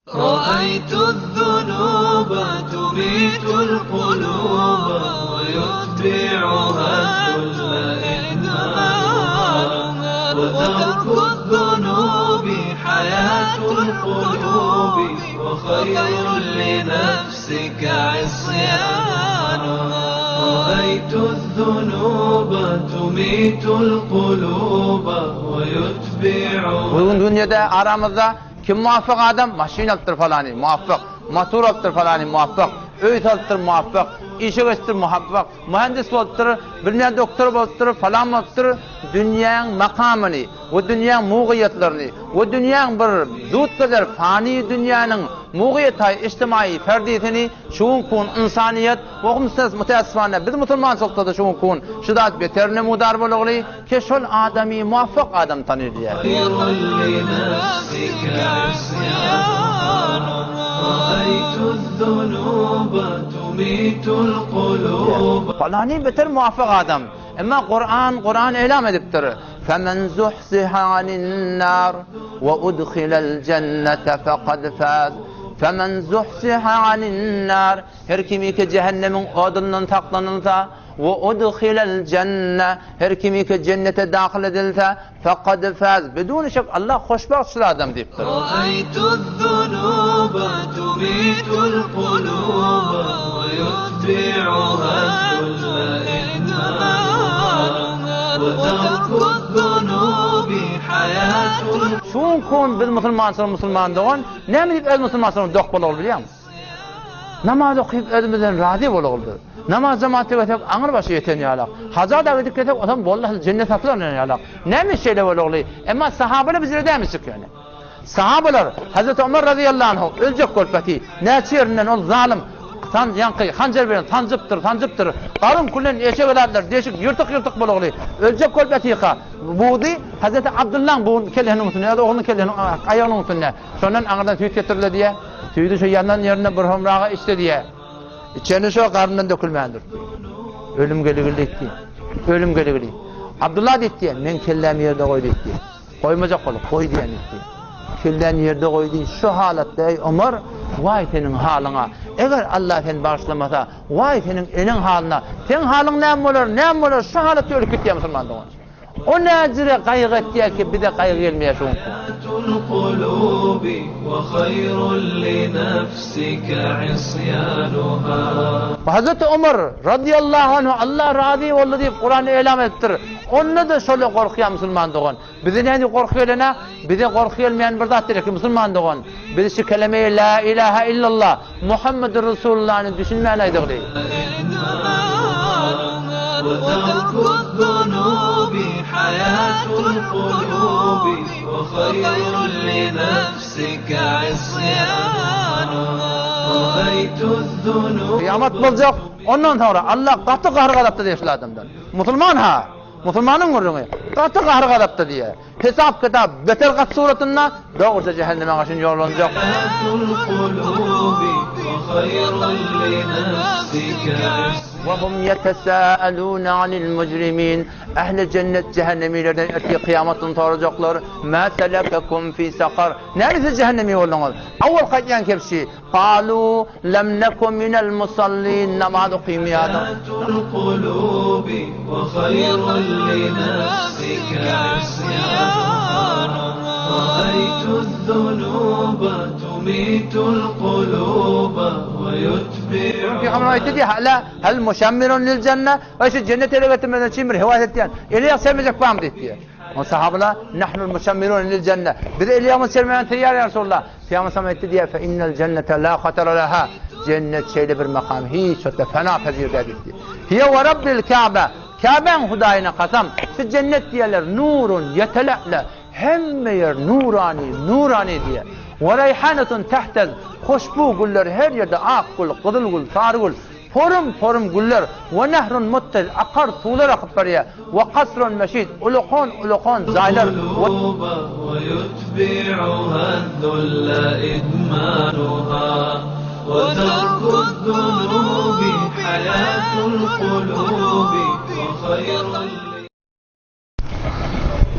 رأيت الذنوب تميت القلوب ويتبعها الذل إدمانها وترك الذنوب حياة القلوب وخير لنفسك عصيانها رأيت الذنوب تميت القلوب ويتبعها Bu gün dünýede aramyzda Kim muwaffak adam? Maşyn alypdyr falany, muwaffak. Motor alypdyr falany, muwaffak. Öý salypdyr, muwaffak. Işe geçipdir, muwaffak. Muhendis bolupdyr, bilmeýän doktor bolupdyr, falan bolupdyr. Dünýäň makamyny we dünýäň mugyýetlerini we dünýäň bir zut gezer fany dünýäniň mugyýetaý ijtimaýy ferdisini şu günki gün ynsanyýet we müteessifana biz musulmançylykda-da şu günki gün şu zat beter nemudar bolagly. Ke şol adamy muwaffak adam tanylýar. Palany beter muwaffak adam. Emma Kuran Kuran elam edipdir. Femen zuhziha anin nar we udhilal jennete fekad faz. Femen zuhziha anin nar. Her kimiki cehennemiň odundan saklanylsa, We udhilel jenne, her kimiki jennete dahyl edilse, fekad faz, biduni şek Allah hoşbagt şul adam diýipdir. Raeytu'z-zunuba tumitul kuluba we yutbi'uha zulla idmanuha we terku'z-zunubi hayatul. Şu gün biz musulmançylyk musulman dogan, näme diýip öz musulmançylygymyz dok bolaly bilýäňmi? Namaz okyp özümizden razy bolaly biz. Namaz jemaatda gelsek aňyr başy ýeten ýalak. Haja da gidip gelsek onam boldy jennet satylan ýalak. Näme şeýle bolagly? Emma sahabalar bizlere dämi çykýany. Sahabalar Hazreti Omar razyýallahu anhu öljek bolup ýaty. Näçe ýerinden ol zalym san ýaňky hanjar bilen sanjypdyr, sanjypdyr. Garyn külen eşek zatlar deşik ýyrtyk-ýyrtyk bolagly. Öljek bolup ýatyka. Budy Hazreti Abdullaň bu kellesiniň üstünde ýa-da oglunyň kellesiniň aýagynyň üstünde. Şondan aňyrdan süýt getirildi diýä. Süýdi şu ýanan ýerinde bir homraga içdi diýä. Içeni şo garnyndan dökülmändir. Ölüm geligil diýdi. Ölüm geligil. Abdullah diýdi, men kellämi ýerde goý diýdi. Goýmajak bolup, goý diýen diýdi. Kelläni ýerde goýdy. Şu halatda eý Omar, waý seniň halyňa. Eger Allah seni bagyşlamasa, waý seniň eneň halyna. Seň halyň näme bolar, näme bolar, şu halatda ölüp gitýär musulman dogan. O näjüre gaýgy etýär ki, bize gaýgy gelmeýär şu günki. Hazreti Omar razyýallahu anhu Allah razy boldy diýip Kuran elam edipdir. Onda-da şola gorkýar musulman dogan. Bize nädip gorky gelene? Bize gorky gelmeýän bir zat gerek musulman dogan. Biz şu kelemeýi la ilaha illallah Muhammedur Resulullahny düşünmän aýdygly. Kyýamat boljak, ondan soňra Allah gaty gahar-gazapda diýýär şul adamdan. Musulman ha, musulmanyň gürrüňi. Gaty gahar-gazapda diýýär. Hesap-kitap beter gaty suratynda dogruça jähenneme gaşyn ýollanjak. We hum ýetesâelûne anil mujrimîn Ähli jennet jähennemilerden ertir kyýamatdan sorajaklar, Mâ selekekum fî sakar Näme siz jähennemi bolduňyz? Awwal gaýtýan kebşi, Kalu lem neku minel musallin namaz okymýardyk. Pygamber aýtdy diýýär, Hala hal muşammirun lil jenne, Eý şu jennete ele getirmezden üçin bir hewas etýän, eli ýag sermejek barmy diýip diýýär. Onda sahabalar, Nahnul muşammirun lil jenne, Biz eli ýagymyzy sermäge taýýar ýa Resulallah. Pygamber sallam aýtdy diýýär, Fe innel jennete la hatara leha, Jennet şeýle bir makam, hiç wagtda fena pezir däl diýipdi. Hiýe we Rabbil Käbe, Käbäň Hudaýyna kasam, şu jennet diýerler, nurun ýetele'le, hemme ýer nurany, nurany diýýär. We reýhanetun tehtez, hoşbu güller her ýerde ak gül, gyzyl gül, sary gül, Porum-porum güller, we nehrun muttez, akar suwlar akyp barýar, we kasrun meşid, ulakan-ulakan jaýlar, we.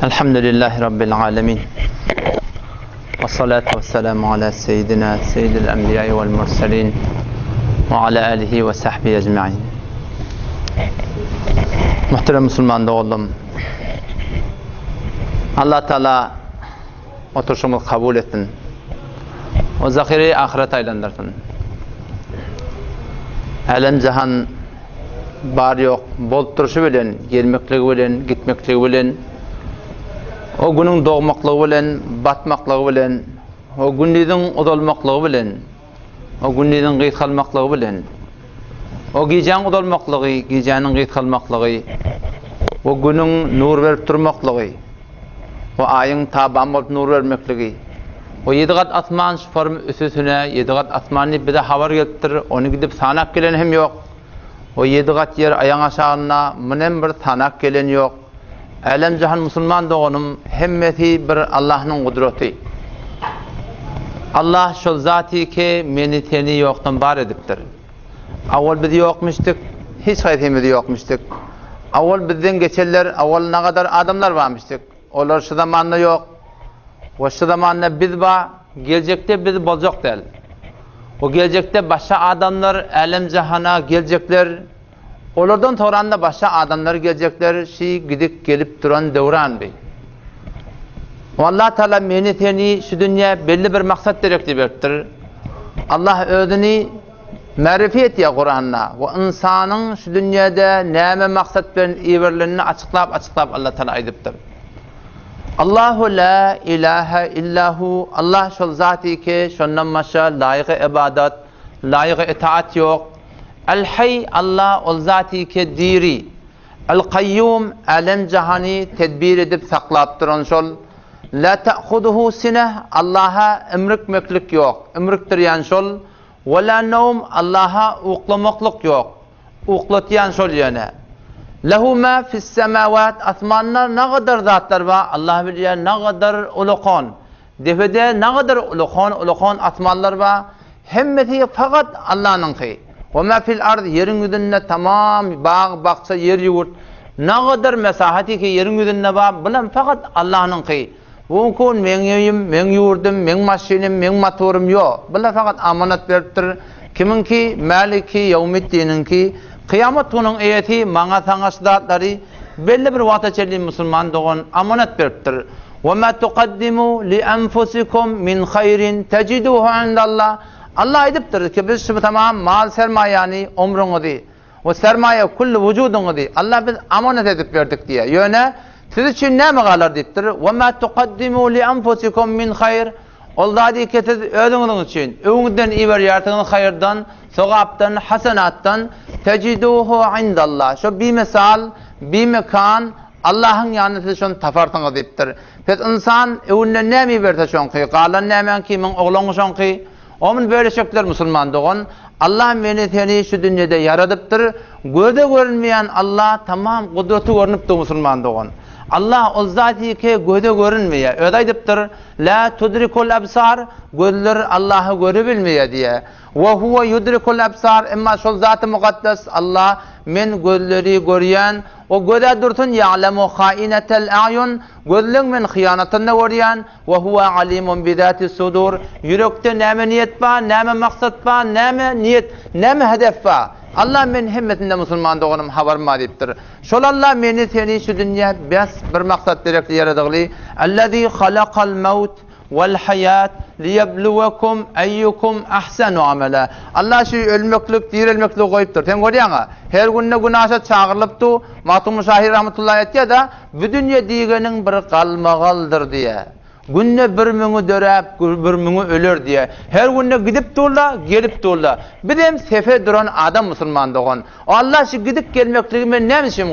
Elhamdülillahi Rabbil alemin. Wessalatu wessalamu ala seýidina seýidil enbiýai wal murselin we ala alihi we sahbihi ecmaîn. Muhterem musulman doganlarym, Allah Taala oturşymyzy kabul etsin. O zahiri ahyret aýlandyrsyn. Älem jahan bar ýok bolup durşy bilen, gelmekligi bilen, gitmekligi bilen, o günüň dogmaklygy bilen, batmaklygy bilen, o gündiziň uzalmaklygy bilen, o gündiziň gysgalmaklygy bilen, o gijäň uzalmaklygy, gijäniň gysgalmaklygy, o günüň nur berip durmaklygy, O aýyň taban bolup nur bermekligi. O ýedi gat asman şu form üsüsine ýedi gat asman diýip bize habar gelipdir, ony gidip sanap gelen hem ýok. O ýedi gat ýer aýaň aşagynda, munem bir sanap gelen ýok. Älem-jahan musulman doganym hemmesi bir Allahnyň gudraty. Allah şol zaty ki meni seni ýokdan bar edipdir. Awal biz ýokmuşdyk, hiç haýsymyz ýokmuşdyk. Awal bizden geçenler, awal nagadar adamlar barmyşdyk. Olar şu zamanda ýok. We şu zamanda biz bar, geljekde biz boljak däl. We geljekde başga adamlar älem-jahana geljekler. Olardan soranda başga adamlar geljekler, şi gidip gelip duran döwran bi. We Allah Taala meni seni şu dünýä belli bir maksat derekli beripdir. Allah özüni märifi etýär Kuranda we ynsanyň şu dünýäde näme maksat bilen iberilenini açyklap açyklap Allah Taala aýdypdyr. Allahu la ilaha illahu Allah şol zat ki şondan başga laýyk ibadat, laýyk itaat ýok. El Haý Allah ol zat ki diri. El-Kaýýum, älem-jahany tedbir edip saklap duran şol. La ta'huduhu sineh, Allaha imrikmeklik ýok, imrikdirýän şol. We la nowm, Allaha uklamaklyk ýok, uklatýan şol ýöne. Lehu ma fis-semawat, asmanda nagadar zatlar bar, Allah bilýär, nagadar ulakan. Depede nagadar ulakan-ulakan asmanlar bar, hemmesi fakat Allanyňky. We ma fil ard, ýeriň ýüzünde tamam bag-bakja, ýer-ýurt, nagadar mesahaty ki ýeriň ýüzünde bar, bulam fakat Allanyňky. Bu gün meň öýüm, meň ýurdum, meň maşynym, meň motorym ýok. Bular fakat amanat beripdir. Kimiňki? Mäliki ýewmiddiniňki. Kyýamat günüň eýesi maňa saňa şu zatlary belli bir wagta çenli musulman dogan amanat beripdir. Ve ma tukaddimu li enfusikum min haýrin tejiduhu indallah. Allah aýdypdyr ki biz şu tamam mal sermaýany, ömrüňizi we sermaýa külli wujudyňyzy Allah biz amanat edip berdik diýýär. Ýöne siz üçin näme galar diýipdir. Ve ma tukaddimu li enfusikum min haýr. Ol zady ki siz özüňiziň üçin öňüňizden iberýärsiňiz haýyrdan, sogapdan, hasenatdan tejiduhu indallah. Şo bimesal, bimekan Allahyň ýanynda siz şony taparsyňyz diýipdir. Pes ynsan öwünden näme iberse şoňky, galan nämäňki, meň oglangy şoňky. Omyn bölüşekler musulman dogan. Allah meni seni şu dünýede ýaradypdyr. Göze görünmeýän Allah tamam gudraty görnüp dur musulman dogan. Allah ol zat ki göze görünmeýär. Özi aýdypdyr, La tudrikul absar, gözler Allahy görebilmeýär diýýär. We huwe yudrikul absar, emma şol zaty mukaddes Allah men gözleri görýän, O göz-ä dursun, ýa'lemu ha'inetel a'ýun, gözleň men hyýanatyny-da görýän, we huwe alimun bizatis-sudur, ýürekde näme niýet bar, näme maksat bar, näme niýet, näme hedef bar, Allah men hemmesinde musulman doganym habarym bar diýipdir. Şol Allah meni seni şu dünýä bes bir maksat derekli ýaradygly, Allazi halakal mewt, Wal-haýat liýebluwekum eýýukum ahsanu amala. Allah şu ölmeklik, direlmekligi goýupdyr. Sen görýäň-ä, her günde günaşa çagyrylyp dur. Magtymguly şahyr rahmetullahi aýtýar-da, Bu dünýe diýgeniň bir galmagaldyr diýýär. Günde bir müňi döräp, bir müňi öler diýýär. Her günde gidip dur-da, gelip dur-da. Bizem sefe duran adam musulman dogan. Allah şu gidip gelmekligi men näme üçin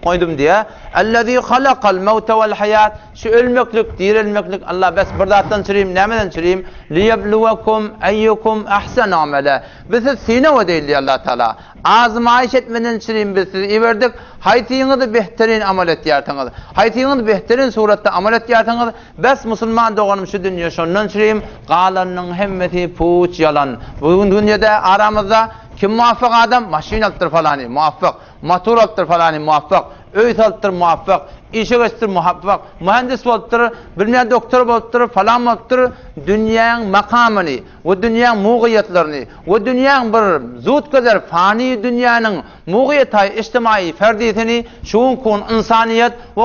goýdum diýýär. Allazi halakal mewte wal haýat. Şu ölmeklik, direlmeklik Allah bes bir zatdan çürim, nämeden çürim? Liyebluwekum eýýukum ahsanu amala. Biz sizi synag edeýin diýýär Allah Taala. Azmaýyş etmeden çürim biz sizi iberdik. Haýsyňyzy behterin amal etýärsiňiz? Haýsyňyz behterin suratda amal etýärsiňiz? Bes musulman doganym şu dünýe şondan çürim, galanynyň hemmesi puç ýalan. Bu gün dünýede aramyzda kim muwaffak adam? Maşyn alypdyr falany, muwaffak. Motor alypdyr falany, muwaffak. Öý salypdyr, muwaffak. Işe geçipdir, muwaffak. Mühendis bolupdyr, bilmeýän doktor bolupdyr, falan bolupdyr. Dünýäň makamyny we dünýäň mugyýetlerini we dünýäň bir zut gezer fany dünýäniň mugyýetaý ijtimaýy ferdisini şu günki gün ynsanyýet we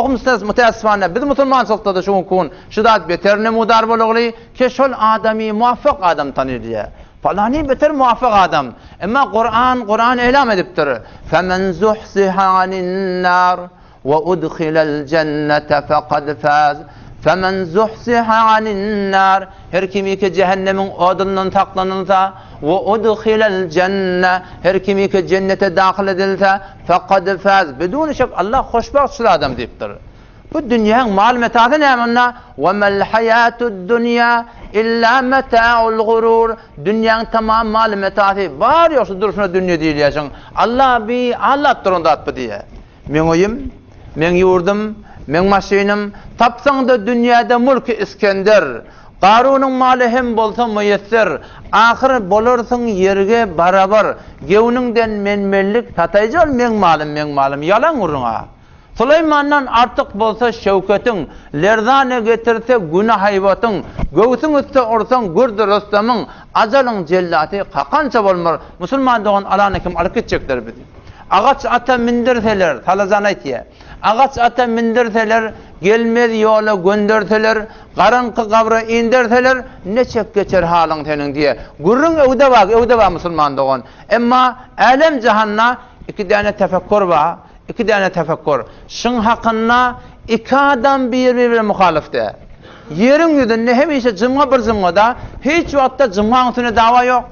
mütäessifana biz musulmançylykda-da şu günki gün şu zat beter nemudar bolugly ki şol adamy muwaffak adam tanylýar. Palany beter muwaffak adam. Emma Kuran, Kuran elam edipdir. Femen zuhziha anin-nar we udhilal jennete fekad faz. Femen zuhziha anin-nar Her kimiki jähennemiň odundan saklanylsa, we udhilal jenne her kimiki jennete dahyl edilse, fekad faz. Biduni şek Allah hoşbagt şul adam diýipdir. Bu dünýäň mal-metasy näme onda? Wa mal haýatud dunýa illa metaul gurur. Dünýäň tamam mal-metasy bar ýok şu durşuna dünýe diýilýär şuň. Allah bi allap duran zat bu diýýär. Meň öýüm, meň ýurdum, meň maşynym, tapsaň-da dünýäde mulky Iskender, Garunyň maly hem bolsa müýesser, ahyr bolarsyň ýerge barabar. Göwnüňden men-menlik sataýjy ol meň malym, meň malym ýalan gürrüň-a. Suleýmandan artyk bolsa şöwketiň, Lerzana getirse güne haýbatyň, Göwsüň üste ursaň gürdi Rüstemiň, Ajalyň jellaty kakança bolmar, Musulman dogan alany kim alyp gitjekler bizi. Agaç ata mindirseler, Salajan aýtýar, Agaç ata mindirseler, Gelmez ýola gönderseler, Garaňky gabra inderseler, Neçek geçer halyň seniň diýýär. Gürrüň öwde bar, öwde bar musulman dogan. Emma älem-jahanda iki däne tefekkur bar. Iki däne tefekkur. Şyň hakynda iki adam bir-biri bilen muhalyf däl. Ýeriň ýüzünde hemişe jymga bir jymgada, hiç wagtda jymgaň üstünde dawa ýok.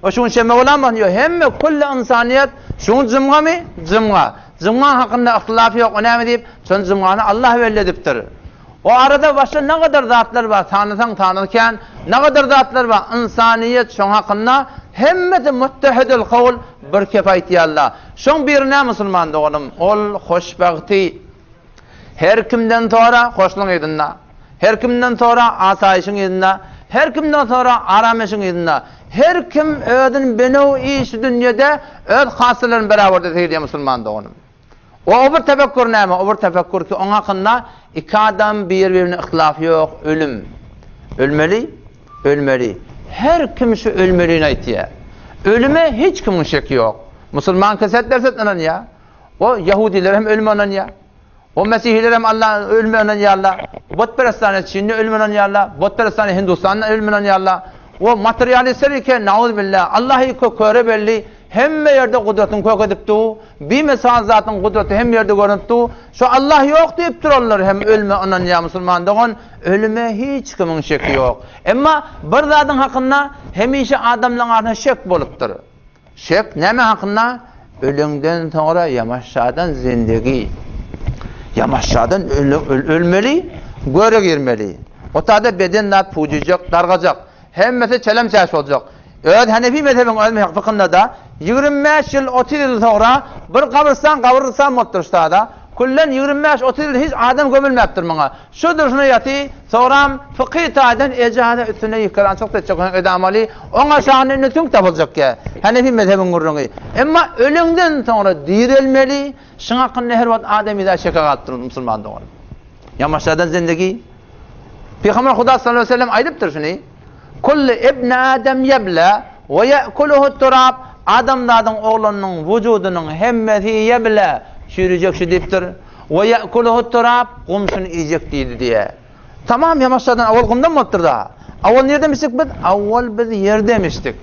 O şu gün şenbe bolan bolsun ýok. Hemme külli ynsanyýet şu gün jymgamy? Jymga. Jymgaň hakynda yhtylaf ýok. O näme diýip? Şony jymgany Allah belli edipdir. O arada başga nagadar zatlar bar, sanasaň sanasy kän, nagadar zatlar bar, ynsanyýet şoň hakynda hemmesi muttehidül kawl bir kep aýtýarlar. Şoň biri nä musulman doganym? Ol hoşbagty. Her kimden sora hoşlugyň yzynda. Her kimden sora asaýyşyň yzynda. Her kimden sora arameşiň yzynda. Her kim özüni benew iş dünýede öz hassalaryny beraber edýär musulman doganym. O bir tefekkür näme? O bir tefekkür ki, oň hakynda iki adam bir-birine yhtilafy ýok, ölüm. Ölmeli, ölmeli. Her kim şu ölmelini aýtýar. Ölüme hiç kimiň şeki ýok. Musulman keset derset ynanýar. O ýahudiler hem ölüme ynanýar. O mesihiler hem Allah ölüme ynanýarlar. Butperestane Çinde ölüme ynanýarlar. Butperestane Hindistanda ölüme ynanýarlar. O materialistler eken, nauzbillah, Allahy köre belli, hemme ýerde gudratyny kök edip dur. Bimesal zatyň gudraty hemme ýerde görnüp dur. Şo Allah ýok diýip duranlar hem ölüme ynanýar musulman dogan. Ölüme hiç kimiň şeki ýok. Emma bir zadyň hakynda hemişe adamlaryň arasynda şek bolupdyr. Şek näme hakynda? Öleňden soňra ýamaşjadan zindegi. Ýamaşjadan ölmeli, göre girmeli. Otada beden zat pujyjak, dargajak. Hemmesi çelem-çäş boljak. Öz Hanefi mezhebiň öz fykynda-da 25 ýyl, 30 ýyl soňra bir gabrystan gabrystan bolupdyr ştada. Küllen 25-30 ýyl hiç adam gömülmäpdir muňa. Şu durşuna ýaty, soňram fykyh taýdan ejaza üstünde ýykarançylyk etjek bolsaň edamaly, oň aşagynda indi süňk tapyljak ýa. Hanefi mezhebiň gürrüňi. Emma öleňden soňra direlmeli, şuň hakynda her wagt adamyza şeke galyp dur musulman dogan. Ýamaşadan zindigi. Pygamber Huda sallallahu aleyhi ve sellem aýdypdyr şuny. Kullu ibn Adam ýebla we ýekuluhu turab. Adamzadyň oglanynyň wujudynyň hemmesi ýebla, çüýrüjek şu diýipdir. We ýekuluhu turab, gum şuny iýjek diýdi diýýär. Tamam ýamaşjadan owal gumdan bolupdyr-da. Owal nirden içdik biz? Owal biz ýerden içdik.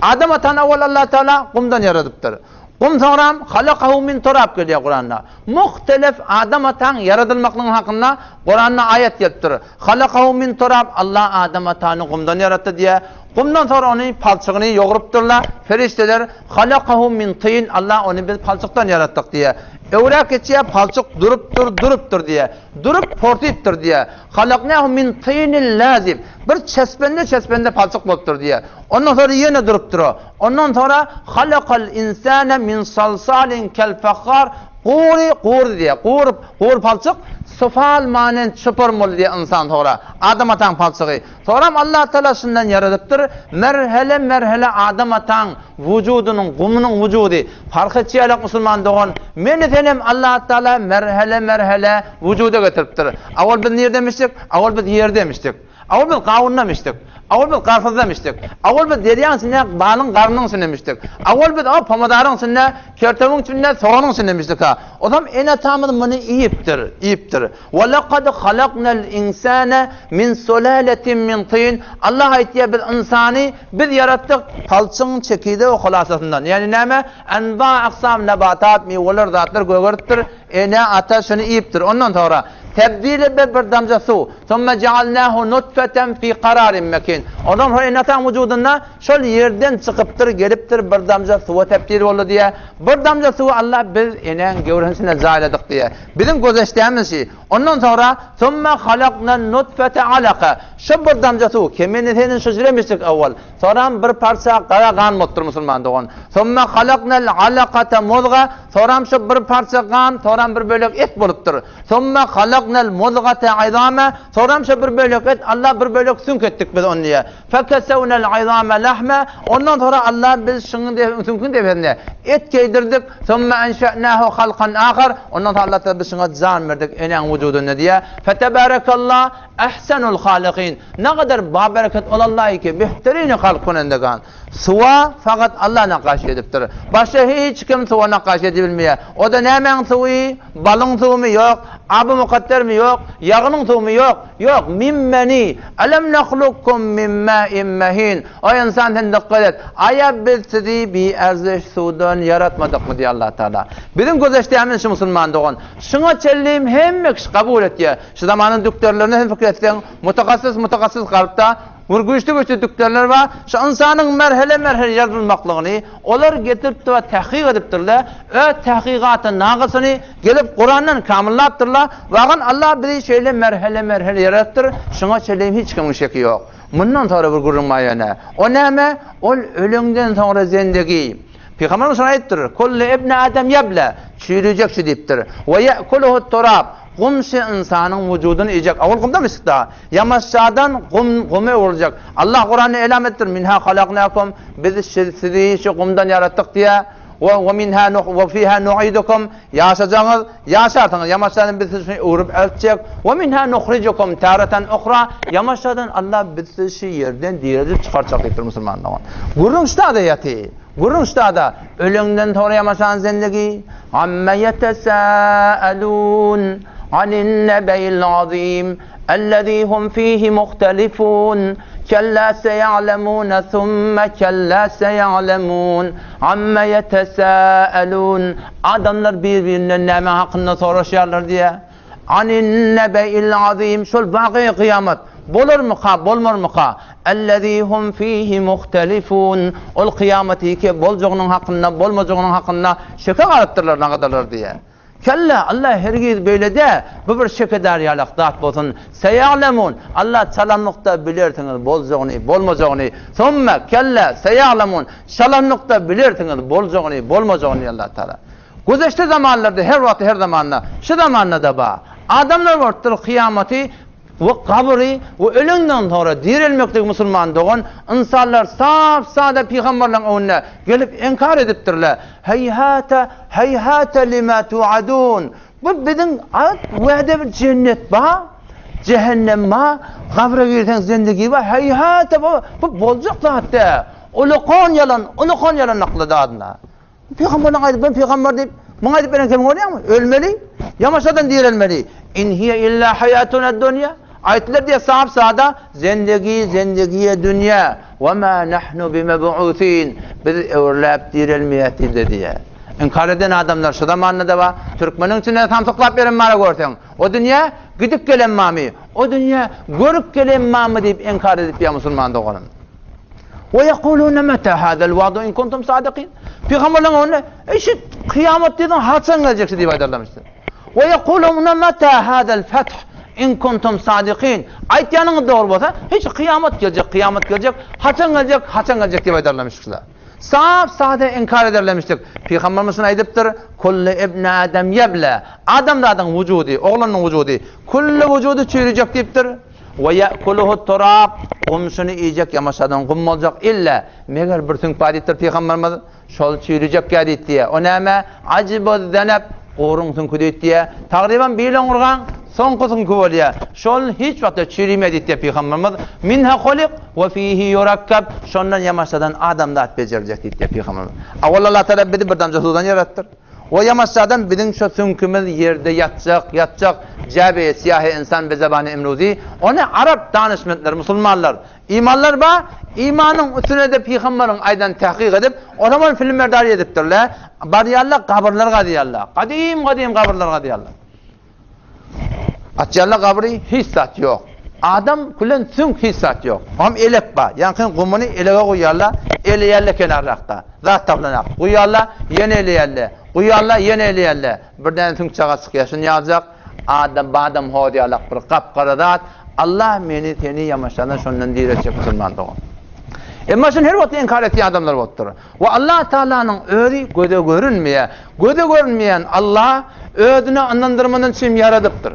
Adam atany owal Allah Teala gumdan ýaradypdyr. Gum soňram halakahu min turab gelýär Kuranda. Muhtelef Adam ataň ýaradylmaklygy hakynda Kuranda aýat gelipdir. Halakahu min turab Allah Adam atany gumdan ýaratdy diýýär. Gumdan soňra ony palçygyny ýogrupdyrlar. Perişdeler halakahu min tyn Allah ony biz palçykdan ýaratdyk diýýär. Öwräk geçýär palçyk durupdyr, durupdyr diýýär. Durup porsypdyr diýýär. Halaknahu min tynil lazib. Bir çesbende-çesbende palçyk bolupdyr diýýär. Ondan soňra ýene durupdyr o. Ondan soňra halakal insane min salsalin kel fahhar. Gury, gury diýýär. Gury, gury palçyk, sufal manent çopar boldy diýýär ynsan soňra. Adam ataň palçygy. Soňram Allah Tagala şundan ýaradypdyr. Merhele-merhele Adam ataň wujudynyň, gumunyň wujudy. Parh etýärler musulman dogan. Meni senem Allah Tagala merhele-merhele wujuda getiripdir. Awal biz nirdemişdik? Awal biz ýerdemişdik. Awal biz gawundan içdik. Awal biz garpyzdan içdik. Awal biz derýaň içinde balyň garnyň içinden içdik. Awal biz o pomodaryň içinde, kertewiň içinde, soganyň içinden içdik ha. Ozam ene-atamyz muny iýipdir, iýipdir. Wa laqad halaknal insana min sulalatin min tin. Allah aýtýar biz ynsany biz ýaratdyk palçygyň çekirdegi hulasasyndan. Ýagny näme? Enwa aksam nabatat, miweler, zatlar gögeripdir. Ene-ata şuny iýipdir. Ondan soňra Tebdil be bir damja suw. Summa ja'alnahu nutfeten fi kararin mekin. Ondan soňra ene-ataň wujudynda şol ýerden çykypdyr, gelipdir, bir damja suwa tebdil boldy diýýär. Bir damja suwy Allah biz enäň göwresiniň içinde jaýladyk diýýär. Biziň gözeşdämiz şi. Ondan soňra Summa halaknan nutfete alaka. Şo bir damja suw, kemini seniň şujremişdik owwal. Soram bir parça gara gan bolupdyr musulman dogan. Summa halaknal alakata muzga, soram şo bir parça gan, soram bir bölek et bolupdyr. Summa halaknal muzgata izama, soram şo bir bölek et, Allah bir bölek süňk etdik biz ony diýýär. Fekesevnel izama lahma, ondan soňra Allah biz şuň süňküň depesine et geýdirdik. Summa enşe'nahu halkan ahar, ondan soňra Allah taala biz şuňa jan berdik enäň wujudynda diýýär. Fetebarekallah Ehsenul halykin, nagadar babereket ol Allahy ki, behterin halk kunendegan. Suwa fakat Allah nakgaş edipdir. Başga hiç kim suwa nakgaş edibilmeýär. O-da nämäň suwy? Balyň suwumy? Ýok. Aby mukaddermi? Ýok. Ýagynyň suwumy? Ýok. Ýok. Min meni. Elem nahlukkum min ma'in mehin. Oý ynsan sen dykgat et. Aýa biz sizi biärziş suwdan ýaratmadykmy diýýär Allah Taala. Biziň gözeşdämiz şu musulman dogan. Şuňa çenlim hemme kişi kabul etýär. Şu zamanyň dükderlerine hem pikir etseň, mutahassys mutahassys galypda, bir güýçli-güýçli dükderler bar. Şu ynsanyň merhele-merhele ýazylmaklygyny olar getiripdir we tahkyk edipdirler. Öz tahkygaty nagysyny gelip Kurandan kamyllapdyrlar. Wagan Allah bizi şeýle merhele-merhele ýaradypdyr, şuňa çenli hiç kimiň şeki ýok. Mundan soňra bir gürrüň bar ýöne. O näme? Ol öleňden soňra zendegi. Pygamberimiz şony aýdypdyr, Kullu ibni Adam ýeble, çüýrüjek şu diýipdir. We ýe'kuluhu turab, gum şu ynsanyň wujudyny iýjek. Owal gumdan çykdy. Ýamaşjadan gum guma öwrüljek. Allah Kuranda elam edipdir, Minha halaknakum, biz sizi şu gumdan ýaratdyk diýýär. We we minha we fiha nu'idukum, ýaşajagyňyz, ýaşarsyňyz. Ýamaşjadan biz sizi şuny öwrüp eltjek. We minha nuhrijukum taratan uhra, ýamaşjadan Allah biz sizi şu ýerden direldip çykarjak diýipdir musulman dogan. Gürrüň şuda ýaty. Gürrüň şuda-da, öleňden soňra ýamaşan zendegi, Amme ýetesâelûn anin-nebe'il azîm, ellezî hum fîhî muhtelifûn, kellâ seýa'lemûne summe kellâ seýa'lemûn, amme ýetesâelûn, Adamlar bir-birinden näme hakynda soraşýarlar diýýär. Anin-nebe'il azim, şol waky kyýamat bolarmyka, bolmarmyka? Ellezî hum fîhî muhtelifûn, ol kyýamaty ki boljagynyň hakynda, bolmajagynyň hakynda şeke galypdyrlar nagadarlar diýýär. Kellä, Allah hergiz beýle däl, bu bir şekedar ýalak zat bolsun. Seýa'lemun, Allah çalamlykda bilersiňiz boljagyny, bolmajagyny. Summe, kellä, seýa'lemun, çalamlykda bilersiňiz boljagyny, bolmajagyny diýýär Allah Tagala. Güzeşte zamanlarda her wagt her zamanda şu zamanda-da bar. Adamlar bolupdyr kyýamaty we gabyry we ölenden soňra direlmekligi musulman dogan ynsanlar sap sada pygamberleň öňünde gelip inkar edipdirler. Heýhate heýhate lima tuadun. Bu biziň at wede bir jennet bar, jehennem bar, gabra girseň zindigi bar. Heýhate bu bu boljak zat däl. Ulakan ýalan, ulakan ýalan aklady adyna. Pygamberleň aýdyp, ben pygamber diýip, muňa aýdyp beren kemiň bolýarmy? Ölmeli, ýamaşadan direlmeli. In hiýe illa haýatuna dunýa. Aýtdylar diýe sap-sada, zendegi, zendegiýe dünýä. We ma nahnu bimebusin. Biz öwrüläp direlmeýäs diýdi diýe. Inkar eden adamlar şu zamanda-da bar. Türkmeniň içinde samsyklap ýören bar görseň. O dünýä gidip gelen barmy? O dünýä görüp gelen barmy diýip inkar edip ýa musulman doganym. We ýekulune meta hazal wa'du in kuntum sadikin. Pygamberler onda, Eý şu kyýamat diýdiň haçan geljek diýip aýdarlarmyşdy. We ýekulune meta hazal feth in kuntum sadikin. Aýtýanyňyz dogry bolsa, hiç kyýamat geljek, kyýamat geljek, haçan geljek, haçan geljek diýip aýdarlarmyşdylar. Sap-sada inkar ederlemişdik. Pygamberimiz şuny aýdypdyr, Kullu ibni Adam ýeble. Adamzadyň wujudy, oglanyň wujudy, külli wujudy çüýrüjek diýipdir. We ýe'kuluhu turab, gum şuny iýjek ýamaşadan gum boljak illa, meger bir süňk bar diýipdir Pygamberimiz. Şol çüýrüjekkä diýipdiýä. O näme? Ajybu-zenep, guryň süňki diýipdiýä. Tagryban bil oňurgaň soňky süňki bolýa. Şol hiç wagtda çüýrümeýär diýipdiýä Pygamberimiz. Minha hulik we fihi yurakkab, şondan ýamaşjadan adamzat bejeriljek diýipdiýä Pygamberimiz. Awal Allah Tagala bizi bir damja suwdan ýaratdyr. O ýamaşjadan biziň şo süňkümiz ýerde ýatjak, ýatjak, Jäbe-i siýahy ynsan be zebany imruzi, ony arap danyşmentleri, musulmanlar, Imanlar bar, imanyň üstüne-de pygambaryň aýdanyny tahkyk edip, o zaman filmberdar edipdirler. Barýarlar, gabyrlar gazýarlar. Gadym-gadym gabyrlar gazýarlar. Açýarlar gabry, hiç zat ýok. Adam külen süňk hiç zat ýok. Oňam elek bar. Ýaňky gumuny elege guýýarlar, eleýärler kenarrakda. Zat tapylanak. Guýýarlar, ýene eleýärler. Guýýarlar, ýene eleýärler. Birden süňk çaga çykýar. Şuny ýaljak. Adam badam hoz ýalak bir gap-gara zat, Allah meni seni ýamaşadan şondan diretjek musulman dogan. Emma şuny her wagt inkar etýän adamlar bolupdyr. We Allah Taalanyň özi göze görünmeýär. Göze görünmeýän Allah özüne ynandyrmadan çym ýaradypdyr.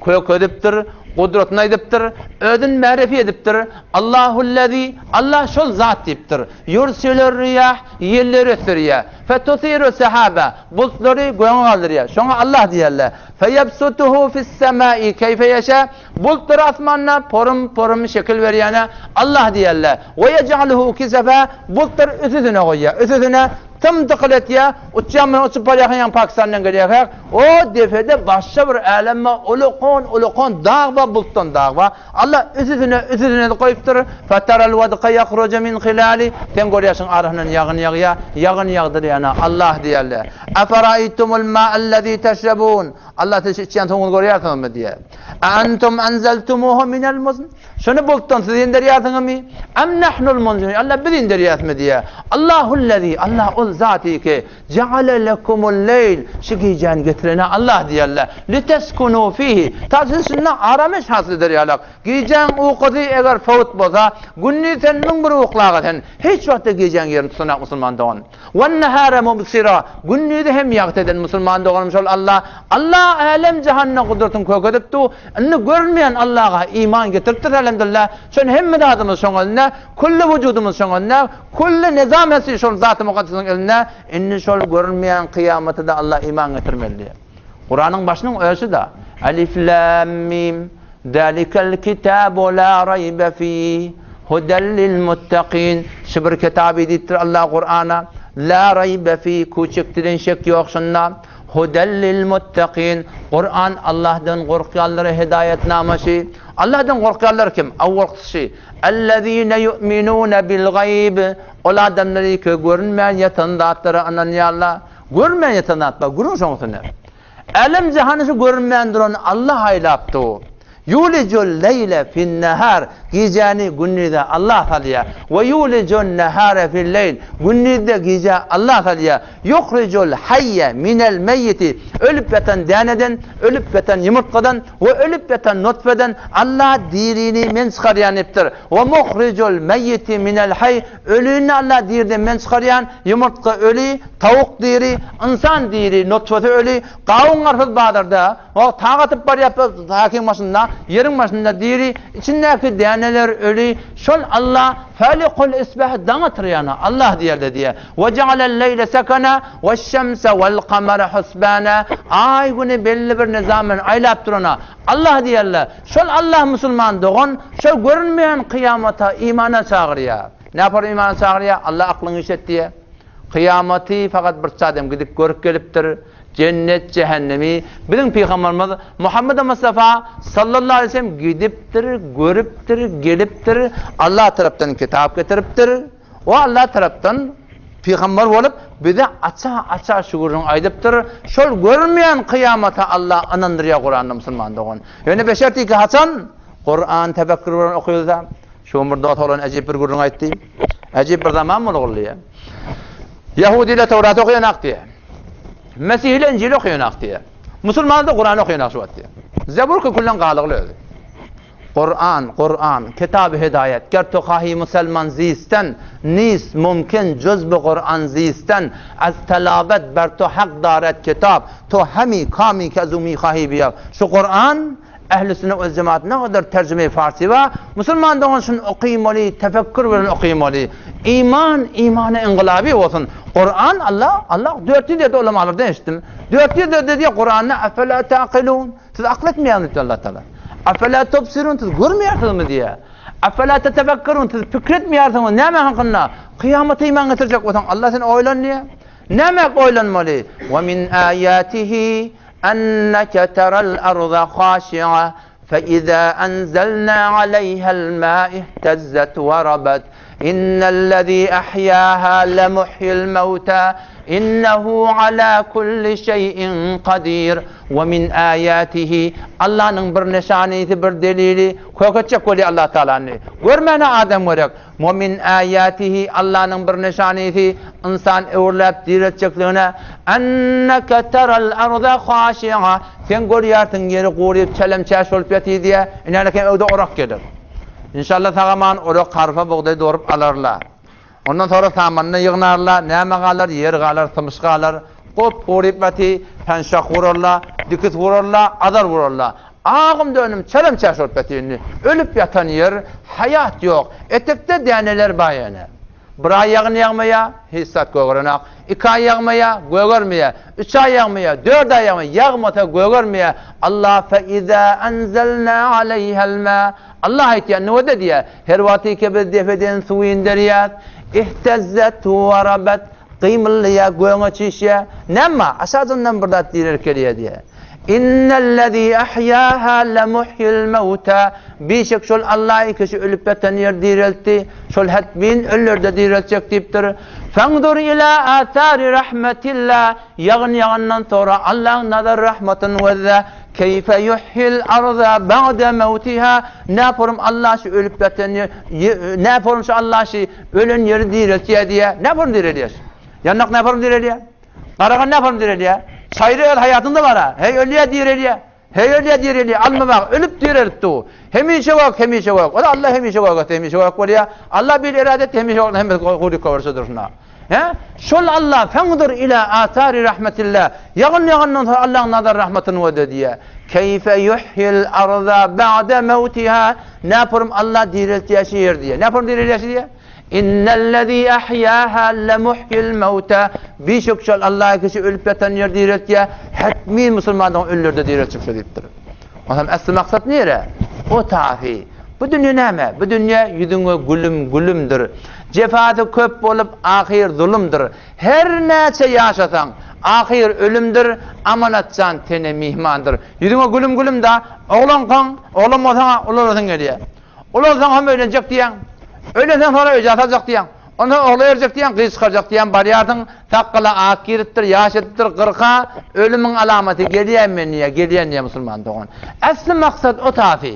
Kök edipdir, gudratyny aýdypdyr, özüni märefi edipdir. Allahullazi, Allah şol zat diýipdir. Ýursilur riýah, ýelleri ösdürýär. Fetusiru sehaba, bultlary göge galdyrýar. Şoňa Allah diýerler. Feyebsutuhu fis-semai keýfe ýeşa, bultlary asmanda porum-porum şekil berýäne Allah diýerler. We ýej'aluhu kisefa, bultlary üstüsine goýýar. Üstüsine tym-dykyl etýär. Uçýan bilen uçup barýarkaň ýaňy Pakistandan gelýärkäk, o depede başga bir älem bar, ulukan-ulukan dag bar, bultdan dag bar. Allah üsüsine üsüsine goýupdyr. Fetaral wadka ýahruju min hilali. Sen görýärsiň arasyndan ýagyn ýagýar. Ýagyn ýagdyrýana Allah diýerler. Eferaýtumul ma'allezî teşrebûn. Allah siz şu içýän suwuňyzy görýärsiňizmi diýer. A antum anzaltumuhu minel muzn. Şuny bulutdan siz inderýärsiňizmi? Am nahnul munzilun. Allah biz inderýäsmi diýer. Allahullezî. Allah ol zat ki Ja'ale lekumul leýl, şu gijäni getirene Allah diýerler. Liteskunu fihi, ta siz şunda aramyş hasyl eder ýalak. Gijäň ukusy eger fowt bolsa, gündiz sen 1001 uklaga sen, hiç wagtda gijäň ýerini tutanak musulman dogan. Wen-nahara mubsira, gündizi hem ýagty eden musulman doganym şol Allah. Allah älem jahanda gudratyny kök edip du, indi görünmeýän Allaha iman getiripdir elhamdülillah. Şon hemme zadymyz şoň elinde, külli wujudymyz şoň elinde. Külli nizam hepsi şol Zat-y Mukaddesiň elinde, indi şol görünmeýän kyýamata-da Alla iman getirmeli diýýär. Kuranyň başynyň özi-de, Alif lam mim, Zalikel kitabu la raýbe fih, huden lil muttakin, şu bir kitaby diýipdir Alla Kurana, la raýbe fih, küçükdiden şek ýok şunda, huden lil muttakin, Kuran Allahdan gorkýanlara hidaýatnamasy. Allahdan gorkýanlar kim? Awwalkysy, Ellezine yu'minune bil gaýb, Ol adamlar ki görünmän ýatan zatlara ynanýarlar. Görünmän ýatan zat bar, gürrüň şoň üstünde. Älem jahany şu görünmän duran Allah aýlapdy. Yulijul leýle fin nahar, gijäni gündize Allah salýar. We yulijun nahara fil leýl, gündizde gijä Allah salýar. Yuhrijul haýýe minel meýýiti, ölüp ýatan däneden, ölüp ýatan ýumurtgadan we ölüp ýatan nutfeden Allah dirini men çykarýan diýipdir. We muhrijul meýýiti minel haý, ölini Allah diriden men çykarýan, ýumurtga öli, tawuk diri, ynsan diri, nutfasy öli, gawun-garpyz bazarda, wagt tag atyp barýar hakyň başynda, ýeriň başynda diri, içindäki däneler öli, şol Allah falikul isbah daň atyrýana Allah diýerde diýýär. We ja'alel leýle sekena weş-şemse wel-kamara husbana, Aý güni belli bir nyzam bilen aýlap durana Allah diýerler. Şol Allah musulman dogan şol görünmeýän kyýamata imana çagyrýar. Näpar imana çagyrýar? Allah aklyňy işlet diýýär. Kyýamaty fakat bir adam gidip görüp gelipdir. Jennet, jähennemi biziň pygamberimiz Muhammed Mustafa sallallahu aleyhi ve sellem gidipdir, görüpdir, gelipdir. Allah tarapdan kitap getiripdir. O Allah tarapdan pygamber bolup bize aça-aça şu gürrüňi aýdypdyr. Şol görünmeýän kyýamata Allah ynandyrýar Kuranda musulman dogan. Ýöne beşertiki haçan Kuran tefekkür bilen okylsa, şu gün bir dost oglan äjip bir gürrüň aýtdy. Äjip bir zaman boldy diýýär. Ýahudiler Tawraty okaýanak diýýär. Mesihiler Injili okaýanak diýýär. Musulmanlar da Kurany okaýanak şu wagt diýýär. Zebur küllen galygly özi. Kuran, Kuran, Kitaby Hidaýat, Ger tu hahi muselman zisten, Nist mumkin juz bi Kuran zisten, Az telawet ber tu hak daret kitap, Tu hemi kami ke zu mi hahi biýab. Şu Kuran, Ähli sünnet we jemaat nägadar terjime-i farsi bar. Musulman dogan şuny okymaly, tefekkür bilen okymaly. Iman, imana ingylaby bolsun. Kuran Allah, Allah 400 ýerde ulamalardan eşitdim. 400 ýerde diýýär Kuranda efela taqilun. Siz akyl etmeýäňiz diýdi Allah Taala. Afela tubsirun siz görmeýärsiňizmi diýýär. Afela tetefekkerun siz pikir etmeýärsiňiz näme hakynda? Kyýamata iman getirjek bolsaň Allah sen oýlan diýýär. Näme oýlanmaly? Wa min aýatihi enneke teral arda haşi'a fe iza enzelna aleyha'l ma'a ihtezzet we rabat. Innellezî ahyâhâ lemuhyil mewtâ innehu alâ kulli şeý'in kadîr. We min âyâtihi Allanyň bir nyşanysy, bir delili, kök etjek bolýar Allah Tagalany. Görmäne adam gerek. We min âyâtihi Allanyň bir nyşanysy, ynsan öwürläp direltjekligine, enneke teral arda haşi'a Sen görýärsiň ýeri guryp çelem-çäş bolup ýatyr diýýär. Ine-ine öwde orak geler. Inşallah sag-aman orak harpa bugdaý dorup alarlar. Ondan soňra samanyny ýygnarlar, näme galar, ýer galar, symyş galar. Gop-guryp gaty, penşah gurarlar, dikis gurarlar, azar gurarlar. Agym dönüm çelem-çäş bolup ýatyr indi. Ölüp ýatan ýer, haýat ýok. Etekde däneler bar ýöne. Bir aý ýagyn ýagmaýar, hiç zat gögerenok. Iki aý ýagmaýar, gögermeýär. Üç aý ýagmaýar, dört aý ýagmaýar, ýagmasa gögermeýär. Allah fe iza enzelna aleýhel ma. Allah aýtýar, nowada diýýär, her wagtyky biz depeden suw inderýäs, ihtezzet we rabat, gymyldaýar, göge çişýär. Näme? Aşajyndan bir zat direr gelýär diýýär. Innellezî ahyâhâ lemuhyil mewtâ, Bişek şol Alla ikisi ölüp ýatan ýeri direltdi, şol hetmin ölüleri-de direltjek diýipdir. Fenzur ilâ âsâri rahmetillâh, Ýagyn ýagandan soňra Allaň nazar rahmatyny gözle, Keýfe ýuhyil arza ba'de mewtihâ, Näporum Alla şu ölüp ýatan ýeri, näporum şu Alla şu ölen ýeri direltýär diýýär. Näporum direlýär? Ýandak näporum direlýär? Garagan näporum direlýär? Çaýry öz haýatynda bar-a. Heý ölýär direlýär. Heý ölýär direlýär. Alma bak, ölüp direlip dur. Hemişe gök, hemişe gök. Ol Alla hemişe gök etse hemişe gök bolýar. Alla bir erade etse hemişe gök, hemmesi guryp goýberse durşuna. He? Şol Alla fenzur ila asari rahmetillah. Ýagyn ýagandan soň Allaň nazar rahmatyny gözle diýýär. Keýfe yuhyil arza ba'de mewtiha. Näporum Alla direltýär şu ýeri diýýär. Näporum direlýär şu diýýär? Innellezî ahyâhâ lemuhyil mewtâ, Bişek şol Alla kişi ölüp ýatan ýeri direltýär, hetmin musulmanlaryň ölüleri-de direltjek şo diýipdir. Onsoň äsli maksat nire? O tahy. Bu dünýe näme? Bu dünýe ýüzüňe gülüm gülümdir. Jefasy köp bolup, ahyr zulumdyr. Her näçe ýaşasaň, ahyr ölümdir, amanat jan tene myhmandyr. Ýüzüňe gülüm gülüm-da, oglankaň, oglan bolsaň-a ulalasyň gelýär. Ulalsaň hem öýlenjek diýýäň. Öýlenseň soňra öýjä saljak diýýäň. Ondan ogla berjek diýýäň, gyz çykarjak diýýäň, barýarsyň, sakgala ak giripdir, ýaş ýetipdir, kyrka, ölümiň alamaty gelýän men diýýär, gelýän diýýär musulman dogan. Äsli maksat o tasy.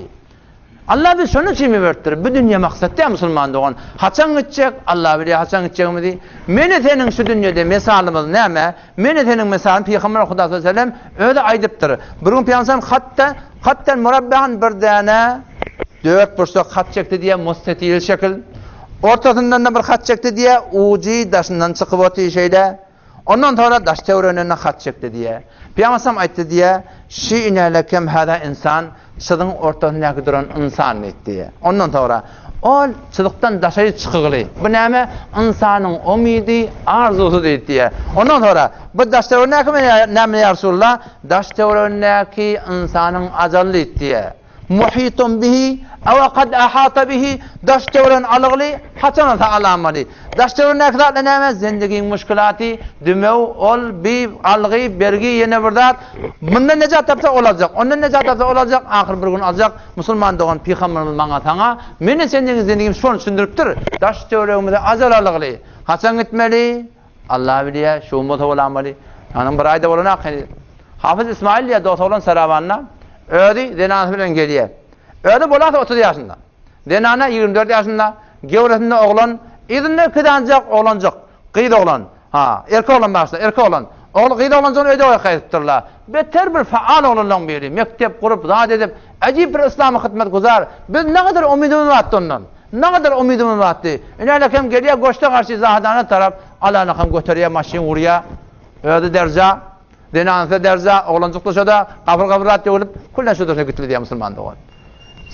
Allah bizi şonuň üçin iberipdir. Bu dünýe maksat däl musulman dogan. Haçan gitjek? Allah bilýär haçan gitjegimizi. Meni seniň şu dünýede mesalymyz näme? Meni seniň mesalym Pygamber Huda sallallahu aleyhi ve sellem özi aýdypdyr. Bir gün Pygamber hatda Hatdan murabbahan bir däne dörtburçluk hat çekdi diýýär, mustetil şekil. Ortasyndan-da bir hat çekdi diýýär, ujy daşyndan çykyp otyr şeýle. Ondan soňra daş töwereginden-de hat çekdi diýýär. Pygamber sallam aýtdy diýýär, Şi inelekem hada insan, çyzyň ortasyndaky duran ynsan diýdi diýýär. Ondan soňra ol çyzykdan daşary çykygly. Bu näme? Ynsanyň umydy, arzusy diýdi diýýär. Ondan soňra bu daş töweregindäki näme ýa Resulallah? Daş-töweregindäki ynsanyň ajaly diýýär. Muhitun bihi aw kad ahata bihi daş-töweregini alygly, haçan alsa alamaly. Daş-töweregindäki zatlar näme? Zendigiň muşkulaty, dümew, ol, bi, algy, bergi, ýene bir zat. Mundan nejat tapsa ol aljak, ondan nejat tapsa ol aljak, ahyr bir gün aljak. Musulman dogan pygamberimiz maňa saňa, meni sendigi zendigim şony düşündiripdir. Daş-töweregimize ajal alygly. Haçan gitmeli? Allah bilýär, şu gün bolsa bolamaly. Onuň bir aýda bolanak heniz. Hafyz Ismail diýýär, dos oglan Sarabanda. Özi zenanasy bilen gelýär. Özi bolasa 30 ýaşynda. Zenana 24 ýaşynda, gewresinde oglan, yzynda iki sanjak oglanjyk, gyz oglan. Ha, erkek oglan başda, erkek oglan. Ogly gyz oglanjygyny öýde goýup gaýdypdyrlar. Beter bir faal oglanlaryň biri. Mekdep gurup, zat edip, äjip bir yslama hyzmatguzar. Biz nägadar umydymyz batdy ondan. Nägadar umydymyz batdy. Ine-älek hem gelýär goşda garşy Zahedana tarap, alanakam göterýär, maşyn urýar. Özi derja, zenanysy derja, oglanjyk-da şo-da, gapyr-gapyr zat döwülip, külden şu durşuna gitdi diýýär musulman dogan.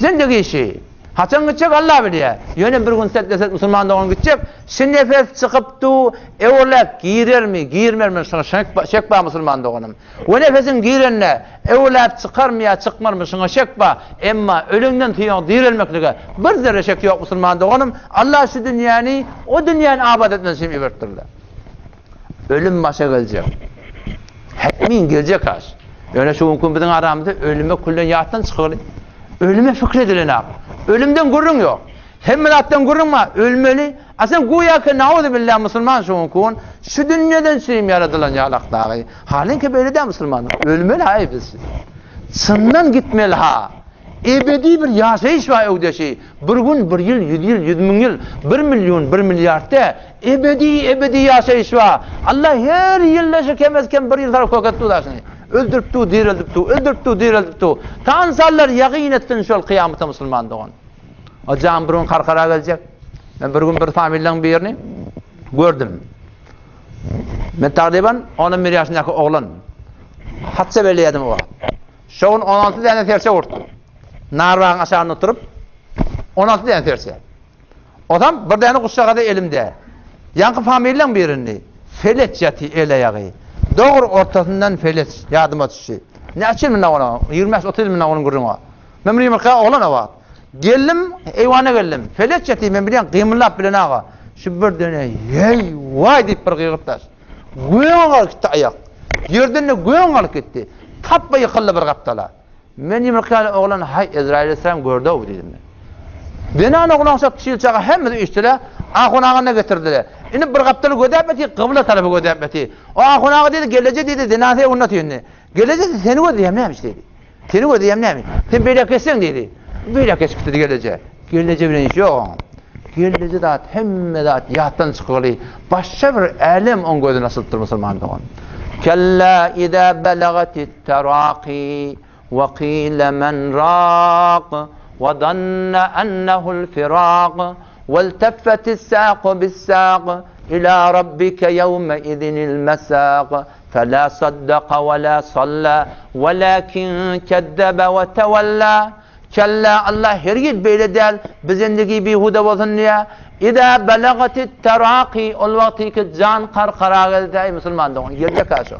Zindigi işi. Haçan gitjek Allah bilýär. Ýöne bir gün setleset musulman dogan gitjek. Şu nefes çykyp du, öwürläp girermi, girmermi şuňa şek, şek bar musulman doganym. We nefesiň girende öwürläp çykarmy ýa çykmarmy şuňa şek bar. Emma ölenden soň direlmeklige bir zerre şek ýok musulman doganym. Allah şu dünýäni o dünýäni abat etmek üçin iberipdirler. Ölüm başa geljek. Hetmin geljek aş. Ýöne şu günki biziň aramyzda ölüme küllen ýatdan çykyly. Ölüme pikir edilenak. Ölümden gürrüň ýok. Hemme zatdan gürrüň bar. Ölmeli. A sen güýä ki nauzubillah musulman şu günki gün şu dünýeden çüým ýaradylan ýalak dagy. Halyňky beýle däl musulman. Ölmeli haý biz. Çyndan gitmeli ha. Ebedi bir ýaşaýyş bar öwdeşi. Bir gün, bir ýyl, ýüz ýyl, ýüz müň ýyl, bir million, bir milliard däl. Ebedi, ebedi ýaşaýyş bar. Allah her ýylda şu kemez-kem bir ýyl sarp köket dur daşyny. Öldürip dur, direldip dur, öldürip dur, direldip dur. Tansallar ýagyn etsin şol kyýamata musulman dogan. O jan bir gün karkara geljek. Men bir gün bir familiýaň birini gördüm. Men tagryban on bir ýaşyndaky oglan. Hatça belleýärdim o wagt. Şo gün 16 däne serçe urdy. Narbagyň aşagynda oturyp 16 däne serçe. Ozam bir däne guşjagazy elimde. Ýaňky familiýaň birini. Feleç ýaty el-aýagy. Dogry ortasyndan feleç ýadyma düşdi. Näçe ýyl mundan ozal, 25-30 ýyl mundan onuň gürrüňi bar. Men bir ýumurtga oglan o wagt. Geldim, eýwana geldim. Feleç ýaty, men bilýän, gymyldap bilen aga. Şu bir däne ýeý, waý diýip bir gygyryp daş. Göge galyp gitdi aýak. Ýerden-de göge galyp gitdi. Tapba ýykyldy bir gapdala. Men ýumurtgaly oglan haý Ezraýyl aleyhisselam gördi-ow diýdim men. Zenan oglan şo kiçijik çaga hemmesi üýşdüler, ahun agany-da getirdiler. Indi bir gapdaly gözäp ýatyr, gybla tarapy gözäp ýatyr. O ahun aga diýdi, geleje diýdi, zenan seýgunda otyr indi. Geleje diýdi, seni gözleýän nämiş diýdi. Seni gözleýän näme? Sen beýläk geçseň diýdi. Beýläk geçip gitdi geleje. Geleje bilen iş ýok oň. Geleje zat, hemme zat ýatdan çykyly. Başga bir älem oň gözüne açylypdyr musulman dogan. Kella iza belagatit teraqi we qile men raq we zanna ennehul firaq welteffetis saqu bis-saq ila rabbike ýewme izinil mesaq fela saddaka we la salla welakin kezzebe we tewella Kella, Allah hergiz beýle däl, bu zendigi bihuda bolsun diýýär. Iza belagatit teraki, ol wagtyky jan karkara gelse, eý musulman dogan, geljek-ä şo.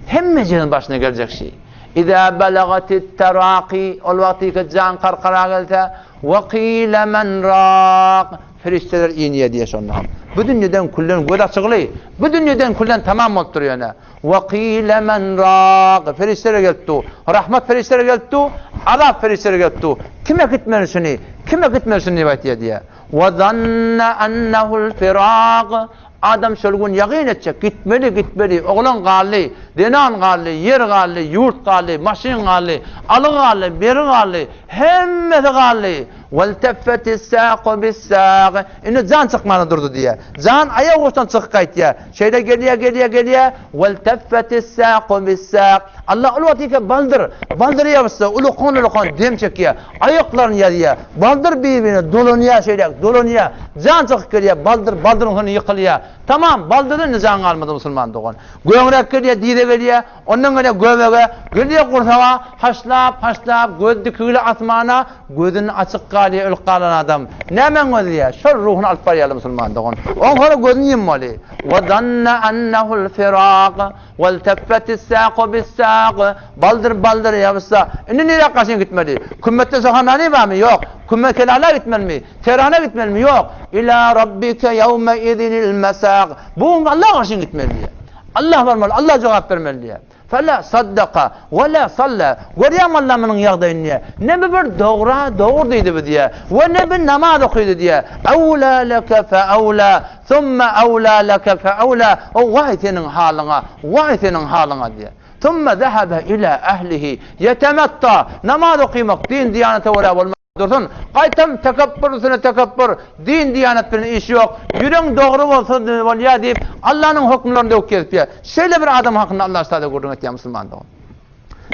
Hemmejiginiň başyna geljek şi. Iza belagatit teraki, ol wagtyky jan karkara gelse, we kile men rak, perişdeler inýär diýýär şonda. Bu dünýeden külden göz açygly, bu dünýeden külden tamam bolupdyr ýöne. Wekile men rak, perişdeler gelip dur. Rahmat perişdeleri gelip dur, azap perişdeleri gelip dur. Kim äkitmeli şuny? Kim äkitmeli şuny diýip aýtýar diýýär. Wa zanna ennehul firak. Adam şol gün ýagyn etjek, gitmeli, gitmeli. Oglan galdy, zenan galdy, ýer galdy, ýurt galdy, maşyn galdy, aly galdy, beri galdy, hemmesi galdy. Welteffetis-saqu bis-saq. Indi jan çykmana durdy diýýär. Jan aýak uçdan çykyp gaýtýar. Şeýle gelýär, gelýär, gelýär. Welteffetis-saqu bis-saq. Allah ol wagt ýeke baldyr, baldyr ýabyşsa, ulukan-ulukan dem çekýär. Aýaklaryny ýazýar. Baldyr bir-birine dolanýar şeýle, dolanýar. Jan çykyp gelýär, baldyr baldyryň üstüne ýykylýar. Tamam, baldyrdan indi jan galmady musulman dogan. Göňrek gelýär, dize gelýär. Ondan gelýär göbege, gelýär gursaga, haşlap, haşlap, göz dikigli asmana, gözüni açyk galýar ölüp galan adam. Nämäň gözleýär? Şol ruhuny alyp barýarlar musulman dogan. Oň soňra gözüni ýummaly. Wa zanna annahul firaq, welteffetis-saqu bis-saq, baldyr baldyr ýabyşsa, indi nirä gaşyn gitmeli? Kümmetde sohanani barmy? Ýok. Kümmet kelala gitmelimi? Tehrana gitmelimi? Ýok. Ila rabbike ýewme izinil mesaq. Bu gün Alla gaşyn gitmeli diýýär. Allah barmaly, Allah jogap bermeli diýýär. Fela saddaka we la salla. Görýäňmi Allah munuň ýagdaýyny diýýär. Ne bu bir dogra dogry diýdi bu diýýär. We ne bir namaz okydy diýýär. Awla leke fe awla, thumma awla leke fe awla. O waý seniň halyňa, waý seniň halyňa diýýär. Thumma zahaba ila ahlihi yetematta. Namaz okymak din diýanete görä bolmaz. Dursun. Gaýtam tekepbür üstüne tekepbür, din diýanet bilen işi ýok, ýüregiň dogry bolsa bolýar diýip, Allanyň hökümlerini döwüp gezipýär. Şeýle bir adam hakynda Allah şada gürrüň etýär musulman dogan.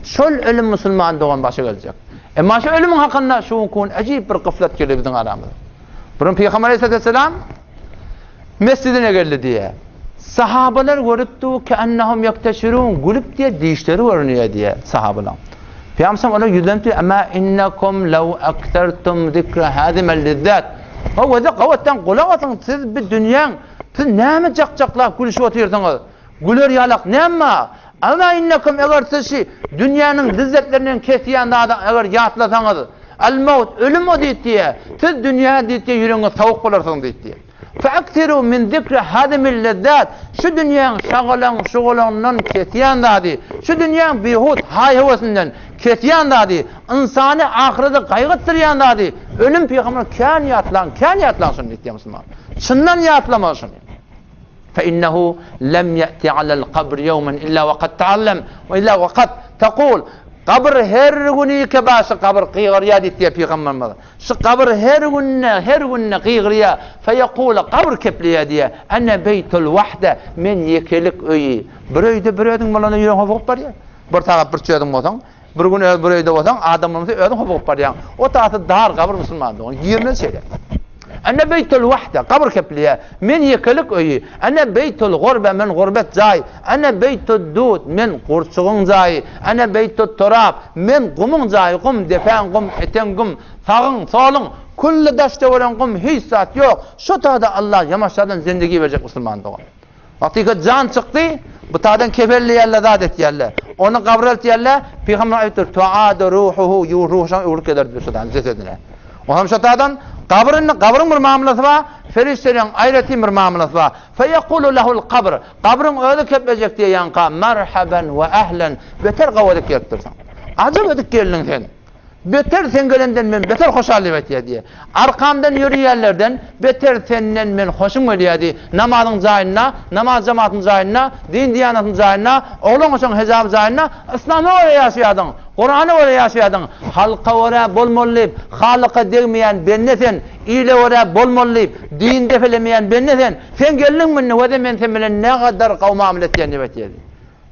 Şol ölüm musulman dogan başa geljek. Emma şu ölümiň hakynda şu günki gün äjip bir gyflat geldi biziň aramyza. Bir gün Pygamber aleyhisselam mescidine geldi diýýär. Sahabalar görüpdi, keennehum ýekteşirun, gülüp diýýär, dişleri görünýär diýýär sahabalaň. Pygamber olara ýüzlenip diýýär, Emma innekum law aktartum zikra hazimel lizzat. O weze gawatdan gulak asyň, siz bir dünýäň, siz näme jak-jaklap gülüşip otyrsyňyz? Güler ýalak näme bar? Emma innekum eger siz şi dünýäniň lizzetlerinden kesýän zady eger ýatlasaňyz, el-maut, ölüm o diýip diýýär, siz dünýä diýip diýýär ýüregiňiz sowuk bolarsyňyz diýip diýýär. Fe'eksiru min zikri hazimil lezzat, şu dünýäň şagalaň şugalaňyndan kesýän zady, şu dünýäň bihut haý-höwesinden kesýän zady, ynsany ahyrete gaýgytdyrýan zady, ölüm pygamber kän ýatlaň, kän ýatlaň şuny diýip diýýär musulman. Çyndan ýatlamaly şuny. Fe innehu lem ýe'ti alel kabr ýewmen illa we kad taallem we illa we kad tekul Gabyr her güni keba şu gabyr gygyrýar diýip diýýär pygamberimiz. Şu gabyr her günde, her günde gygyrýar. Feýekule gabyr kepleýär diýýär. Ene beýtul wahde men ýekelik öýi. Bir öýde bir özüň bolanda ýüregiň hopugyp barýar. Bir sagat bir özüň bolsaň, Bir gün öz bir öýde bolsaň, adam bolmasa özüň hopugyp barýaň. O tasy dar gabyr musulman dogan. Girmez şeýle. Ene beýtul wahde, gabyr kepleýär. Men ýekelik öýi. Ene beýtul gurbe, men gurbet jaý. Ene beýtud dud, men gurçugyň jaýy. Ene beýtut turab, men gumuň jaýy. Gum, depäň gum, eteň gum, sagyň, soluň, külli daş-töweregiň gum, hiç zat ýok. Şo tada Allah ýamaşjadan zindigi berjek musulman dogan. Wagtyka jan çykdy, bu taýdan kefelleýärler, zat etýärler. Ony gabra eltýärler, pygamber aýdypdyr, Tuadu ruhuhu, ruhy şoňa öwrülip geler diýip şo jesedine. Onam şo taýdan gabyr indi gabyryň bir mamlasy bar, perişdeleriň aýratyn bir mamlasy bar. Feýekulu lehul kabr, gabryň özi keplejek diýýänka, merhaben we ehlen, beter gawy edip gelipdirsiň. Ajap edip geldiň sen. Beter sen gelenden men beter hoşal diýip aýtýar diýýär. Arkamdan ýöreýänlerden beter senden men hoşum gelýär diý. Namazyň jaýynda, namaz jematyň jaýynda, din-diýanatyň jaýynda, oglan-goşaň hejaby jaýynda yslama görä ýaşaýardyň, Kurana görä ýaşaýardyň. Halka görä bolmaly diýip, Halyka degmeýän bende sen, ile görä bolmaly diýip, dini depelemeýän bende sen. Sen geldiňmi indi, weze men sen bilen nägadar gowy mamla etýän diýip aýtýar diý.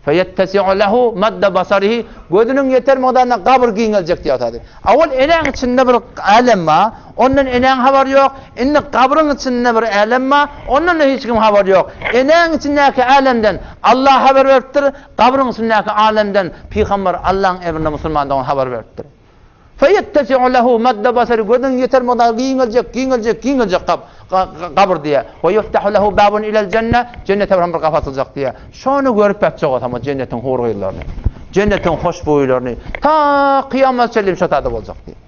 Feýettesi'u lehu madda basarihi, gözüniň ýeter mukdarynda gabyr giňeljek diýýär otady. Owal enäň içinde bir älem bar, ondan enäň habary ýok, indi gabryň içinde bir älem bar, ondan-da hiç kim habary ýok. Enäň içindäki älemden Allah habar beripdir, gabryň içindäki alemden pygamber Allaň emrine musulman dogan habar beripdir. Feýettesi'u lehu madda basari, gözüniň ýeter mukdary giňeljek, giňeljek, giňeljek gap, gabyr diýýär. We ýuftahu lehu babun ilel jenne, jennete bir gapy açyljak diýýär. Şony görüp ýatjak bolsam, o jennetiň hur-gyzlaryny, jennetiň hoşboýlaryny, ta kyýamat çenli şo tada boljak diýýär.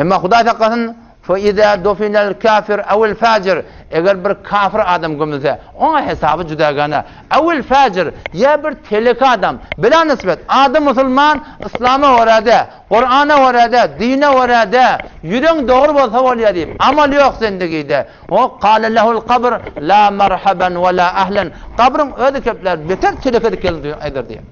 Emma Hudaý saklasyn, Fe izâ dufinel kâfir ewil fâjir, eger bir kafir adam gömülse, oňa hesaby jüdagana. Ewil fâjir, ýa bir teleki adam, bila nisbet, ady musulman, yslama görä-de, Kurana görä-de, dine görä-de, ýüregiň dogry bolsa bolýar diýip, amal ýok zendigide. O kâle lehul kabr, lâ merhaben we lâ ehlen, gabryň özi keplär, beter teleke edip gelin aýdar diýip.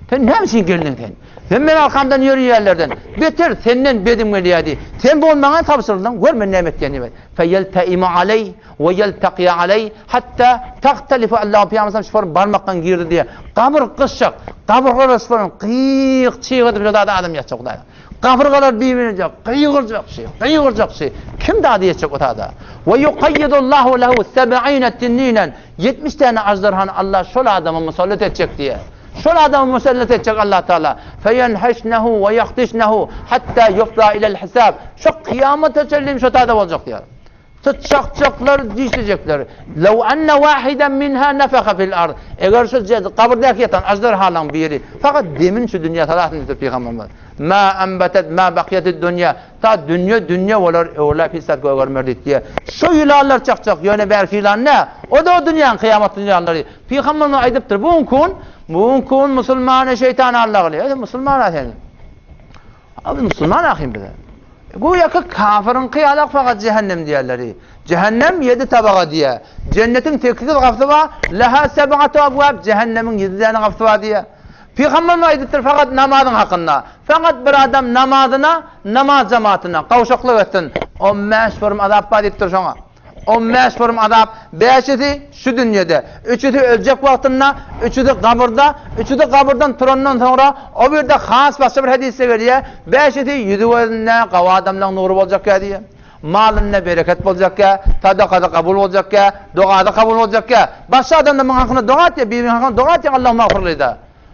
Sen näme üçin geldiň sen? Sen meň arkamdan ýörýänlerden beter senden bedim gelýärdi. Sen bu gün maňa tabşyryldyň, gör men näme etýän diýip. Feýelteimu aleý we ýeltakiýa aleý hatta tahtalifu Allahu pygamber şular barmakdan girdi diýýär. Gabyr gyşjak, gabyrgalar şular gyk çyg edip şo adam ýatjak Hudaý. Gabyrgalar bir-birine gygyrjak şy, gygyrjak şy. Kim dady ýetjek o tada? We yuqayyidullahu lehu seb'ine tinninen 70 täne aždarhany Allah şol adama musallat etjek diýýär. Şol adamy musallat etjek Allah Taala. Feýenheşnehu we ýahdişnehu hatta ýufza ilel hisab. Şo kyýamata çenli şo tada boljak diýýär. Syçjakjaklar, dişlejekler. Law anna wahidan minha nafaha fil ard. Eger şu gabyrdäki ýatan aždarhalaň biri fakat demini şu dünýä salasyn diýipdir pygamberimiz. Ma anbatat ma baqiýatid dunýa. Ta dünýe dünýe bolar, öwrüläp hiç zat gögermer diýip diýýär. Şo ýylanlar çakjak, ýöne bärki ýylan nä? O-da o dünýäň kyýamat ýylanlary. Pygamberimiz aýdypdyr, bu gün bu gün musulmany şeýtan allagyly. Ey musulman sen. Abi musulman ahim bize. Güýä ki kafiriňki ýalak fakat cehennem diýerleri. Cehennem ýedi tabaga diýýär. Jennetiň sekiz gapysy bar. Leha seb'atu abwab, cehennemiň ýedi däne gapysy bar diýýär. Pygamberimiz aýdypdyr fakat namazyň hakynda. Fakat bir adam namazyna, namaz jematyna gowşaklyk etsin, on bäş forum azap bar diýipdir şoňa. On bäş forum azap, bäşisi şu dünýede, üçüsi öljek wagtynda, üçüsi gabyrda, üçüsi gabyrdan turandan soňra, o birde has başga bir hadysda gelýär, bäşisi ýüzi-gözünde gawy adamlaň nury boljakýa diýýär. Malynda bereket boljakýa, sadakasy kabul boljakýa, dogasy kabul boljakýa. Başga adamlar muň hakynda doga etýär, biriniň hakynda doga etýäň Allahumma agfirlida.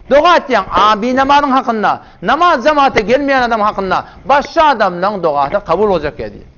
Doga etýäň, a binamazyň hakynda, namaz jemagata gelmeýän adam hakynda başga adamlaň dogasy kabul boljakýa diýýär.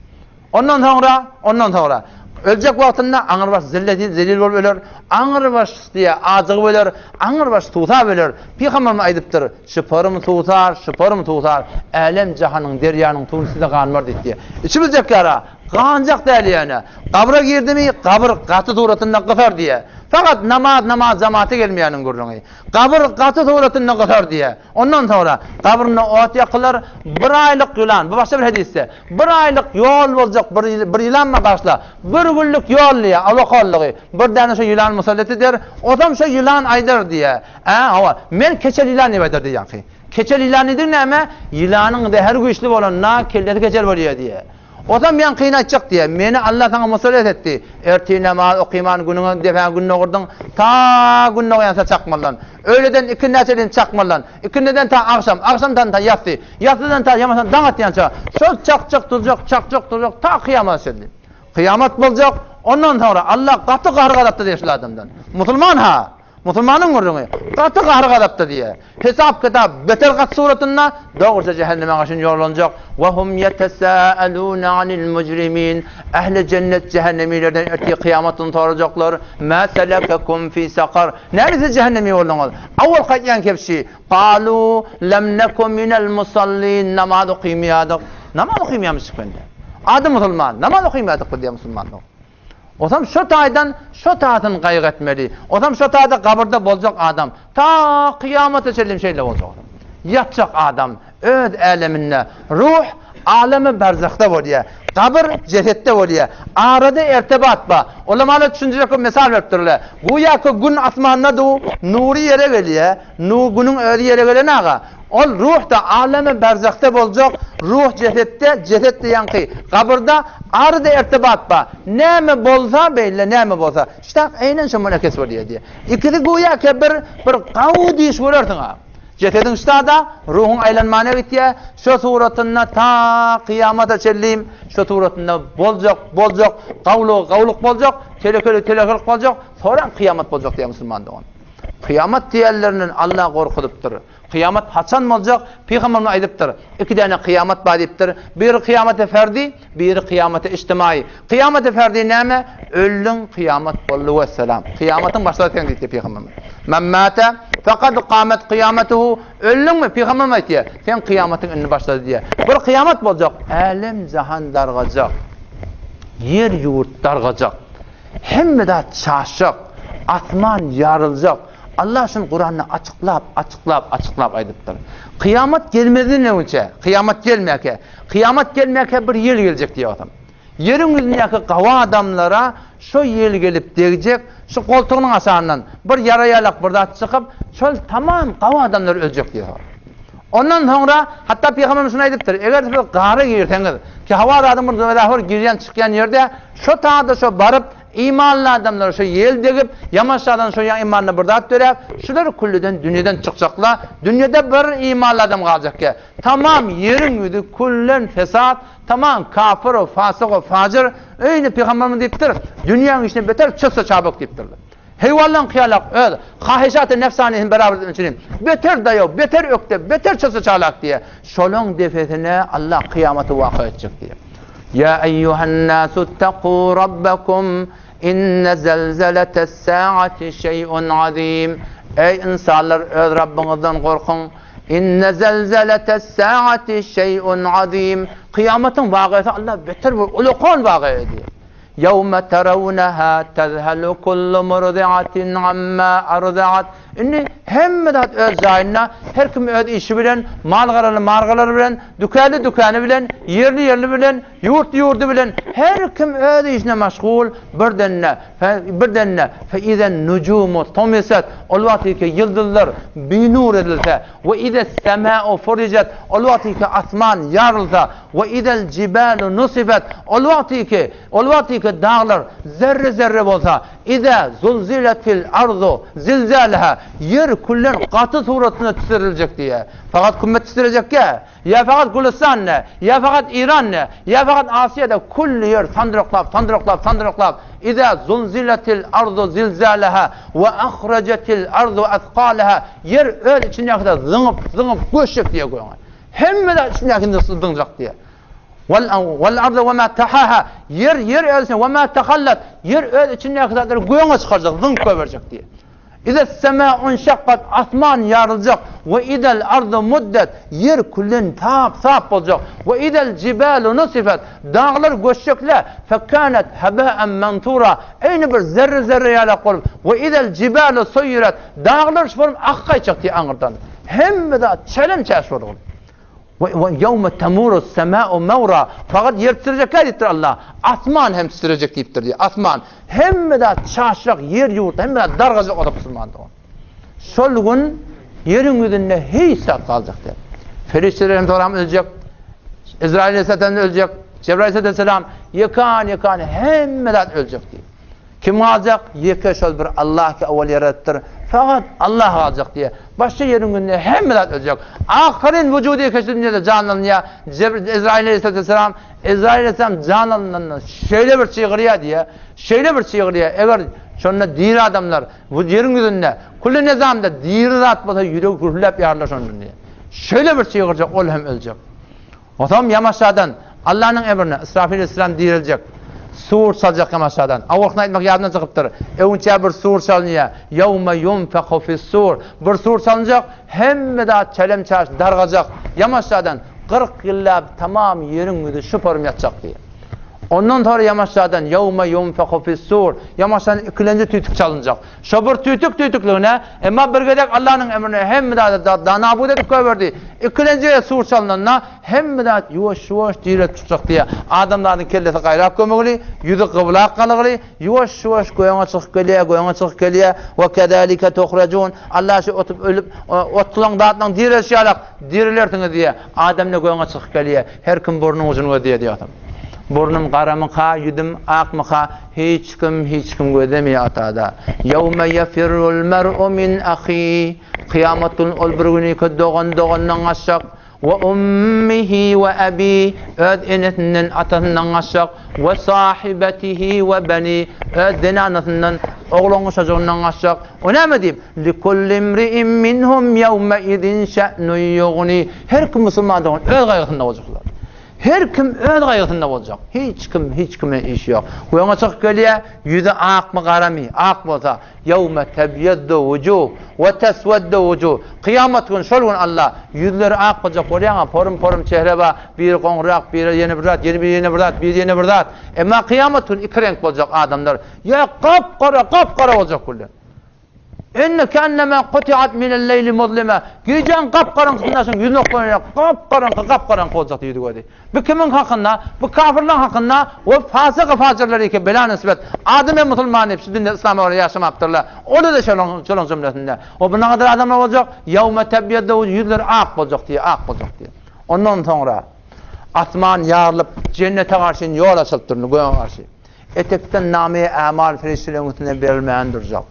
Ondan soňra, ondan soňra öljek wagtynda aňrybaş zilleti zelil bolup öler, aňrybaş diýýär, ajygyp öler, aňrybaş suwsap öler. Pygamberimiz aýdypdyr, Şyparym suwsar, şyparym suwsar, älem-jahanyň, derýanyň suwuny size ganmar diýipdir. Içimiz ýara, ganjak däl ýöne. Gabra girdimi, gabyr gaty suratynda gysar diýýär. Fakat namaz, namaz jamata gelmeýäniň gürrüňi. Gabyr gaty suratynda gysar diýýär. Ondan soňra gabrynda ot ýakylar, bir aýlyk ýylan, bu başga bir hadysda, bir aýlyk ýol boljak bir bir ýylanma bagyşla, bir günlük ýol diýýär, alakallygy, bir däne şo ýylan musallat eder, osam şo ýylan aýdar diýýär. Ä, hawa, men keçel ýylan diýip aýdar diýýänki. Keçel ýylan diýdigi näme? Ýylanyň zäheri güýçli bolanda kellesi keçel bolýar diýýär. Osam ýaňkyny aýtjak diýýär. Meni Alla saňa musallat etdi. Ertir namaz okyman günüňe depäňe gün dogurdyň, ta gün dogýança çakmalydan. Öýleden ikindä çenli çakmalydan. Ikindiden ta agşam, agşamdan ta ýassy, ýassydan ta ýamasan daň atýança şol çakjak durjak, çakjak durjak ta kyýamata çenli. Kyýamat boljak, ondan soňra Alla gaty gahar-gazapda diýýär şul adamdan. Musulman-ha! Musulmanyň gürrüňi, gaty gahar-gazapda diýýär. Hesap-kitap beter gaty suratynda, dogruça jähenneme gaşyn ýollanjak. Wa hum ýetesâelûne anil mujrimîn. Ähli jennet jähennemilerden ertir kyýamat güni sorajaklar, Mâ selekekum fî sakar. Näme siz jähennemi bolduňyz? Awwal gaýtýan kebşi, Galû lem neku minel musallîn. Namaz okymýardyk. Namaz okymýarmyşyk bende. Ady musulman, namaz okymýardyk biz diýýär musulmanlar. Osam şo taýdan şo taýsyn gaýgy etmeli. Osam şo taýda gabyrda boljak adam. Ta kyýamata çenli şeýle boljak osam. Ýatjak adam öz äleminde. Ruh alemi berzahda bolýar. Gabyr jesetde bolýar. Arada ertebat bar. Ulamalar düşündirjek bolup mysal beripdirler. Güýäki gün asmanda du, nury ýere gelýär. Nu günüň özi ýere gelen aga. Ol ruh-da alemi berzahda boljak, ruh jesetde, jeset-de ýaňky gabyrda, arada ertibat bar. Näme bolsa beýle, näme bolsa. Ştak eýnen şo munakes bolýar diýýär. Ikisi güýä ke bir, bir gawy diş görersiň-a. Jesediň ştada, ruhuň aýlanmana gitýär. Şo suratynda ta kyýamata çenli şo suratynda boljak, boljak, gawlugy gawluk boljak, telekeligi telekelik boljak, soram kyýamat boljak diýýär musulman dogan. Kyýamat diýenlerinden Alla gorkuzypdyr. Kyýamat haçan boljak? Pygamberimiz aýdypdyr, Iki däne kyýamat bar diýipdir. Biri kyýamaty ferdi, biri kyýamaty ijtimaýy. Kyýamaty ferdi näme? Öldüň, kyýamat boldy wessalam. Kyýamatyň başlary sen diýipdir pygamberimiz. Men mate fekad kamet kyýamatuhu. Öldüňmi? Pygamberimiz aýtýar, Seň kyýamatyň indi başlady diýýär. Bir kyýamat boljak, älem-jahan dargajak. Ýer-ýurt dargajak. Hemme zat çaşjak, asman ýaryljak. Allah şuny Kuranda açyklap, açyklap, açyklap aýdypdyr. Kyýamat gelmezden öňçe, kyýamat gelmäkä, kyýamat gelmäkä bir ýel geljek diýip atam. Ýeriň ýüzündäki gawy adamlara şo ýel gelip degjek, şu goltugynyň aşagyndan bir ýara ýalak bir zat çykyp, şol tamam gawy adamlar öljek diýip. Ondan soňra hatda pygamberimiz şuny aýdypdyr, eger siz gara girseňiz, ki hawa zadyň bir zähür girýän çykýan ýerde şo taýda şo baryp imanly adamlara şo ýel degip, ýamaşadan şo ýa imanda bir zat döräp, şular külliden dünýeden çykjakla, dünýede bir imanly adam galjak ýa. Tamam ýeriň ýüzi küllen fesat, tamam kafir we fasyk we fajyr, öýni pygamberimiz diýipdir, dünýäň içinde beter çyssa çabuk diýipdirler. Heýwanlaň hyýalak öz hahyşaty nefsanysyny beraber etmek üçin beter daýaw, beter ökde, beter çyrsy çalak diýýär. Şolaň defesine Allah kyýamaty waka etjek diýýär. Ýa eýýuhan-nasu-ttakû rabbakum, inne zelzeletes-saati şeý'un azim. Eý ynsanlar öz Rabbyňyzdan gorkuň. Inne zelzeletes-saati şeý'un azim. Kyýamatyň wakasy Allah beter bir ulakan waka edýär. Ýewme terawneha tezhelu kullu murdiatin amma ardaat. Indi hemme zat öz jaýynda, her kim öz işi bilen, mal-garaly mal-garalary bilen, dükanly dükany bilen, ýerli ýerli bilen, Ýurt ýurdy bilen her kim öz işine maşgul, birden-de, birden-de, fe izen nujumu tomiset, ol wagtyky ýyldyzlar binur edilse, we ize semau furijat, ol wagtyky asman ýarylsa, we izel jibalu nusifet, ol wagtyky, ol wagtyky daglar zerre-zerre bolsa, ize zulziletil arzu zilzaleha, ýer küllen gaty suratynda titiriljek diýýär. Fakat kümmet titrejekkä? Ýa fakat Gülüstan ne, ýa fakat Iran ne, ýa fakat Asiýada külli ýer sandyraklap, sandyraklap, sandyraklap, Iza zulziletil arzu zilzaleha we ahrajetil arzu asqalaha, ýer öz içindäki zat zyňyp, zyňyp göçjek diýýär göňe. Hemme zat içindäkini zyňjak diýýär. Wal wal arzu we ma tahaha, ýer ýer öz içinde we ma tahallat, ýer öz içindäki zatlary göňe çykarjak, zyňyp goýberjek diýýär. Ize's-semâ'u inşakkat, asman ýaryljak, we izel ardu muddet, ýer külden sap-sap boljak, we izel jibalu nusifet, daglar göçjekle, fekânet hebâ'en mensûrâ, eýni bir zerre-zerre ýalak bolup, we izel jibalu suýýiret, daglar şu bolup akyp gaýtjak diýýär aňyrdan. Hemme zat çelem-çäş bolgun. We ýewme temurus semâ'u mewra, fakat ýer titrejek däl diýipdir Allah, asman hem titrejek diýipdir diýýär, asman. Hemme zat çaşjak, ýer ýurt, hemme zat dargajak bolsa musulman dogan. Şol gün ýeriň ýüzünde hiç zat galjak däl. Perişdeler hem soram öljek, Ezrail aleyhisselam öljek, Cebrail aleyhisselam ýekan-ýekan hemme zat öljek diýip. Kim galjak? Ýeke şol bir Allah ki owal ýaradypdyr. Fakat Allah galjak diýýär. Başga ýeriň günde hemme zat öljek. Ahyryn wujudy ýeke şu dünýede janlanýar. Ezrail aleyhisselam, Ezrail aleyhisselam jan alynanda şeýle bir çygyrýar diýýär. Şeýle bir çygyrýar. Eger şonda diri adamlar bu ýeriň ýüzünde külli nizamda diri zat bolsa ýüregi gürläp ýarylar şondan diýýär. Şeýle bir çygyrjak ol hem öljek. Onsoňam ýamaşadan, Allanyň emrine, Israfil aleyhisselam diriljek. Sur çaljak ýamaşadan. Awalkyny aýtmak ýadymdan çykypdyr. Öňçä bir sur çalynýar. Ýewme ýunfehu fis-sur. Bir sur çalynjak, hemme zat çelem-çaş dargajak. Ýamaşadan 40 ýyllap tamam ýeriň ýüzi şuparyp ýatjak diýýär. Ondan soňra ýamaşadan Ýewme ýunfehu fis-sur. Ýamaşadan ikilenji tüýtük çalynjak. Şo bir tüýtük tüýtükligine, emma bir gezek Allanyň emrine hemme zady da nabut edip goýberdi. Ikilenji gezek sur çalnanda, hemme zat ýuwaş-ýuwaş direlip çykjak diýýär. Adamzadyň kellesi gaýrap gömügli, ýüzi gyblak galygly, ýuwaş-ýuwaş göýüňe çykyp gelýär, göýüňe çykyp gelýär. We kezalike tuhrajun. Alla şu otup ölüp, otlaň zatlaň direlişi ýalak dirilersiňiz diýýär. Adam-da göýüňe çykyp gelýär. Her kim burnuň ujuny gözleýär diýýär. Burnum garamyka, ýüzüm akmyka, hiç kim hiç kim gözlemeýär atada. Ýewme ýefirrul mer'u min ahi, kyýamat gün ol bir günüki dogan dogandan gaçjak, we ummihi we abi, öz enesinden atasyndan gaçjak, we sahibetihi we beni, öz zenanasyndan, oglan guşajygyndan gaçjak. O näme diýip? Likulli imri'in minhum ýewme izin şe'nun ýugni. Her kim musulman dogan öz gaýgysynda boljaklar. Her kim öz gaýgysynda boljak. Hiç kim hiç kime işi ýok. Öňe çykyp gelýär, ýüzi akmy garamy, ak bolsa, Ýewme tebýeddu wujuh we tesweddu wujuh. Kyýamat güni şol gün Allah ýüzleri ak boljak bolýaňa, porum-porum çehre bar, biri goňrak, biri ýene bir zat, ýene biri ýene bir zat, biri ýene bir zat. Emma kyýamat güni iki reňk boljak adamlar. Ýa gap-gara, gap-gara boljak gülden. Indi kenneme kutiat minel-leýli muzlime. Gijäň gap-garaňkysynda şuň ýüzüni oklanýar. Gap-garaňky, gap-garaňky boljakdy ýüzi gözi. Bu kimiň hakynda? Bu kafirleň hakynda we fasyk fajyrlar eke bela nisbet. Adam hem musulman diýip şu dinde yslama görä ýaşamapdyrlar. Olar-da şolaň şolaň jümlesinde. We bu nagadar adamlar boljak. Ýewme tebýeddu ýüzleri ak boljak diýýär, ak boljak diýýär. Ondan soňra asman ýarylyp jennete garşy ýol açylypdyr, göge garşy. Etekden name-i ämal perişdeleriň üstünden berilmän durjak.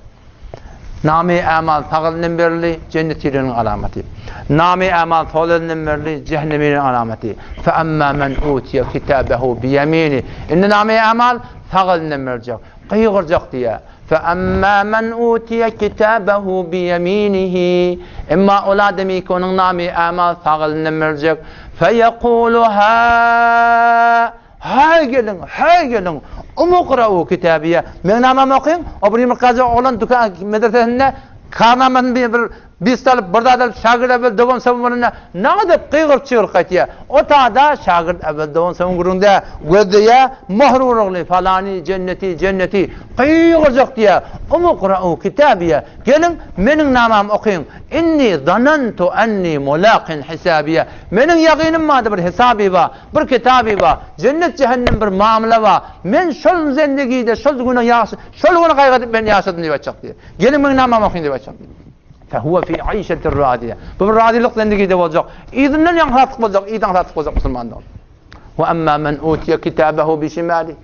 Name-i ämal sag elinden berildi, jennetileriň alamaty. Name-i ämal sol elinden berildi, jähennemileriň alamaty. Fe amma men utiye kitabehu bi yemini. Indi name-i ämal sag elinden beriljek. Gygyrjak diýýär. Fe amma men utiye kitabehu bi yeminihi. Emma ol adamy ki onuň name-i ämal sag elinden beriljek. Fe yekulu ha Haý geliň, haý geliň, Umukrau kitabiýe. Meň namamy okyň, o bir ýumurtgajy oglan dükan medresesinde karnamasyny bir bir. Bist alyp, bir zat alyp, şagirt äwel dogan sowun bolanda, nädip gygyryp-çygyryp gaýtýar. O tada şagirt äwel dogan sowun gürrüňde gözleýär, möhür urugly, falany, jenneti, jenneti, gygyrjak diýýär. Umukra'u kitabiýe, geliň, meniň namamy okyň, inni zanantu anni mulaqin hisabiýe, meniň ýagynym bardy bir hesaby bar, bir kitaby bar, jennet-jähennem bir mamla bar, men şol zendigide şol güne ýaş, şol güni gaýgy edip men ýaşadym diýip aýtjak diýýär. Geliň meň namamy okyň diýip aýtjak diýýär. Fehuwe fi aýşetir radiýe. Bu bir razylyk zendigide boljak. Yzyndan ýaňsatlyk boljak, yzy aňsatlyk boljak musulman dogan. Wa amma men utiýe kitabehu bi şimali.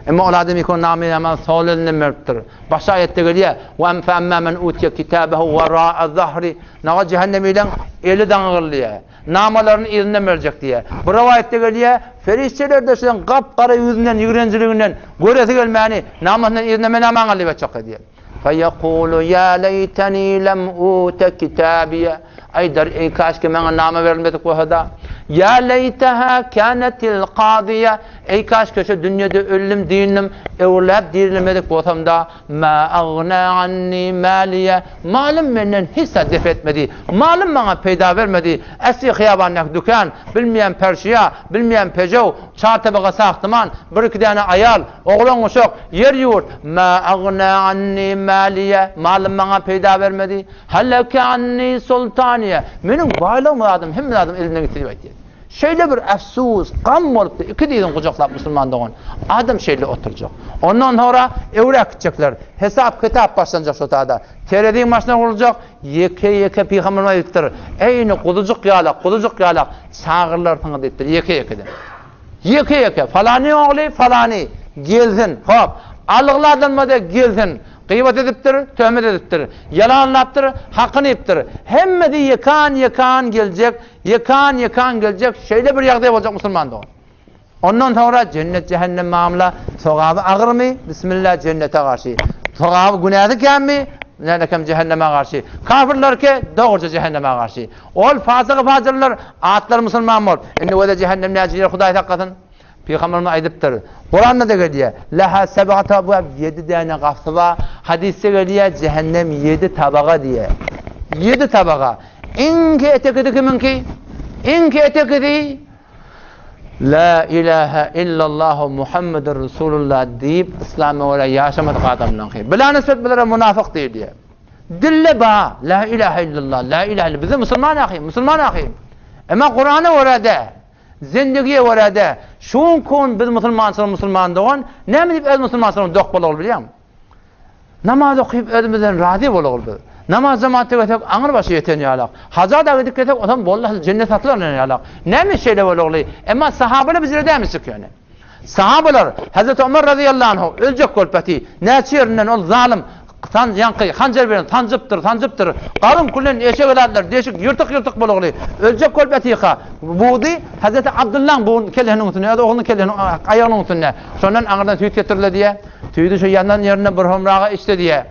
Emma ol adam ýeke namy ýaman sol elinden beripdir. Başga aýatda gelýär, Wa fe amma men utiýe kitabehu wara'a zahri. Naga jähennemileň eli daňygylýar. Namalaryny yzyndan berjek diýýär. Bir rowaýatda gelýär, Ferişdeler-de şoň gap-gara ýüzünden, ýigrenjiliginden göresi gelmäni, namasyndan yzyndan men namaňy al diýip aýtjak diýýär. Feýekulu ýa leýteni lem ute kitabiýe. Aýdar, eý kaşki maňa nama berilmedik bolsada. Ýa leýteha kânetil kazyýe. Eý kaşki şu dünýede öldüm dynnym, öwrüläp dirilmedik bolsamda. Ma agna anni maliýe. Malym menden hiç zat dep etmedi. Malym maňa peýda bermedi. Äsli hyýabandaky dükan, bilmeýän perşiýa, bilmeýän pejew, çar tabaga sahtyman, bir-iki däne aýal, oglan-uşak, ýer-ýurt, Ma agna anni maliýe, malym maňa peýda bermedi. Haleke anni sultaniýe, meniň baýlygym zadym, hemme zadym elimden gitdi diýip aýtýar. Şeýle bir efsus, gam bolupdy, iki dyzyny gujaklap musulman dogan. Adam şeýle oturjak. Ondan soňra öwrä gitjekler. Hesap-kitap başlanjak şo tada. Tereziň başyna guruljak, ýeke-ýeke pygamberimiz aýdypdyr, Eýni guzujyk ýalak, guzujyk ýalak çagyrylarsyňyz diýipdir, ýeke-ýekeden. Ýeke-ýeke, falanyň ogly falany, gelsin, hop, algyly adamada gelsin, gybat edipdir, töhmet edipdir, ýalanlapdyr, hakyny iýipdir. Hemmesi ýekan-ýekan geljek, ýekan-ýekan geljek, şeýle bir ýagdaý boljak musulman dogan. Ondan soňra jennet-jähennem mamla, sogaby agyrmy, bismillah jennete garşy. Sogaby günäsi känmi, nälekem jähenneme garşy. Kafirlerki dogruja jähenneme garşy. Ol fasygy-fajyrlar atlary musulman bolup, indi wede jähennem näçe ýer Hudaý saklasyn. Pygamberimiz aýdypdyr. Kuranda-da gelýär. Leha seb'atu abwab ýedi däne gapysy bar. Hadysda gelýär, jähennem ýedi tabaga diýýär. Ýedi tabaga. Iňki etekisi kimiňki? Iňki etekisi La ilahe illallahu Muhammedur Resulullah diýip yslama görä ýaşamadyk adamlaňky. Bila nisbet bulara munafyk diýilýär. Dille ba, la ilahe illallah, la ilahe illallah. Biz musulman ahy, musulman ahy. Emma Kur'ana görä de, zendigiye görä de, şu gün biz musulmançylyk musulman dogan, näme diýip öz musulmançylygyny dok bolaly bilýäňmi? Namaz okyp özümizden razy bolaly biz. Namaz jemaatda gelsek aňyr başy ýeten ýalak. Haja da gidip gelsek onam boldy jennet satylan ýalak. Näme şeýle bolaly? Emma sahabalar bizlere dämi çykýany? Sahabalar Hazreti Omar razyýallahu anhu öljek bolup ýaty. Näçe ýerinden ol zalym san ýaňky hanjar bilen sanjypdyr, sanjypdyr. Garyn külen eşek elatlar deşik ýyrtyk-ýyrtyk bolaly. Öljek bolup ýatyka. Budy Hazreti Abdullaň bugun kellesiniň üstünde, öz oglunyň kellesiniň aýagynyň üstünde. Şondan aňyrdan süýt getirildi diýe. Süýdi şu ýanan ýerinde bir homraga içdi diýe.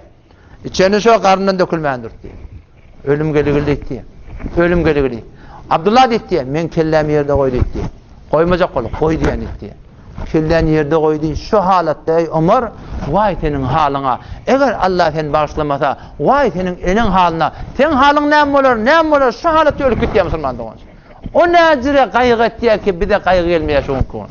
Içeni şo garnyndan dökülmän durdy. Ölüm geligil diýdi. Ölüm geligil. Abdullah diýdi, men kellämi ýerde goý diýdi. Goýmajak bolup, goý diýen diýdi. Kelläni ýerde goýdy. Şu halatda eý Omar, waý seniň halyňa. Eger Allah seni bagyşlamasa, waý seniň eneň halyna. Seň halyň näme bolar, näme bolar? Şu halatda ölüp gitýär musulman dogan. O näjire gaýgy etýär ki, bize gaýgy gelmeýär şu günki gün.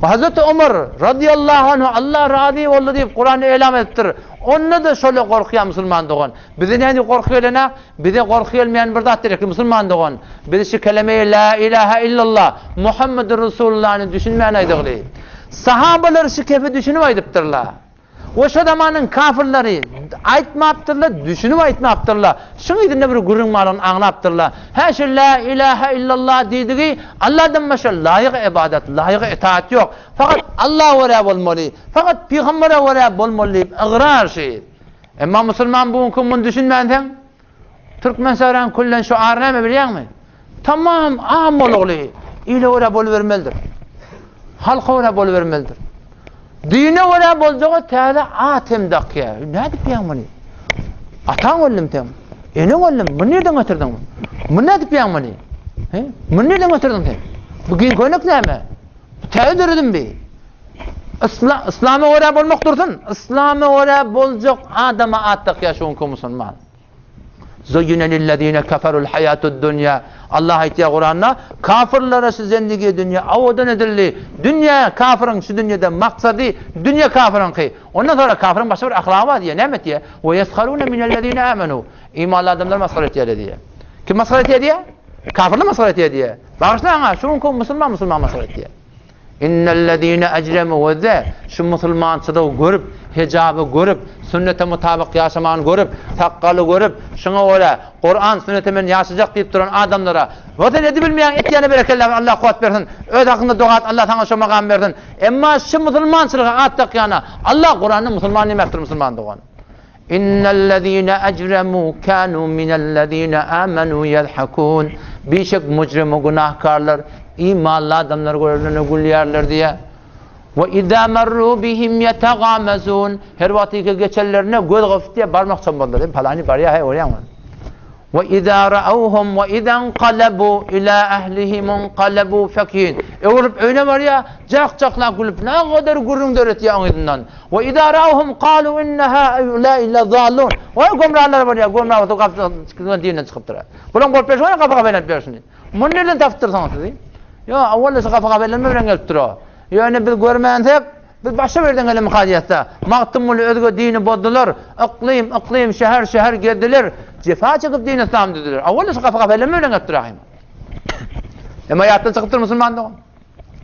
Hazreti Omar radiyallahu anhu Allah razy boldy diýip Kuranda elam edipdir. Onda-da şola gorkýar musulman dogan. Bize nädip gorky gelene? Bize gorky gelmeýän bir zat gerekli musulman dogan. Biz şu kelemeyi la ilaha illallah Muhammedur Resulullahny düşünmän aýdygly. Sahabalar şu kefi düşünip aýdypdyrlar. We şo zamanyň kafyrlary aýtmapdyrlar, düşünip aýtmapdyrlar. Şuň yzynda bir gürrüň barlygyny aňlapdyrlar. Hä şu Lä ilähä illallah diýdigi Allahdan başga laýyk ybadat, laýyk itaat ýok. Fakat Allaha görä bolmaly, fakat pygambere görä bolmaly diýip ygrar şi. Emma musulman bu günki muny düşünmänseň, Türkmensähraň küllen şuary näme bilýäňmi? Tamam am bolugly, ile görä bolubermelidir. Halka görä bolubermelidir. Dine görä boljaga täze at hem dakýar. Nädip diýýäň muny? Ataň öldüm sen. Eneň öldüm. Muny nirden getirdiň? Muny nädip diýýäň muny? He? Muny nirden getirdiň sen? Bu giň köýnek näme? Bu täze döredim bi. Isla, islama görä bolmak dursun. Islama görä boljak adama at dakýar şu günki musulman. Zuyyine lillezine keferul hayatud dunya. Allah aýtýar Kuranda, kafirlere şu zendigi dünýe owadan edildi. Dünýe kafiryň şu dünýede maksady dünýe kafiryňky. Ondan sonra kafiryň başga bir ahlagy bar diýýär. Näme diýýär? Ve yesharuna minellezine amenu. Imanly adamlar masgara etýärler diýýär. Kim masgara etýär diýýär? Kafirler masgara etýär diýýär. Bagyşlaň-a, şu günki musulman musulman masgara etýär. Innellezine ecremu we şu musulmançylygy görüp, hijaby görüp, sünnete mutabyk ýaşamany görüp, sakgaly görüp, şuňa görä Kuran sünnete men ýaşajak diýip duran adamlara, we sen edibilmeýäň etýäne berekella Allah kuwwat bersin, öz hakyňda doga et Allah saňa şo makamy bersin. Emma şu musulmançylyga at dakýana Allah Kuranda musulman diýmäpdir musulman dogan. Innellezine ecremu kanu minellezine amenu yezhakun. Bişek mujrimi günahkarlar imanly adamlar görenlerine gülýärler diýýär. We iza marru bihim yetagamazun. Her wagtyky geçenlerine göz gysyp diýýär, barmak çommaldyr. Hem palany barýar, heý görýäňmi? We iza ra'awhum we iza inqalabu ila ahlihim inqalabu fakihin. Öwrülip öýüne barýar, jak-jaklap gülüp, nägadar gürrüň döretýär oň yzyndan. We iza ra'awhum qalu inna haula'i lazallun. Oý gomralar bolýar, gomra bolsa gapydan dinden çykypdyr. Bulaň bolup berşi gapy gapy aýlanyp ýörşüni. Muny nirden tapypdyrsyňyz sizi? Ýok, awal şu gapy gapy aýlanma bilen gelipdir o. Ýöne biz görmänsek, Biz başga bir ýerden gelen kazyýetde. Magtymguly özge dini bozdular, yklym, yklym, şäher, şäher gezdiler, jepa çekip din yslam düzdüler. Awal şu gapy gapy elleme bilen gelipdir ahym. Emma ýatdan çykypdyr musulman dogan.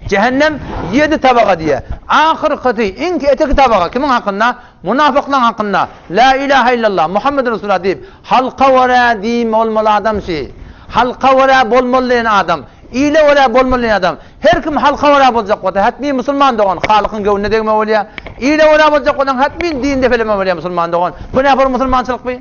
Cehennem ýedi tabaga diýe. Ahyrkysy iň eteki tabaga kimiň hakynda? Munafyklaryň hakynda. La ilaha illallah Muhammed Resulullah diýip, halka görä din bolmaly adam şi. Halka görä bolmaly diýen adam. Ile görä bolmaly diýen adam. Her kim halka görä boljak bolsa, hetmin musulman dogan, Halykyň göwnüne degme bolýar. Ile görä boljak bolsaň, hetmin din depeleme bolýar musulman dogan. Bu nähili musulmançylyk bu?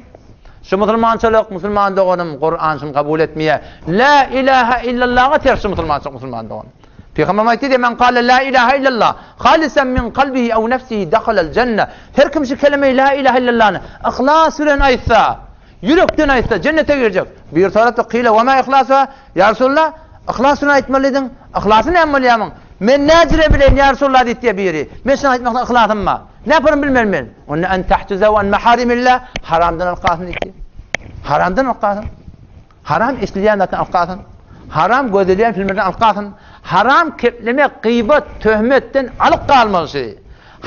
Şu musulmançylyk, musulman doganym, Kuran şuny kabul etmeýär. La ilaha illallaha ters şu musulmançylyk musulman dogan. Pygamberimiz aýtdy diýip, men kale la ilaha illallah, halisan min kalbihi ew nefsihi dahalal jenne. Her kim şu kelemeyi la ilaha illallahny yhlas bilen aýtsa, Ýürekden aýtsa, jennete girjek. Biri sorapdyr, Kyle we ma ihlasuha? Ýa Resulallah, yhlas bilen aýtmaly diýdiň. Yhlasy näme bolýarmyň? Men näjire bileýin, ýa Resulallah diýipdir biri. Men şuny aýtmakda yhlasym bar. Näparyny bilmen men. Onda en tahtuzaw an maharimillah, haramdan alyp galsyn diýipdir. Haramdan alyp galsyn. Haram eşidilýän zatdan alyp galsyn. Haram gözlenýän filmlerden alyp galsyn. Haram keplemek, gybat, töhmetden alyp galmaly şi.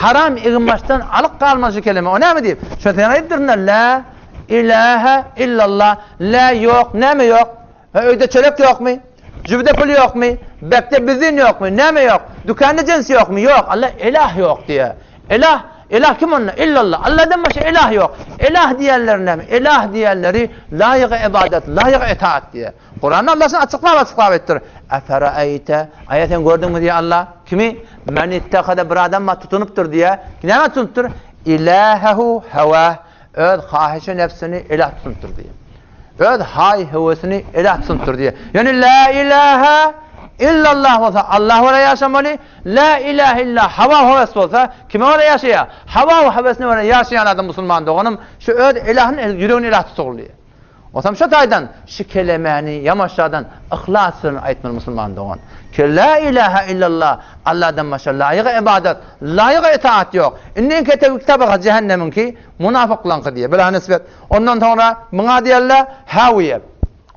Haram eginbaşdan alyp galmaly şu keleme. O näme diýip? Şo sen aýdypdyryn-da, La ilahe illallah. La ýok, näme ýok? Ha öýde çörek ýokmy? Jübüde pul ýokmy? Bekde bizin ýokmy? Näme ýok? Dükanda jins ýokmy? Ýok. Allah ilah ýok diýýär. Ilah, ilah kim onda? Illallah. Allahdan başga ilah ýok. Ilah diýenleri näme? Ilah diýenleri laýygy ybadat, laýygy itaat diýýär. Kuranda Allah şuny açyklap açyklap aýtdyr. Eferaeyte, aýa sen gördüňmi diýýär Allah. Kimi? Men ittehada bir adam bar tutunypdyr diýýär. Näme tutunypdyr? Ilahehu hewah. Öz hahyşy nefsini ilah tutunypdyr diýýär. Öz haý höwesini ilah tutunypdyr diýýär. Ýöne la ilaha illallah bolsa Allah görä ýaşamaly. La ilaha illa hawa höwes bolsa kime görä ýaşaýar? Hawa höwesine görä ýaşaýan adam musulman doganym şu öz ilahyny ýüregini ilah tutugly diýýär. Onsoň şu taýdan şu kelemäni ýamaşjadan yhlas bilen aýtmaly musulman dogan. Ki la ilaha illallah Allahdan başga laýyk ybadat, laýyk itaat ýok. Indi iň ketegi tabaga jähennemiňki, munafyklaňky diýýär. Bela nisbet. Ondan soňra muňa diýerler hawiýe.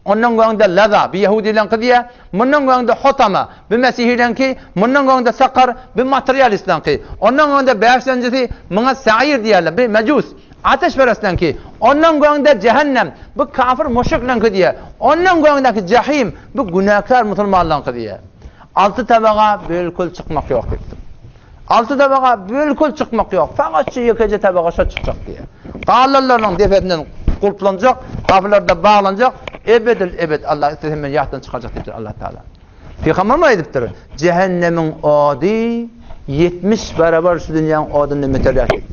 Ondan göňde laza, bi ýehudileňki diýýär. Mundan göňde hotama, bi mesihileňki, mundan göňde sakar, bi materialistleňki. Ondan göňde bäşlenjisi muňa sair diýerler, bi mejus. Ateşperestleňki, ondan göňde jähennem, bu kafir müşrikleňki diýýär. Ondan göňdäki jahim, bu günäkär musulmanlaňky diýýär. Alty tabaga bilkul çykmak ýok diýipdir. Alty tabaga bilkul çykmak ýok. Fakat şu ýekeje tabaga şo çykjak diýýär. Galanlarynyň depesinden gulplanjak, gapylarda baglanjak, ebedil ebed Allah islese men ýatdan çykarjak diýipdir Allah Taala. Pygamberimiz aýdypdyr, Jähennemiň ody 70 barabar şu dünýäň odundan beterräk diýip.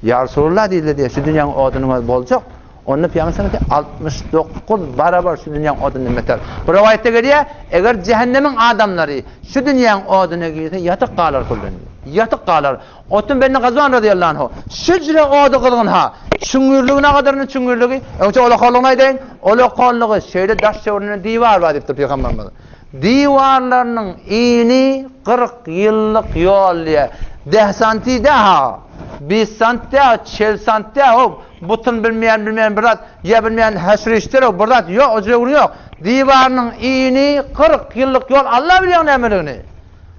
Ýa Resulallah diýdiler diýip, şu dünýäň odunyň özi boljak. Onda Pygamber sallallahu 69 barabar şu dünýäň odundan beter. Bu rowaýatda gelýär, eger jähennemiň adamlary şu dünýäň oduna girse, ýatyk galar külden. Ýatyk galar. Otun ben Gazwan radiyallahu anhu. Şüjre ody gyzgyn ha. Çüňňürligi nagadyryny çüňňürligi. Öňçe olakanlygyny aýdaýyn. Olakanlygy şeýle daş töwereginde diwar bar diýipdir pygamberimiz. Diwarlarynyň ini 40 ýyllyk ýol diýýär. Deh santi dä ha. Bist sant dä, çel sant dä, ho, butun bilmeýän bilmeýän bir zat, ýa bilmeýän häşir-hüşdir bir zat ýok, o jüregi ýok. Diwarynyň ini 40 ýyllyk ýol, Alla bilýär nämeligini.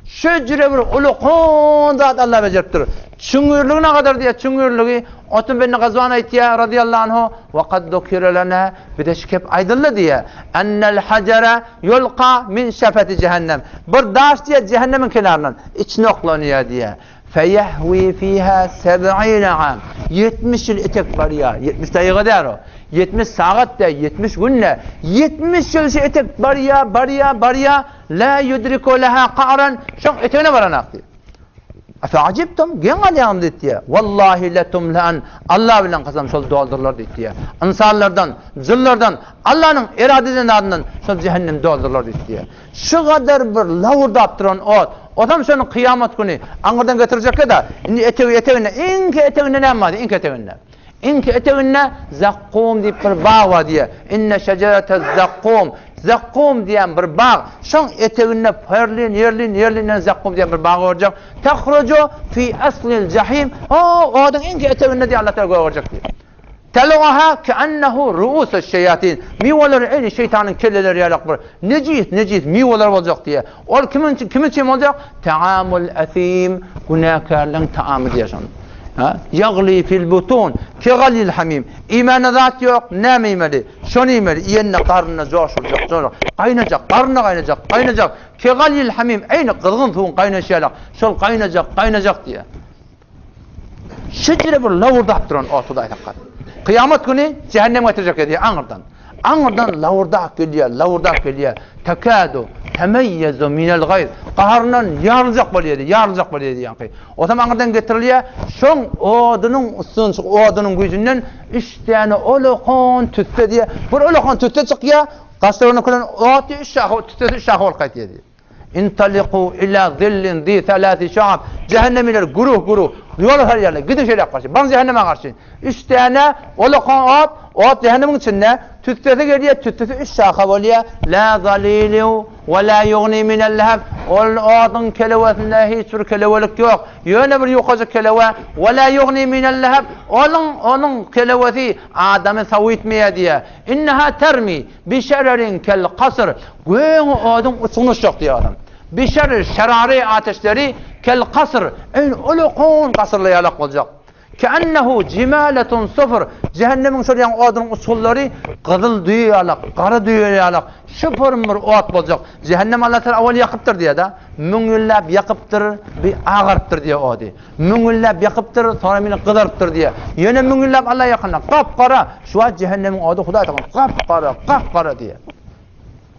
Şu jüre bir ulukan zat Alla bejeripdir. Çuňňurlygy nagadar diýýär, çuňňurlygy Utb ibn Gazwan aýtýar, razyýallahu anhu, Wa kad zukira lana, bize şu kep aýdyldy diýýär, Ennel hajara ýulka min şefeti jehennem. Bir daş diýýär, jehennemiň kenaryndan içine oklanýar diýýär. Feýehwi fiha seb'ine am. 70 ýyl etek barýar. 70 daýyga däl o. 70 sagat däl, 70 gün däl. 70 ýyl şu etek barýar, barýar, barýar. La yudriku laha qa'ran, şoň etegine baranak diýip. Efeajibtum, geň galýaňyz diýip diýýär. Wallahi letumlan, Allah bilen kasam şol doldurylar diýip diýýär. Ynsanlardan, jynlardan, Allanyň erada eden zadyndan şol jähennem doldurylar diýip diýýär. Şu gadar bir lawurdap duran ot, otam şony kyýamat güni aňyrdan getirjekde-de, indi etegi eteginde, iňki eteginde näme bar diýýär, iňki eteginde. Iňki eteginde Zakkum diýip bir bag bar diýýär. Inne şejerete zakkum. Zakkum diýen bir bag. Şoň eteginde perlin, ýerlin, ýerlinden zakkum diýen bir bag görjek. Tahruju fi aslil jahim. O, oduň iňki eteginde diýýär Allah Teala görjek diýýär. Tal'uha ke'ennehu ru'usuş şeýatin. Miweleri eýni şeýtanyň kelleleri ýalak bir nejis, nejis miweler boljak diýýär. Ol kimiň üçin, kim üçin boljak? Taamul asim, günäkärleň taamy diýýär şony. Ha? Ýagli fil butun, kegalil hamim. Iýmäne zat ýok, näme iýmeli? Şony iýmeli. Iýende garnyna joşuljak, joşuljak. Gaýnajak, garnyna gaýnajak, gaýnajak. Kegalil hamim, eýni gyzgyn suwuň gaýnaşy ýalak. Şol gaýnajak, gaýnajak diýýär. Şeýle bir lawurdap duran ot Hudaý saklasyn. Kyýamat güni jähennem getirjek diýýär aňyrdan. Aňyrdan lawurdap gelýär, lawurdap gelýär. Tekadu temeýýezu minel gaýz. Gaharyndan ýaryljak bolýar diýýär, ýaryljak bolýar diýýär ýaňky. Otam aňyrdan getirilýär. Şoň odunyň üstünden çykyp, odunyň güýjünden üç däne ulakan tüsse diýýär. Bir ulakan tüsse çykýar, gaşlaryna külen ot diýýär, üç şaha tüssesi üç şaha bolup gaýtýar diýýär. Intaliku ila zillin zi salasi şuab. Cehennemiler güruh-güruh ýola salýarlar. Gidiň şeýläk garşy. Baryň cehenneme garşy. Üç däne olakan ot, ot cehennemiň içinde. Tüssesi gelýär, tüssesi üç şaha bolýar. La zaliliu we la yugni minel leheb. Ol oduň kelewesinde hiç bir kelewelik ýok. Ýöne bir ýukajyk kelewe. We la yugni minel leheb. Onuň onuň kelewesi adamy sowitmeýär diýýär. Inneha termi Bişererin kel kasr, göýäňi oduň uçugyny uçjak diýýär adam. Bişerer, şerary ateşleri kel kasr, eýni uly-kon kasrlar ýalak boljak. Ke'ennehu jimaletun sufr, jähennemiň şol ýaňy odunyň uçgunlary gyzyl düýe ýalak, gara düýe ýalak, şüpürm bir ot boljak. Jähennem Allah Teala owal ýakypdyr diýýär-de, müň ýyllap ýakypdyr, bir agarypdyr diýýär ody. Müň ýyllap ýakypdyr, soňra meni gyzarypdyr diýýär. Ýene müň ýyllap Alla ýakanda, gap-gara, şu wagt jähennemiň ody Hudaý tagala gap-gara, gap-gara diýýär.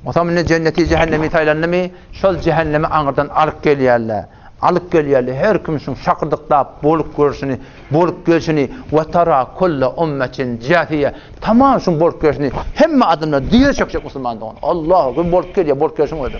Onsoň indi jenneti, jähennemi saýlandymy, şol jähennemi aňyrdan alyp gelýärler. Alyp gelýärler, her kim şuň şakyrdyklap bolup görşüni, bolup gelşini, we tara kulla ummetin jasiýe, tamam şuň bolup gelşini, hemme adamlar dyza çökjek musulman dogan. Allahu ekber, bolup gelýär, bolup gelşiň özi.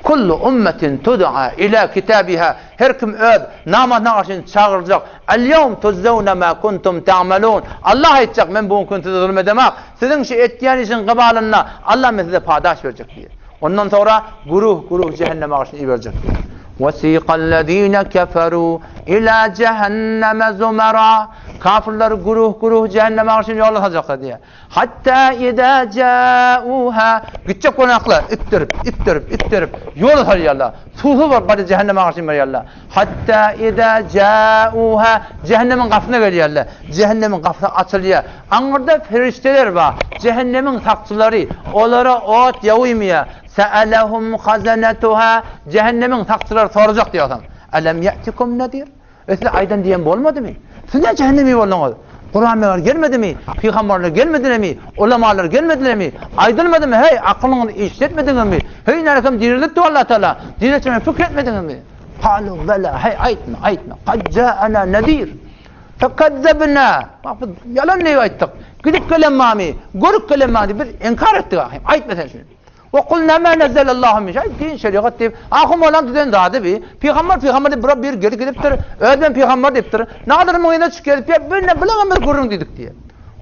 Kullu ummetin tud'a ila kitabiha, her kim öz namasyna garşy çagyryljak. El-ýewm tujzewne ma kuntum ta'malun. Allah aýtjak, men bu gün size zulum edemak. Siziň şu etýän işiň gybalynda Allah men size padaş berjek diýer. Ondan soňra güruh-güruh jähenneme garşy iberjek diýer. Wesiqallezine keferu ila jehenneme zumara. Kafirleri güruh-güruh jähenneme garşy ýola saljaklar diýer. Hatta izâ câûhâ, gitjek gonaklar itdirip, itdirip, itdirip, ýola salýarlar. Suwsuz bolup barýar jähenneme garşy barýarlar. Hatta izâ câûhâ, jähennemiň gapysyna gelýärler. Jähennemiň gapysy açylýar. Aňyrda perişdeler bar. Jähennemiň sakçylary. Olara ot ýawymaýar. Se'elehum hazenatuhâ, jähennemiň sakçylary sorajak diýýär. Elem ýe'tikum nedir? E size aýdan diýen bolmadymy? Siz näçe jähennemi bolduňyz? Kuran meger gelmedimi? Pygamberler gelmedilermi? Ulamalar gelmedilermi? Aýdylmadymy? Heý, akylyňyzy işletmediňizmi? Heý, närekem diriltdi Allah Taala. Diriltmegi pikir etmediňizmi? Kalu bela, heý, aýtma, aýtma. Kad jaana nadir. Fekazzabna. Bak biz ýalan diýip aýtdyk. Gidip gelen mamy, görüp gelen mamy biz inkar etdik ahym. Aýtma sen şuny. We kulna ma nezzelallahu min şeý, din şerigat diýip, ahun mollaň düzen zady bi. Pygamber pygamber diýip bira bir gelip gidipdir, özem pygamber diýipdir. Nadyr muň yzyna çykyp gezip ýör, biz ne bileňem biz gürrüň diýdik diýýär.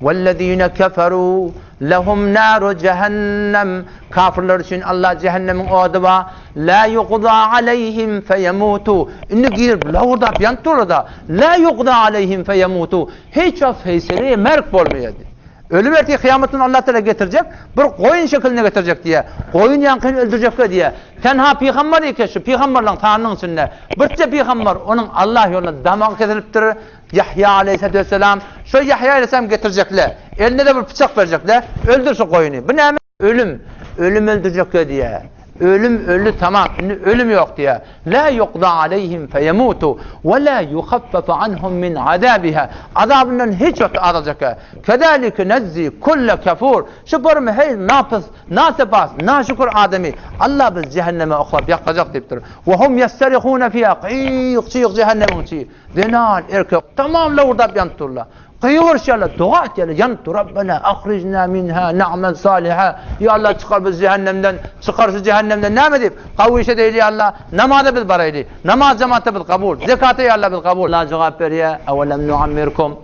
Wellezine keferu lehum naru jehennem Kafirler üçin Allah jähennemiň ody bar. La ýugza aleýhim feýemutu Indi girip lowurdap ýanyp durlar-da. La ýugza aleýhim feýemutu Hiç wagt feýseleýe merk bolmaýar diýýär. Ölüm ertir kyýamat güni Allah Tagala getirjek, bir goýun şekilinde getirjek diýýär. Goýun ýaňkyny öldürjekge diýýär. Tenha pygambar eke şu pygambarlaryň sanynyň içinde birje pygambar onuň Allah ýolunda damagy kesilipdir. Ýahýa aleýhissalatu wessalam, şo Ýahýa aleýhissalam getirjekle, eline-de bir pyçak berjekle, öldür şu goýuny. Bu näme? Ölüm. Ölüm öldürjekle diýýär. Ölüm öldi tamam, indi ölüm ýok diýýär. La ýukda aleýhim feýemutu we la ýuhaffafu anhum min azabiha. Azabyndan hiç wagt azaljakka. Kezalike nejzi kulle kafur. Şu bormy heý napys, nasepas, naşükür adamy Allah biz jähenneme oklap ýakajak diýipdir. We hum ýessarihune fiha gyýyk-çyýyk jähennemiň içi. Zenan, erkek tamam lowurdap ýanyp durlar. Gygyryşýarlar, doga etýärler, ýanyp dur. Rabbena ahrijna minha na'mal saliha. Ýa Allah çykar bizi jähennemden, çykar şu jähennemden näme diýip, gawy işe deýli ýa Allah. Namaza biz baraýly. Namaz jemaatda biz kabul. Zekata ýa Allah biz kabul. Allah jogap berýär, Awelem nuammirkum.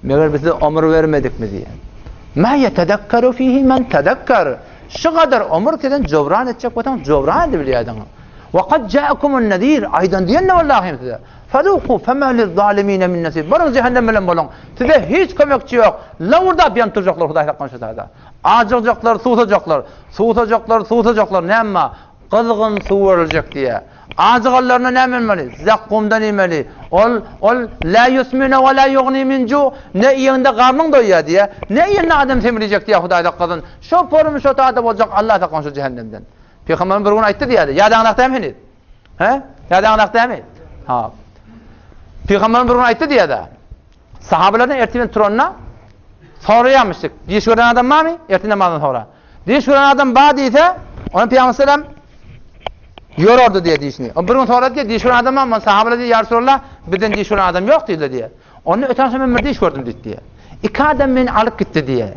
Meger biz size ömür bermedikmi diýýär. Ma ýetezekkeru fihi men tezekker. Şu gadar ömür sizden jobran etjek bolsaň, jobran edibilýärdiň. Wa kad ja'akumun nezir, aýdan diýen-de boldy ahym size. Fezuku fema liz-zalimine min nesir. Baryň jähennem bilen boluň. Size hiç kömekçi ýok. Lowurdap ýanyp durjaklar Hudaý saklasyn şu taýda. Ajygjaklar, suwsajaklar. Suwsajaklar, suwsajaklar näme bar? Gyzgyn suw beriljek diýýär. Ajyganlaryna näme bermeli? Zakkumdan iýmeli. Ol, ol la ýusmine we la ýugni min ju, ne iýeňde garnyň doýýar diýýär, ne iýende adam semrejek diýýär Hudaý saklasyn. Şo porum şo taýda boljak Allah saklasyn şu jähennemden. Pygamberimiz bir gün aýtdy diýýärdi. Ýadaňyzda dämi heniz? He? Ýadaňyzda dämi? Ha. Pygamberimiz bir gün aýtdy diýýärdi. Sahabelerden ertir turanda soraýarmyşdyk. Diş gören adam barmy? Ertir namazdan sonra. Diş gören adam bar diýse, ona Pygamber sallam ýorardy diýe dişini. O bir gün sorady diýe, diş gören adam barmy? Sahabeler diýe, ýa Resulallah, bizden diş gören adam ýok diýdi diýe. Onda öten agşam men bir düýş gördüm diýdi diýýär. Iki adam meni alyp gitdi diýýär.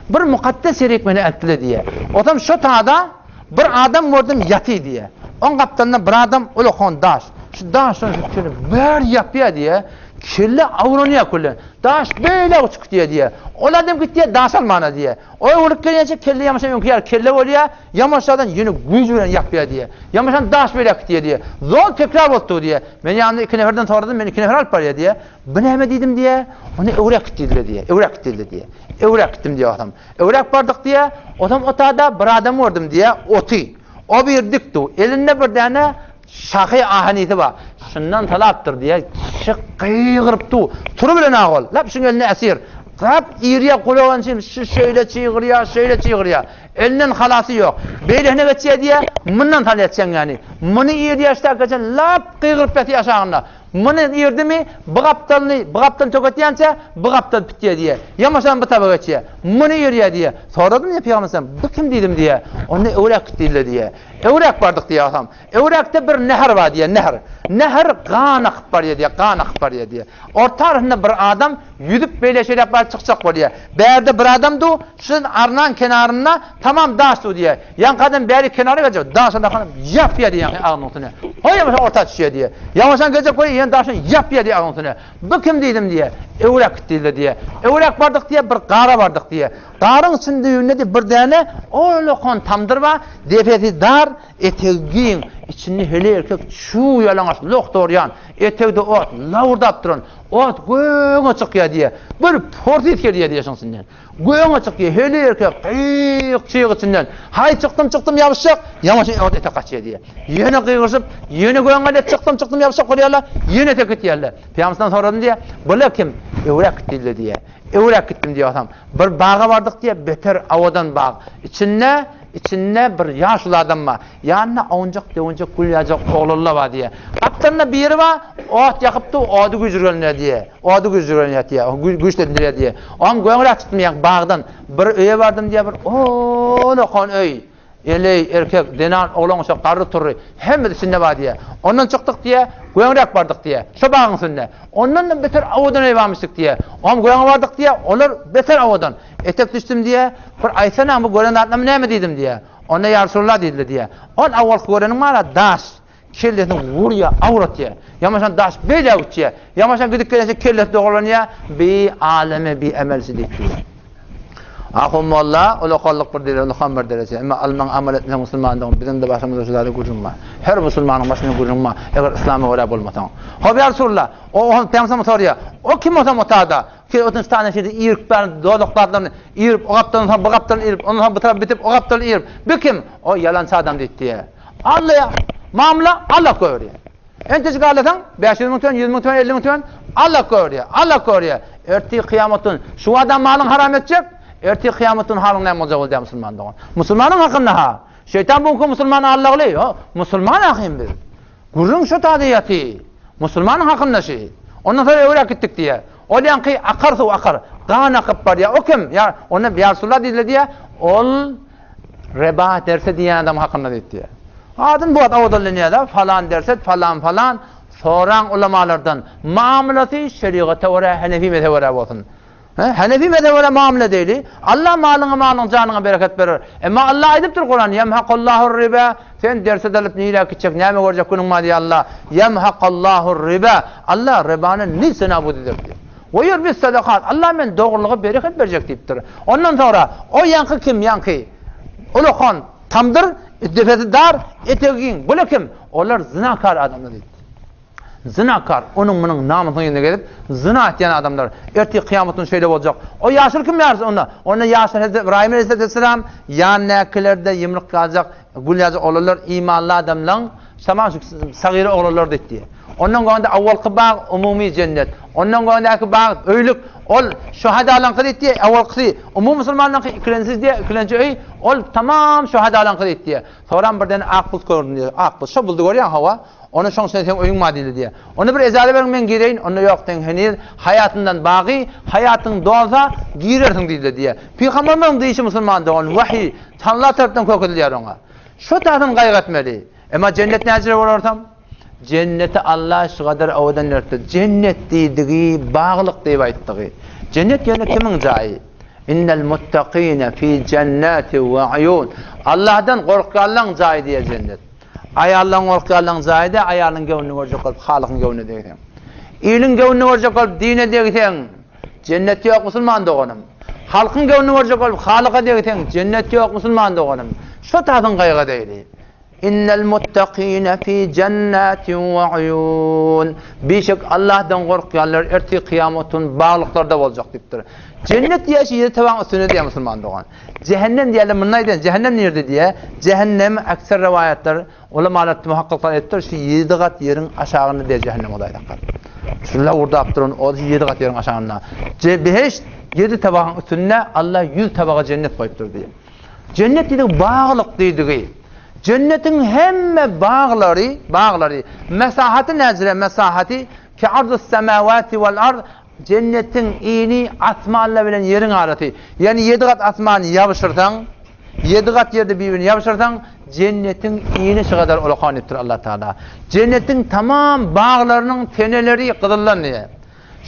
Bir mukaddes ýerik meni eltdiler diýýär. Otam şo tada bir adam gördüm ýaty diýýär. Oň gapdalynda bir adam ulakan daş. Şu daşdan şu kelle bir ýapýar diýýär. Kelle awranýar küle. Daş beýle uçup gitýär diýýär. Ol adam gitýär daş almana diýýär. O öwrülip gelýänçä kelle ýamaşan öňki ýaly kelle bolýar. Ýamaşadan ýene güýç bilen ýapýar diýýär. Ýamaşan daş beýläk gitýär diýýär. Zol tekrar bolupdy diýýär. Men ýanymda iki neferden soradym, meni iki nefer alyp barýar diýýär. Bu näme diýdim diýýär. Ony öwräk git diýdiler diýýär. Öwräk git diýdiler diýýär. Öwräk gitdim diýýär otam. Öwräk bardyk diýýär. Otam otada bir adam gördüm diýýär, oty. O bir dik dur. Elinde bir däne şahy ahanisi bar. Şundan talapdyr diýýär. Kişi gygyryp dur. Tury bilen ak ol. Lap şuň elinde esir. Gap irýär gulagyny çyny şu şeýle çygyrýar, şeýle çygyrýar. Elinden halasy ýok. Beýlesine geçýär diýýär, mundan salýar çeňňäni. Muny irýär şta geçen lap gygyryp ýatyr aşagynda. Muny irdimi, bu gapdalyny, bu gapdalyny töketýänçä, bu gapdal pitýär diýýär. Ýamaşan bu taba geçýär. Muny irýär diýýär. Soradym diýýär Pygamber sallam, bu kim diýdim diýýär. Onda öwräk git diýdiler diýýär. Öwräk bardyk diýýär atam. Öwräkde bir nähr bar diýýär, nähr. Nähr gan akyp barýar diýýär, gan akyp barýar diýýär. Orta arasynda bir adam ýüzüp beýle-şeýläk baryp çykjak bolýar. Bärde bir adam dur, şu arnaň kenarynda tamam daş dur diýýär. Ýaňky adam bäri kenara geljek, daşa dakynyp ýapýar diýýär ýaňky agzynyň üstüne. Hoý ýamaşan orta düşýär diýýär. Ýamaşan geljek bolýar, ýene daşyny ýapýar diýýär agzynyň üstüne. Bu kim diýdim diýýär. Öwräk git diýdiler diýýär. Öwräk bardyk diýýär, bir gara bardyk diýýär. Garyň içinde düýbünde diýip bir däne ullakan tamdyr bar, depesi dar, Etegi giň, içinde heleý erkek çuw ýalaňaç loh dorýan, etegde ot lawurdap duran, ot göge çykýar diýýär. Bir porsy gelýär diýýär şoň içinden. Göge çykýar, heleý erkek gyýyk-çyýyk içinden. Haý çykdym, çykdym ýabyşjak, ýaňaça ot etek gaçýar diýýär. Ýene gygyryşyp, ýene göge gelýär, çykdym, çykdym ýabyşjak bolýarlar, ýene etek gitýärler. Pygamberden soradym diýýär, Bular kim? Öwräk git diýdiler diýýär. Öwräk gitdim diýýär otam. Bir baga bardyk diýýär, beter owadan bag. Içinde Içinde bir ýaşuly adam bar. Ýanynda ownjak-döwünjek gül ýaljak oglanlar bar diýýär. Gapdalynda biri bar, ot ýakyp dur, ody güjürgenler diýýär. Ody güjürgenýär diýýär, güýçlendirýär diýýär. Oňam göňräk çykdym ýaňky bagdan. Bir öýe bardym diýýär, bir ullakan öý. Eleý, erkek, zenan, oglan-uşak, garry-turry, hemmesi içinde bar diýýär. Ondan çykdyk diýýär, göňräk bardyk diýýär. Şo bagyň üstünde. Ondan-da beter owadan öý barmyşdyk diýýär. Oňam göňe bardyk diýýär, olar beter owadan. Etek düşdüm diýýär. Bir aýtsana, bu gören zatlaryň näme diýdim diýýär. Onda ýa Resulallah diýdiler diýýär. Ol awalky göreniň bar-a daş. Kellesini urýar, awratýar. Ýamaşan daş beýläk uçýar. Ýamaşan gidip gelençe kellesi dogalanýar. Bi aleme bi emelsi diýip diýýär. Ahun molla, ulakanlyk bir dereje, ulakan bir dereje. Emma almaň amal etmeseň musulmandygyň biziň-de başymyzda şu zada gürrüň bar. Her musulmanyň başynda gürrüň bar, eger yslama görä bolmasaň. Hop ýa Resulallah, o o Pygamberimiz sorýar, o kim bolsam otada, ki otuz sany şeýle irip bar, dozak zatlaryny irip, o gapdaldan soň bu gapdal irip, ondan soň bu tarap bitip, o gapdal irip. Bu kim? O ýalançy adam diýdi diýýär. Alla mamla, Alla görýär. Entejik aldasaň, 500 müň tümen, 100 müň tümen, 50 müň tümen, Alla görýär, Alla görýär. Ertir kyýamat gün şu adam malyň haram etjek, ertir kyýamat gün halyň näme boljak bolýar musulman dogan. Musulmanyň hakynda ha. Şeýtan bu gün musulman allagly, ýo, musulman ahym biz. Gürrüň şu taýda ýaty. Musulmanyň hakynda şi. Ondan soň öwräk gitdik diýýär. Ol ýaňky akar suw akar, gan akyp barýar. O kim? Ýa onda ýa Resulallah diýdiler diýýär. Ol Reba derse diýen adam hakynda diýip diýýär. Adyn bu wagt owadanlanýar-da, falan derse, falan falan, soraň ulamalardan, muamalasy şerigata görä, henefi mezhebe görä bolsun. He, henefi mezhebe görä muamala edeýli. Allah malyňa, malyň, janyňa bereket berer. Emma Allah aýdypdyr Kuran, Ýemhakallahu riba, sen derse dalyp nirä gitjek, näme görjek günüň bar diýýär Allah. Ýemhakallahu riba, Allah ribany nise nabud eder diýýär. We ýurbis sadakat, Allah men dogrulyga bereket berjek diýipdir. Ondan soňra, o ýaňky kim, ýaňky ulakan tamdyr, depesi dar, etegi giň, bular kim? Olar zynakar adamlar diýipdir. Zynakar, onuň munuň namysynyň ýüzüne gezip, zyna etýän adamlar. Ertir kyýamat güni şeýle boljak. O ýaşuly kim ýarysy onda? Onda ýaşuly Hezreti Ybraýym aleyhisselam, ýanyndakylar-da ýumruk ýaljak, gül ýaljak oglanlar imanly adamlaň Tamam şu sagyr oglanlar diýdi. Ondan goňda awalky bag umumy jennet. Ondan goňdaky bag öýlük. Ol şuhadalaňky diýdi, awalkysy umumy musulmanlaňky, ikilenjisi diýdi, ikilenji öý, ol tamam şuhadalaňky diýdi. Soram birden ak bulut göründi diýdi. Ak bulut, şo buludy görýäň hawa. Onda şoň içinde seň öýüň bar diýdi diýdi. Onda bir ejaza beriň men gireýin. Onda ýok seň heniz haýatyňdan bagy, haýatyň dolsa girersiň diýdi diýdi. Pygamberimiziň diýşi musulman dogan wahyý Alla tarapdan kökezilýär oňa. Şo taýdan gaýgy etmeli. Emma jennet näjire bolarsam? Jenneti Alla şu gadar owadan beripdir. Jennet diýdigi baglyk diýip aýtdygy. Jennet ýöne kimiň jaýy? Innel muttaqine fi jennati we uyun. Allahdan gorkýanlaň jaýy diýe jennet. Aýaldan gorkýanlaň jaýy da aýalyň göwnüni görjek bolup Halykyň göwnüne degseň. Iliň göwnüni görjek bolup dine degseň, jennet ýok musulman doganym. Halkyň göwnüni görjek bolup Halyka degseň, jennet ýok musulman doganym. Şo taýdan gaýgy edeýli. Innel muttakine fi jennatin we uyun. Bişek Allahdan gorkýanlar ertir kyýamat gün baglyklarda boljak diýipdir. Jennet diýýär şu ýedi tabagyň üstünde diýýär musulman dogan. Jähennem diýýärler munda aýdan jähennem nirde diýýär. Jähennem ekser rowaýatlar ulamalar muhakkyklar aýdypdyr şu ýedi gat ýeriň aşagynda diýýär jähennem Hudaý saklasyn. Şu lawurdap duran ot şu ýedi gat ýeriň aşagynda. Behişt ýedi tabagyň üstünde Allah ýüz tabaga jennet goýupdyr diýýär. Jennet diýdigi baglyk diýdigi. Jennetiň hemme baglary, baglary, mesahaty näjire mesahaty ki arzus semawati wal ard jennetiň ini asmanlar bilen ýeriň arasy. Ýagny ýedi gat asmany ýabyşyrsaň, ýedi gat ýerde bir-birini ýabyşyrsaň, jennetiň ini şu gadar ulakan diýipdir Allah Taala. Jennetiň tamam baglarynyň teneleri gyzyldan diýýär.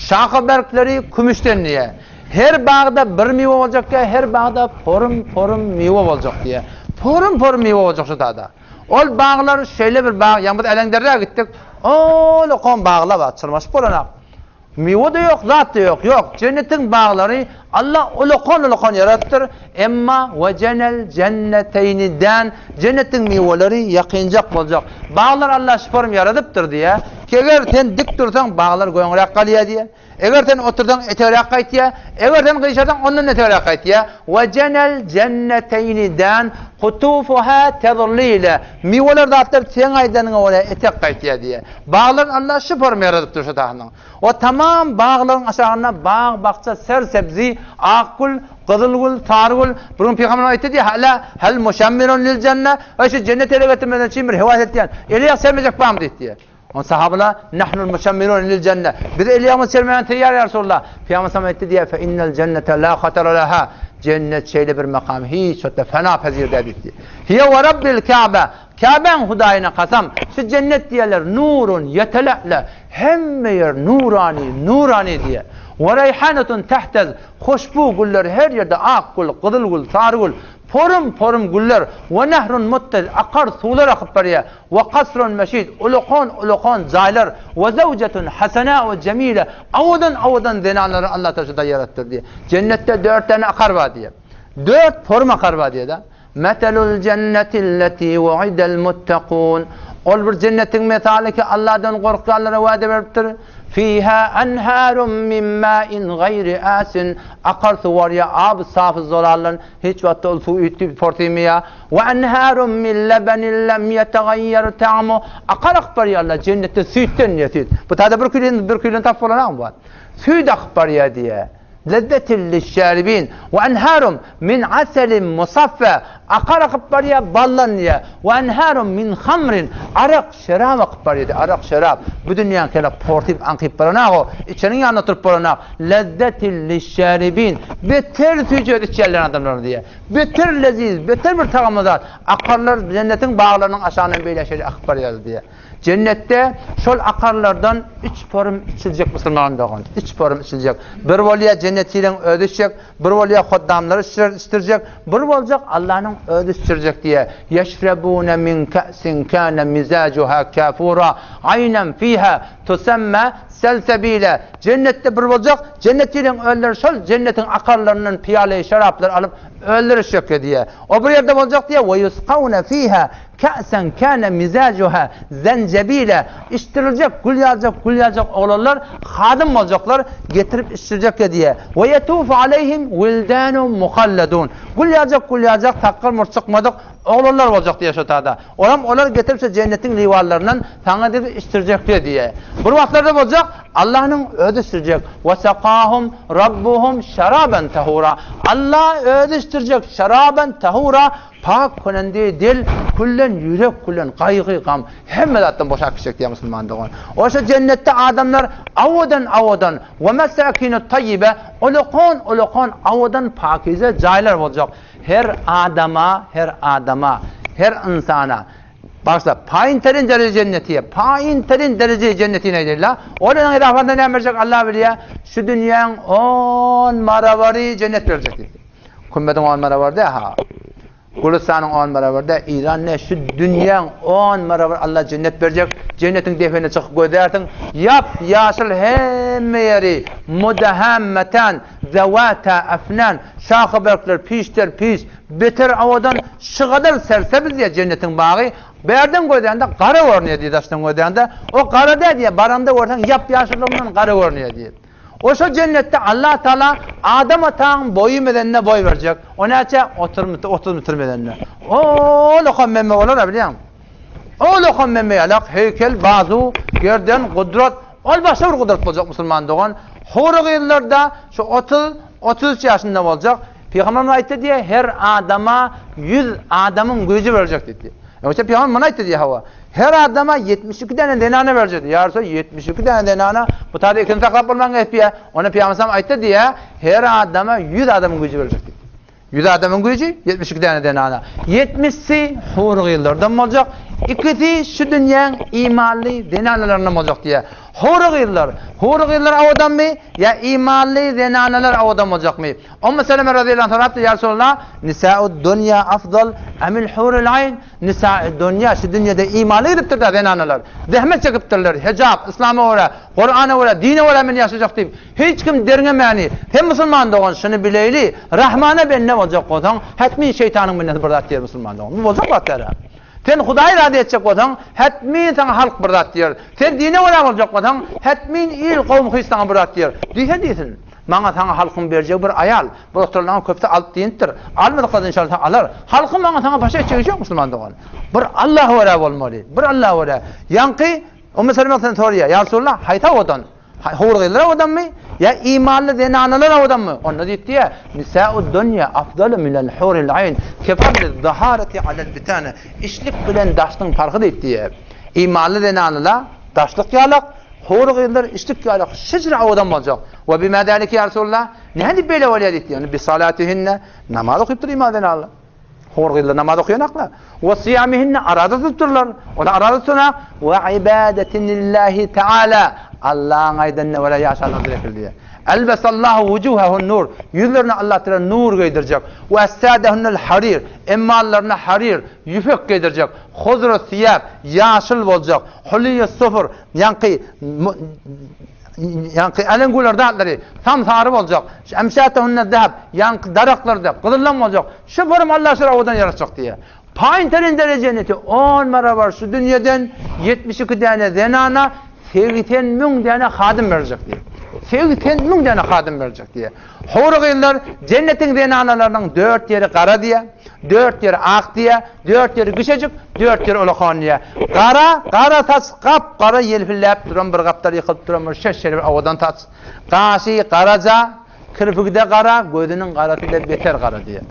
Şaha berkleri kümüşden diýýär. Her bagda bir miwe boljak diýýär, her bagda porum-porum miwe boljak diýýär. Porum-porum miwe boljak şu tada. Ol baglar şeýle bir bag, ýaňy biz Äleňderä gitdik, ol-okan baglar bar, çyrmaşyp bolanak. Miwe-de ýok, zat-da ýok. Ýok, jennetiň baglary Allah ulakan-ulakan ýaradypdyr. Emma we jenel jenneteýni dan, jennetiň miweleri ýakynjak boljak. Baglar Allah şu form ýaradypdyr diýýär. Ki eger sen dik dursaň baglar göňräk galýar diýýär. Eger sen otursaň etegräk gaýtýar. Eger sen gyşarsaň ondan etegräk gaýtýar. We jenel jenneteýni dan kutufuha tezlile. Miweler zatlar seň aýdanyňa görä etek gaýtýar diýýär. Baglar Allah şu form ýaradypdyr şu taýdan. O tamam baglaryň aşagynda bag-bakja ser-sebzi, ak gül, gyzyl gül, sary gül. Bir gün Pygamberimiz aýtdy diýýär, Hala hal muşammirun lil jenne? Eý şu jennete ele getirmeden üçin bir hewas etýän, eli ýag çermejek barmy diýdi diýýär. Onda sahabalar, Nahnul muşammirun lil jenne. Biz eli ýagymyzy çermäge taýýar ýa Resulallah. Pygamberimiz aýtdy diýýär, Fe innel jennete la hatara laha. Jennet şeýle bir makam, hiç wagtda fena pezir däl diýdi. Hiýe we Rabbil Käbe. Käbäň Hudaýyna kasam, şu jennet diýerler, nurun ýetele'le, hemme ýer nurany, nurany diýer. We reýhanetun tehtez, hoşbu güller her ýerde ak gül, gyzyl gül, sary gül, porum-porum güller, we nehrun muttez, akar suwlar akyp barýar, we kasrun meşid, ulakan-ulakan jaýlar, we zewjetun hasenâ'u jemile, owadan-owadan zenanlary Allatagala şurada ýaratdyr diýer. Jennetde dört däne akar bar diýer. Dört porum akar bar diýýär-de. Meselul jennetilleti wu'idel muttakun. Ol bir jennetiň mesaly ki, Allahdan gorkýanlara wada beripdir. Fiha enharun min ma'in gaýri asin. Akar suw bar ýa aby safy zolaldan hiç wagtda ol suw üýtgüp porsymaýar. Wa enharun min lebenin lem ýetagaýýer ta'mu. Akar akyp barýarlar jennetde süýtden diýýär süýt. Bu taýda bir küýlen bir küýlen tapyp bolanok bu. Süýt akyp barýar diýýär. Lezzetin lişşaribin we enharun min aselin musaffa akar akyp barýar baldan diýýär. We enharun min hamrin arak, şerap akyp barýar diýýär. Arak, şerap. Bu dünýäň kele portyp aňkyp baranok-ow. Içeniň ýanynda oturyp bolanok. Lezzetin lişşaribin beter süýji içýärler adamlar diýýär. Beter leziz, beter bir tagamly zat. Akarlar jennetiň baglarynyň aşagyndan beýle şeýle akyp barýar diýýär. Jennetde şol akarlardan üç porum içiljek musulman dogan. Üç porum içiljek. Bir bolýar jennetçileriň özi içjek, bir bolýar hoddamlar içdirjek, bir boljak Allanyň özi içdirjek diýýär. Ýeşrebune min ka'sin kana mizajuha kafura aýnan fiha tusamma selsebile. Jennetde bir boljak, jennetçileriň özleri şol jennetiň akarlaryndan pyýaly şeraplar alyp özleri içjek diýýär. O bir ýerde boljak diýýär, we ýusqawne fiha Ka'sen kâne mizacuha zenjebile, içdiriljek gül ýaljak gül ýaljak oglanlar hadym boljaklar, getirip içdirjek diýýär. We ýetufu aleýhim wildanun muhalladun. Gül ýaljak gül ýaljak sakgal murt çykmadyk oglanlar boljak diýýär şo tada. Olam olar getirip şo jennetiň liwanlaryndan saňa diýip içdirjek diýýär. Bir wagtlarda boljak Allanyň özi içdirjek. We sakahum rabbuhum şaraban tahura. Alla özi içdirjek şaraban tahura Pak könendi dil küllen ýürek küllen gaýgy gam hemme zatdan boşap gitjek diýýär musulman dogan. Oşa jennetde adamlar awadan awadan we mesakinu taýýibe ulakan ulakan awadan pakize jaýlar boljak. Her adama her adama her ynsana bagyşla paýynterin dereje jennetiýe paýynterin dereje jennetine aýdaýla. Olaryň edafatynda näme berjek Allah bilýär. Şu dünýäň on marabary jennet berjek diýdi. Kümmediň on barabar dä ha. Gülüstanyň on barabar dä. Iran ne şu dünýäň on barabar Allah jennet berjek. Jennetiň defene çykyp gözärsiň. Ýap ýaşyl hemme ýeri mudahammatan zawata afnan şahy berkler pişder piş beter owadan şygadar sersebiz diýe jennetiň bagy. Bärden gözände gara görünýär diýe daşdan gözände. O gara dä diýe baranda görseň ýap ýaşyllygyndan gara görünýär diýe. Oşo jennetde Allah Taala Adam ataň boýy medenine boý berjek. O näçe? 30 metr, 30 metr medenine. Ol okam memme bolar-a bilýäňmi? Ol okam memme ýalak, heýkel, bazu, gerden, gudrat. Ol başga bir gudrat boljak musulman dogan. Hury gyzlar-da şu 30, 33 ýaşynda boljak. Pygamberimiz aýtdy diýe, her adama 100 adamyň güýji berjek diýdi. Ýogsa pygamber muny aýtdy diýe, hawa. Her adama 72 däne zenana berjek. Ýa Resul, 72 däne zenana, bu taýda ikisini saklap bolman gezipýä. Onda Pygamber sallam aýtdy diýä, her adama 100 adamyň güýji berjek diýdi. 100 adamyň güýji 72 däne zenana. 70-si hur gyzlardan boljak, ikisi şu dünýäň imanly zenanalaryndan boljak diýä. Hur gyzlar, hur gyzlar awadanmy ýa imanly zenanalar awadan boljakmy? Ummu Seleme razyýallahu anha sorapdyr, Ýa Resulallah, nisa'ud dunýa afdal amil hurul aýn? Nisa'i dunýa, şu dünýede imanly gidipdir-dä zenanalar. Zähmet çekipdirler, hijap, yslama görä, Kurana görä, dine görä men ýaşajak diýip, hiç kim derňemäni. Sen musulman dogan, şuny bileýli, Rahmana bende boljak bolsaň, hetmin şeýtanyň bendesi bir zat diýer musulman dogan. Bu boljak zat däl-ä. Sen Hudaýy razy etjek bolsaň, hetmin saňa halk bir zat diýer. Sen dine görä boljak bolsaň, hetmin il, kowum hyç saňa bir zat diýer. Diýse diýsin. Maňa saňa halkyň berjegi bir aýal. Bu oturanlaryň köpüsi alyp diýinipdir. Almadyklar inşallah alar. Halkyň maňa saňa başa etjegi işi ýok musulman dogan. Bir Allaha görä bolmaly. Bir Allaha görä. Ýaňky Ummu Seleme sen soraýar. Ýa Resulallah, haýsy owadan? Howur gyzlar owadanmy? Ýa imanly zenanalar owadanmy? Onda diýipdi, Nisa'ud dunýa afdalu minel huril aýn. Kefadli zaharati alel bitana. Içlik bilen daşlygyň parhy diýipdi. Imanly zenanalar daşlyk ýalak, Howur gyzlar içlik ýalak şejere owadan boljak. We bima zalike ýa Resulallah? Nädip beýle bolýar diýipdi. Ýagny bi salatihinne namaz okypdyr iman zenanlar. Howur gyzlar namaz okaýanaklar. We syýamihinne araza tutupdyrlar. Olar araza tutana we ibadetinillahi taala Allahyň aýdanyna görä ýaşarlar diýip diýýär. Elbesallahu wujuhahun nur. Ýüzlerine Allah Teala nur geýdirjek. We essadehunnel harir. Emmallaryna harir, ýüpek geýdirjek. Huzru siýab, ýaşyl boljak. Huliýus sufur, ýaňky. Ýaňky äleňgüler zatlary sam-sary boljak. Emşatehunne zeheb, ýaňky daraklar-da gyzyldan boljak. Şu forum Allah şular owadan ýaratjak diýýär. Paýyn terin dereje jenneti on barabar şu dünýeden 72 däne zenana 80 müň däne hadym berjek diýýär. 80 müň däne hadym berjek diýýär. Howry gyzlar jennetiň zenanalarynyň dört ýeri gara diýýär, dört ýeri ak diýýär, dört ýeri gişejik, dört ýeri ulakan diýýär. Gara, gara saç gap-gara ýelpilläp duran bir gapdal ýykylyp duran bir şeş-şeýle bir owadan saç. Gaşy garaja, kirpigi-de gara, gözüniň garasy-da beter gara diýýär.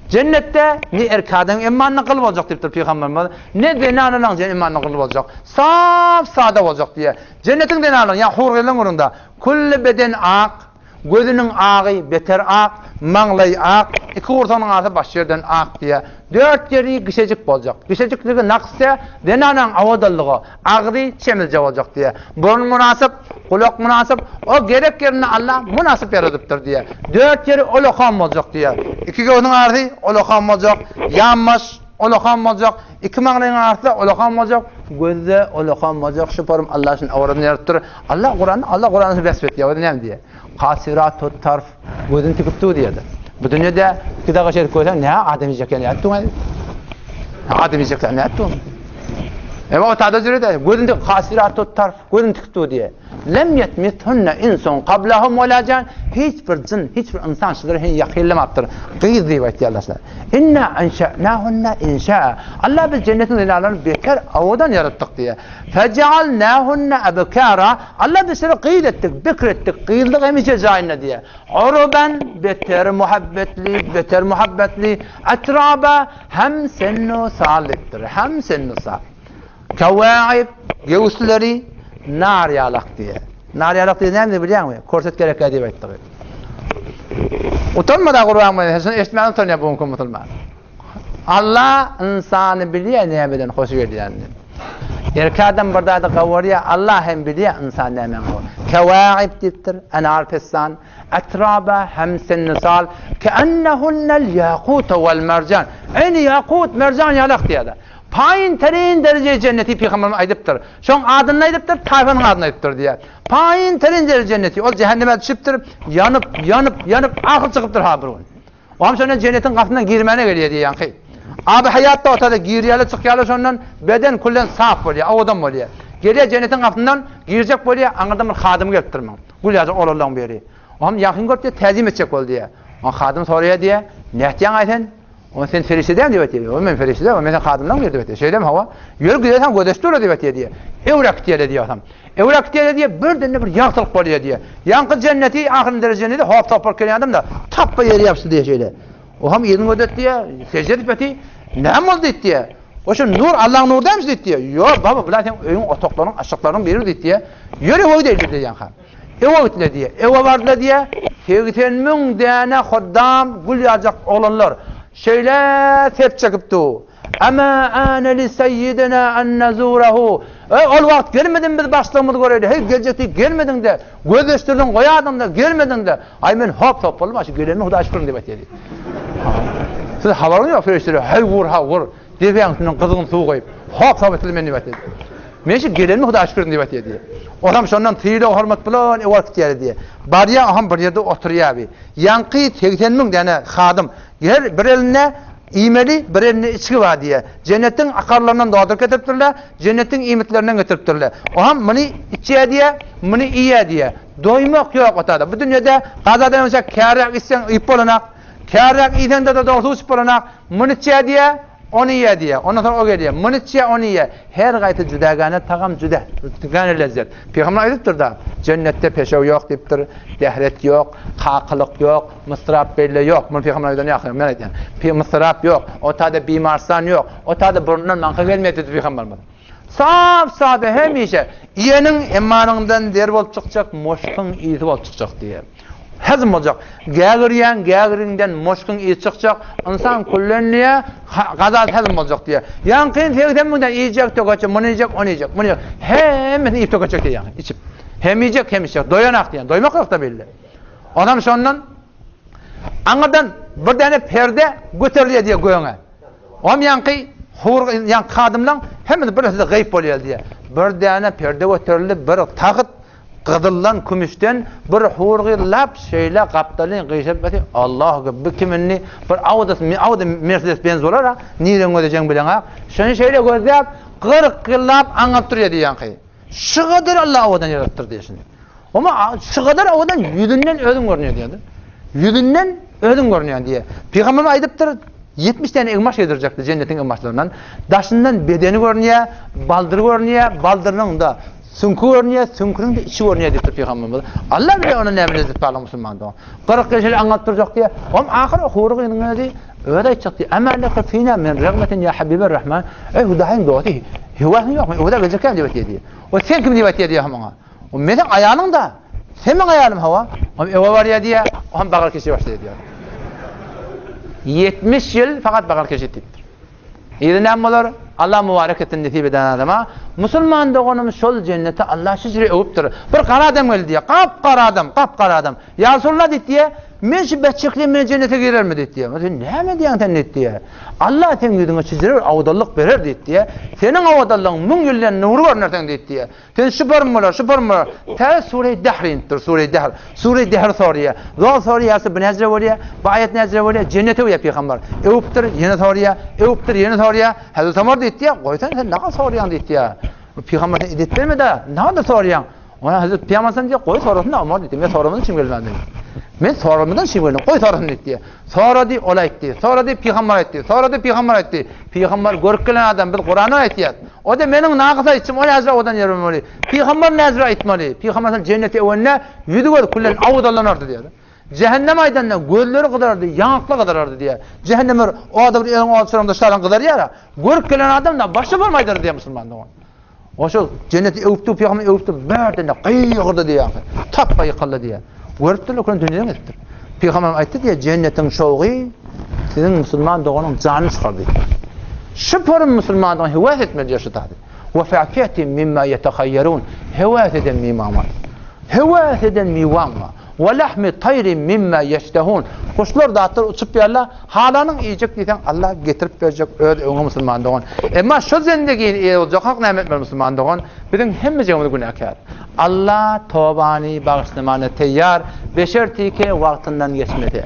Jennetde ne erkek adamyň imanyna gyl boljak diýipdir pygamberimiz, ne zenanalaryň imanyna gyl boljak. Sap-sada boljak diýýär. Jennetiň zenanalary, ýa hur-gyzlaryň gürrüňde, külli beden ak, Gözüniň agy beter ak, maňlaýy ak, iki gursagynyň arasy baş ýerden ak diýýär. Dört ýeri gişejik boljak. Gişejikligi naks diýýär, zenanaň owadanlygy, agzy çemilje boljak diýýär. Burun mynasyp, gulak mynasyp, o gerek ýerinde Alla mynasyp ýaradypdyr diýýär. Dört ýeri olakan boljak diýýär. Iki göwsüň arasy olakan boljak, ýanbaş olakan boljak, iki maňlaýyň arasy olakan boljak, gözde olakan boljak. Şu forum Alla şuny owadan ýaradypdyr. Allah Kurany Allah Kurany besp etýär. O näme diýýär? Kasiratut tarf gözüni tikip dur diýýär. Bu dünýede iki daga şerik görseň näme adam iýjek ýaly nätdiň? Adam iýjek ýaly nätdiň? Ema o tada jürede gözüni kasiratut tarf gözüni tikip dur diýýär. Lem yetmithunna insun qablahum wala jan hiç bir jyn, hiç bir insan şulara hen ýakynlamapdyr. Gyz diýip aýtýarlar. Inna enşe'nahunna inşa. Allah biz jennetiň zenanlaryny beter owadan ýaratdyk diýýär. Fejealnahunne ebkara, Allah biz şuny gyz etdik, bikr etdik, gyzlyk hemişe jaýynda diýýär. Uruban, beter muhabbetli, beter muhabbetli, etraba, hem sennu sal diýipdir, hem sennu sal. Kewaib, göwüsleri nar ýalak diýýär. Nar ýalak diýen näme bilýäňmi? Korset gerekkä diýip aýtdygy. Utanma-da gurban bolýan, şuny eşitmäge utanýar bu günki musulman. Allah ynsany bilýär nämeden hoşy gelýänini. Erkek adam bir zady gawarýar, Allah hem bilýär ynsan nämäni gawarýar. Kewaib diýipdir, enar pessan, etraba hemsin nisal, keennehunel ýakutu wal merjan. Eýni ýakut, merjan ýalak diýýär. Paýyn terin dereje jenneti pygamberimiz aýdypdyr. Şoň adyny aýdypdyr, taýfanyň adyny aýdypdyr diýýär. Paýyn terin dereje jenneti, ol jähenneme düşüpdir, ýanyp, ýanyp, ýanyp, ahyr çykypdyr ha bir gün. Oňam şondan jennetiň gapysyndan girmäne gelýär diýýär ýaňky. Aby haýat da otada girýärler, çykýarlar şondan beden küllen sap bolýar, owadan bolýar. Gelýär jennetiň gapysyndan girjek bolýar, aňyrdan bir hadym gelipdir muň. Gül ýaly oglanlaryň biri. Oňam ýakyn görüp diýýär, täzim etjek boldy diýýär. Oňa hadym soraýar diýýär, Nätýäň-aý sen? Oňa sen perişde dälmi diýip aýtýar. Ýok, men perişde däl, men seň hadymlaň biri diýip aýtýar. Şeýlemi, hawa. Ýör giderseň gözeş dur diýip aýtýar diýýär. Öwrek diýýär diýýär otam. Öwrek diýýär diýýär, birden-de bir ýagtylyk bolýar diýýär. Ýaňky jenneti, ahyryn dereje jenneti hop-sop bolup gelýän adam-da, tapba ýere ýapyşdy diýýär şeýle. O hem yzyny gözlet diýýär, sežde edip ýaty, näme boldy diýdi diýýär. O şu nur, Allaň nury dälmi şu diýdi diýýär. Ýok, baba, bular seň öýüň otaklaryň, aşyklarynyň biri diýdi diýýär. Ýör öwe gideýin diýdi ýaňky. Öwe gitdiler diýýär. Öwe bardylar diýýär, 80 müň däne hoddam gül ýaljak oglanlar şeýle sep çekip dur. Ama ane li seyyidina an nazurehu. Eý, ol wagt gelmediň biz başlygymyzy göreýli. Heý, geljek diýip gelmediň-de, gözleşdirdiň goýadyň-da, gelmediň-de. Aý, men hop-sop boldum, şu gelenime Hudaýa şükür diýip aýtýar. Siz habaryňyz ýok, perişdeler, heý, wur, ha, wur, depäň üstünden gyzgyn suw guýup, hop-sop etdiler meni diýip aýtýar. Men şu gelenime Hudaýa şükür diýip aýtýar diýýär. Olam şondan sylag-hormat bilen öwrüp gitýär diýýär. Barýar, oňam bir ýerde oturýar bi. Ýaňky 80 müň däne hadym Her bir elinde iýmeli, bir elinde içgi bar diýýär. Jennetiň akarlaryndan dolduryp getiripdirler, jennetiň iýmitlerinden getiripdirler. Oňam muny içýär diýýär, muny iýýär diýýär. Doýmak ýok o taýda. Bu dünýede gazadan öňçä käriräk içseň iýip bolanak, käriräk iýseň-de dogry suw içip bolanak. Muny içýär diýýär, ony iýýär diýýär. Ondan soň o gelýär. Muny içýär, ony iýýär. Her gaýsy jüdägäne tagam jüdä, jüdägäne lezzet. Pygamber aýdypdyr-da, Jennetde peşew ýok diýipdir, dehret ýok, kakylyk ýok, Mysrap beýle ýok. Muny pygamber aýdany ýok, men aýdýan. Pi mysrap ýok. O taýda bimarstan ýok. O taýda burnundan maňka gelmeýär diýdi pygamberimiz. Sap sada hemişe iýeniň emmanyňdan der bolup çykjak, moşkuň ysy bolup çykjak diýýär. Hezm boljak. Gägirýäň, gägiriňden moşkuň ysy çykjak. Ynsan küllen diýýär, gazal hezm boljak diýýär. Ýaňkyny 80 müňden iýjek, tökejek, muny iýjek, ony iýjek, muny iýjek. Hemmesini iýip tökejek diýýär, içip. Hem iýjek, hem içjek. Doýanak diýýär. Doýmak ýok-da belli. Onam şondan aňyrdan bir däne perde göterilýär diýýär göňe. Oňam ýaňky hur ýaňky hadymlaň hemmesi bir sözde gaýyp bolýar diýýär. Bir däne perde göterildi, bir tagt. Gyzyldan, kümüşden bir hur gyz lap şeýle gapdaly gyşaryp ýatyr. Allahu ekber, bu kim indi? Bir Audasy, Audi Mercedes Benz bolar-a, nirden gözlejegiňi bileňok. Şony şeýle gözläp, 40 ýyllap aňalyp durýar diýýäňki. Şu gadar Allah owadan ýaradypdyr diýýär şuny. Oma şu gadar owadan ýüzünden özüň görünýär diýýär. Ýüzünden özüň görünýär diýýär. Pygamberimiz aýdypdyr, 70 däne egmaş geýdirjekdi jennetiň egmaşlaryndan. Daşyndan bedeni görünýär, baldyry görünýär, baldyrynyň-da süňki görünýär, süňküniň-de içi görünýär diýipdir pygamberimiz. Allah bilýär onda näme lezzet barlygyny musulman dogan. 40 ýyl şeýle aňalyp durjak diýýär. Om ahyr hury gyzyň özi özi aýtjak diýýär. Emma leke fina min regmetin ýa habiber rahman. Eý Hudaýyň dosty, höwesiň ýokmy? Öwez geljekkäm diýip aýtýar diýýär. O sen kim diýip aýtýar diýýär oňa. O meniň aýalyň da. Sen meň aýalym hawa. O öwe barýar diýýär. O hem bagal keşe başlaýar diýýär. 70 ýyl fakat bagal keşe diýipdir. Yzy näme bolar? Allah mübarek etsin nesip eden adama. Musulman doganym şol jennete Allah şu jüre öwüpdir. Bir gara adam geldi diýýär. Gap gara adam, gap gara adam. Ýa Resulallah diýdi diýýär. Men şu betçekli men jennete girermi diýdi diýýär. Sen näme diýýäň sen diýdi diýýär. Allah seň ýüzüňe çijire bir awdallyk berer diýdi diýýär. Seniň awdallygyň müň ýyldan nury görner seň diýdi diýýär. Sen şu form bolar, şu form bolar. Täze sure Dehr inipdir, sure Dehr. Sure Dehr soraýar. Zol soraýarsa bu näjre bolýar? Bu aýat näjre bolýar? Jennete öwýär pygamber. Öwüpdir, ýene soraýar. Öwüpdir, ýene soraýar. Hazret Omar diýdi, goýsan sen näme soraýaň diýdi. Bu pygamber sen edep berme-de, näme soraýaň? Ona Hazret pygamber sen diýdi, goý sorasyn da Omar diýdi. Men soramadan üçin gelmedim. Men soramadan üçin geldim. Goý sorasyn diýdi. Sorady, ol aýtdy. Sorady, pygamber aýtdy. Sorady, pygamber aýtdy. Pygamber görüp gelen adam, biz Kurany aýtýas. O-da meniň nagys aýtjym, o näzire odan ýer bolmaly. Pygamber näzire aýtmaly. Pygamber sallam jennete öwende ýüzi-gözi külden awdalanardy diýýär. Jähennem aýdanda gözleri gyzarardy, ýaňakly gyzarardy diýýär. Jähennem bir oda bir eliň ody çyraňda şaran gyzarýar-a. Görüp gelen adam-da başy bolmaýdyr diýýär musulman dogan. O şol jenneti öwüpdi, pygamber öwüpdi, bärden-de gygyrdy diýýär. Tapba ýykyldy diýýär. Görüpdirler, köne dünýeden geçipdir. Pygamberimiz aýtdy diýýär, jennetiň şowgy siziň musulman doganyň janyny çykar diýipdir. Şu pörüm musulman dogan höwes etmeli diýýär şu zady. Wa fakihatin mimma yetahayyarun. Höwes eden miwam bar. Höwes eden miwam bar. Wa lahmi taýrin mimma yeştehun. Guşlar zatlar uçup ýärler. Halanyň iýjek diýseň Allah getirip berjek öz öňüňe musulman dogan. Emma şo zendegini eýe boljak hak näme etmeli musulman dogan? Biziň hemmejigimiz günäkär. Allah tobany bagyşlamana teýýar, beşertike wagtyndan geçmese.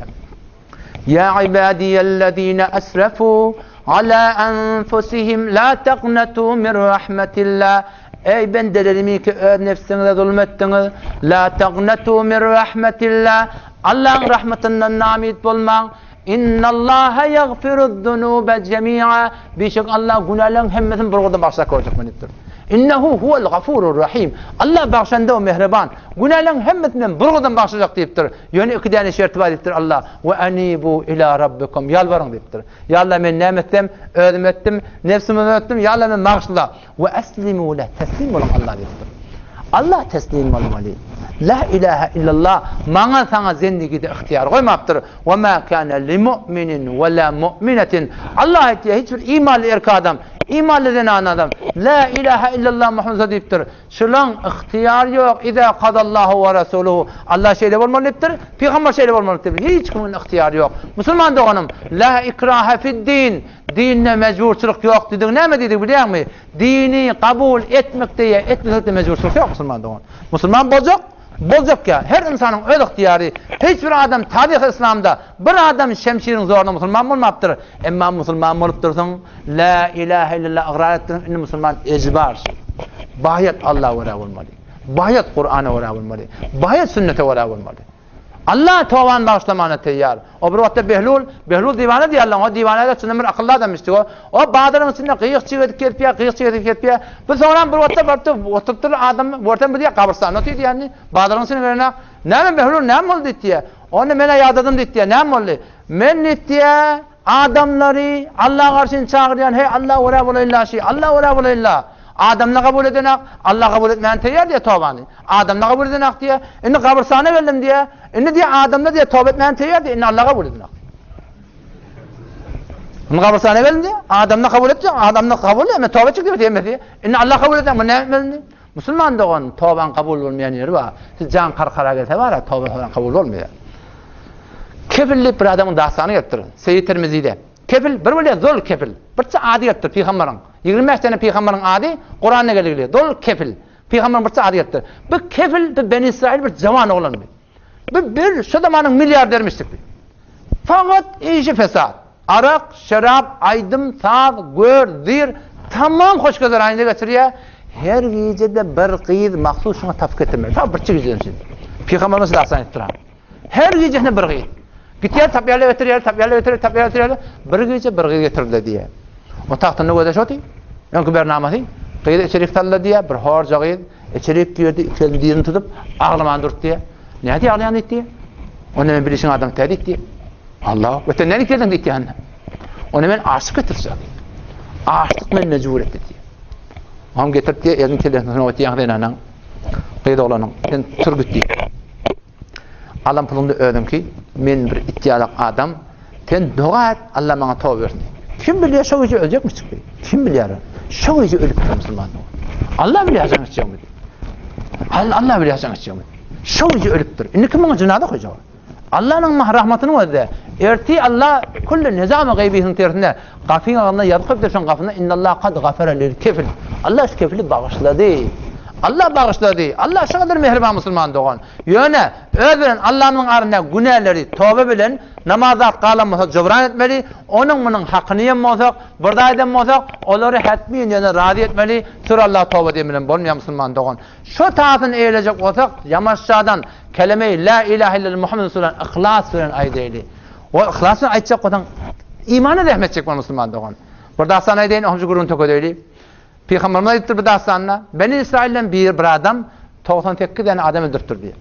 Ýa ibadiýellezine esrefu ala enfusihim la taqnatu min rahmetillah. Eý bendelerimi ki öz nebsiňize zulum etdiňiz, la taqnatu min rahmetillah. Allahyň rahmatyndan namyt bolmaň. Innallaha ýagfiruz-zunube jemi'a. Bişek Allah günäleriň hemmesini bir gurda bagyşlap görjek men diýipdir. Innehu huwel gafurur rahim. Allah bagşanda we mähriban. Günäleriň hemmesini bir gurdan bagyşlajak diýipdir. Ýöne iki däne şerti bar diýipdir Allah. We anibu ila rabbikum. Ýalbaryň diýipdir. Ýa Allah men näme etsem, özüm etdim, nebsime etdim, ýa Allah men bagyşla. We eslimu leh, teslim boluň Alla diýipdir. Alla teslim bolmaly. La ilahe illallah maňa saňa zendigide ygtyýar goýmapdyr. We ma kana li mu'minin we la mu'minetin. Allah aýtýar, hiç bir imanly erkek adam, imanly zenan adam La ilahe illallah Muhammed diýipdir. Şulaň ygtyýary ýok. Iza kadallahu we rasuluhu. Allah şeýle bolmaly diýipdir, pygamber şeýle bolmaly diýipdir. Hiç kimiň ygtyýary ýok. Musulman doganym, la ikrahe fid-din. Dinde mejburçylyk ýok diýdigi näme diýdigi bilýäňmi? Dini kabul etmekde ýa etmezlikde mejburçylyk ýok musulman dogan. Musulman boljak, boljak ýa. Her ynsanyň öz ygtyýary. Hiç bir adam taryhy yslamda bir adam şemşiriň zoruna musulman bolmapdyr. Emma musulman bolup dursuň, la ilahe illallah ygrar etdiriň, indi musulman ejbar. Baýat Alla görä bolmaly. Baýat Kurana görä bolmaly. Baýat sünnete görä bolmaly. Allah tobany bagyşlamana teýýar. O bir wagtda Behlul, Behlul diwana diýerler, o diwana-da çyndan bir akylly adam içdi o. O bazaryň içinde gyýyk-çyg edip gezipýär, gyýyk-çyg edip gezipýär. Bir soňram bir wagtda barypdy, oturypdyr adam, görsem bir diýýär, gabrystanda otyr diýýär, bazaryň içine gelenok. Näme Behlul, näme boldy diýýär. Onda men-ä ýadadym diýýär, näme boldy? Men diýýär, Adamlary Alla garşy çagyrýan, heý, Alla görä bolaýynla şi, Alla görä bolaýynla. Adamlar kabul edenak, Alla kabul etmäni teýýar diýýär tobany. Adamlar kabul edenak diýýär. Indi gabrystana geldim diýýär. Indi diýýär adamlar diýýär toba etmäni teýýar diýýär, indi Alla kabul edenak. Indi gabrystana geldim diýýär. Adamlar kabul etdi, adamlar kabul etme, toba etjek diýip hemmesi. Indi Alla kabul edenak, bu näme etmeli indi? Musulman dogan, tobaň kabul bolmaýan ýeri bar. Siz jan karkara gelse bar, toba soran kabul bolmaýar. Kefil diýip bir adamyň dastany gelipdir. Seýit Tirmizide. Kefil bir bolýar, zol kefil. Birçe ady gelipdir pygambaryň. 25 tane pygambaryň ady Kuranda gelgili. Zol kefil. Pygamberyň birçe ady gelipdir. Bu kefil bu Beni Israil bir jawan oglandy. Bu bir şo zamanyň milliardermişdik. Fakat işi fesat. Arak, şerap, aýdym, saz, gör, zir tamam hoş gözeranyny geçirýär. Her gije-de bir gyz mahsus şuňa tapyp getirmeli. Ta birçe gijeden üçin. Pygamberimiz dastan aýdypdyr. Her gijesine bir gyz. Gitýär, tapýarlar, getirýär, tapýarlar, getirýär, tapýarlar, getirýär. Bir gije bir gyz getirildi diýýär. O tagtynda göze şoty. Öňki bernamasy. Gyzy içerik saldy diýýär, bir horja gyz içerik girdi, iki elini dyzyny tutup, aglaman durdy diýýär. Nädip aglaýan diýdi diýýär. Onda men bilişiň adam tä diýdi diýýär. Allah, we sen nädip geldiň diýdi ýanyna. Onda men aşyk getirjek diýdi. Aşyk meni mejbur etdi diýýär. Oňam getirip diýýär, elini kellesine goýdy diýýär zenanaň. Gyz oglanyň, sen tur git diýdi. Alan puluň-da özüňki, men bir it ýalak adam, sen doga et, Alla maňa toba bersin diýdi. Kim bilýär şo gije öljekmişdik diýdi. Kim bilýär? Şo gije ölüpdir musulman dogan. Alla bilýär haçan geçjegimizi. Alla bilýär haçan geçjegimizi. Şo gije ölüpdir. Indi kim muňa jynaza goýjak? Allanyň rahmatynyň özde. Erti Alla külli nizamy gaýbysynyň tersine gapyň agzynda ýazyp goýupdyr şoň gapyna innallaha kad gafara lil kefil. Alla şu kefili bagyşlady. Alla bagyşlady. Alla şu kadar mähriban musulman dogan. Ýöne öz bilen Allamyň arasynda günäleri toba bilen namaz zat galan bolsa jybran etmeli, onuň munuň hakyny iýen bolsak, bir zat eden bolsak, olary hetmin ýöne razy etmeli, sür Alla toba diýen bilen bolmaýar musulman dogan. Şu tasyny eýlejek bolsak, ýamaşjadan Keleme-i La ilahe illallah Muhammed Resulullah yhlas bilen aýdaýly. O yhlas bilen aýtjak bolsaň, imana zähmet çekmeli musulman dogan. Bir dastan aýdaýyn, oňa şu gürrüňi tökedeýli. Pygamberimiz aýdypdyr bu dastanda, Beni Israilden bir bir adam 98 däne adam öldüripdir diýip.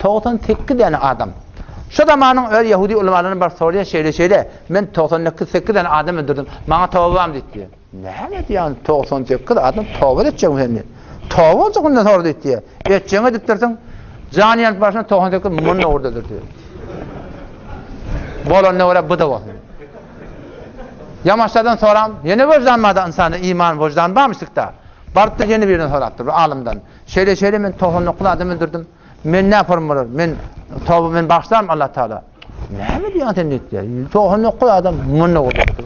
98 däne adam. Şu zamanyň öz ýehudi ulamalaryna baryp sorýar, şeýle-şeýle, men 98 däne adam öldürdim, maňa toba barmy diýip. Näme diýýän 98 adam toba etjekmi sen diýip. Toba boljak ondan sonra diýip diýýär. Etjegiňi edipdirsiň. Jan ýanyp barşyna 98 mundan urdudyr diýýär. Bolanyna görä bu da bolsun. Ýamaşlardan soram, ýene wyždan barda ynsanda iman, wyždan barmyşdyk-da. Barypdyr ýene birinden sorapdyr, bir alymdan. Şeýle-şeýle men 99 adam öldürdim. Men näme bolar? Men toba men bagyşlarmy Allah Taala? Näme diýýän sen diýdi. 99 adam mundan urdudyr.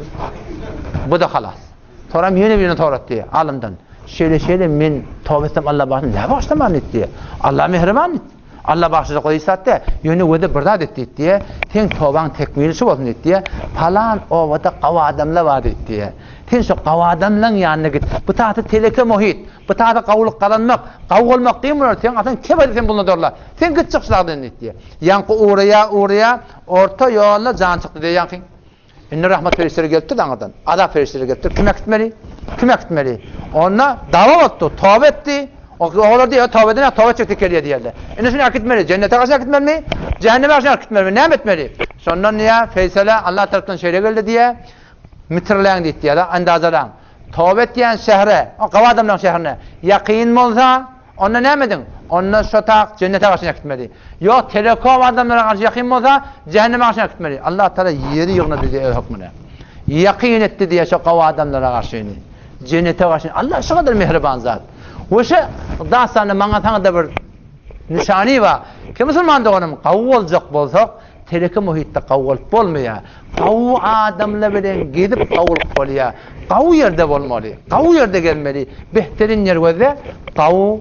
Bu da halas. Soram ýene birini soratdy alymdan. Şeýle-şeýle men toba etsem Allah bagyşlar. Näme bagyşlaman diýdi. Allah mähriban diýdi. Allah bagyşlajak o zat Ýöne wede bir zat et diýdi. Seň tobaň tekmili şu bolsun diýdi. Palan obada gawy adamlar bar diýdi. Sen şu gawy adamlaryň ýanyna git. Bu taýda teleke muhit. Bu taýda gawulyk gazanmak, gawy bolmak kyn bolar. Sen asan kep edip sen bulna dorla. Sen git çyk şu dagdan diýdi. Ýaňky ugraýa, ugraýa, orta ýolda jan çykdy diýdi ýaňky. Indi rahmat perişdeleri gelipdir daňadan. Azap perişdeleri gelipdir. Kim äkitmeli? Kim äkitmeli? Onda dawa bolupdy, toba etdi. Olar diýýär, toba edene toba çekdi gelýär diýerler. Indi şuny äkitmeli. Jennete garşy äkitmelimi? Jähenneme garşy äkitmelimi? Näme etmeli? Şondan diýýär, feýsala Allah tarapdan şeýle geldi diýýär. Mitirläň diýdi diýýär, andazalaň. Toba etýän şähre, o gawy adamlaryň şährine ýakyn bolsa, Onda näme ediň? Onda şo tak jennete garşy äkitmeli. Ýok, telekom adamlara garşy ýakyn bolsa, jähenneme garşy äkitmeli. Allah Taala ýeri ýygnady diýe öz hökmüne. Ýakyn etdi diýe şo gawy adamlara garşyny. Jennete garşy. Allah şo kadar mähriban zat. We şo dastanda maňa saňa da bir nyşany bar. Ki musulman doganym, gawy boljak bolsak, Teleke muhitde gawy bolup bolmaýar. Gawy adamlar bilen gezip gawulyk bolýar. Gawy ýerde bolmaly. Gawy ýerde gezmeli. Behterin ýer gözle, gawy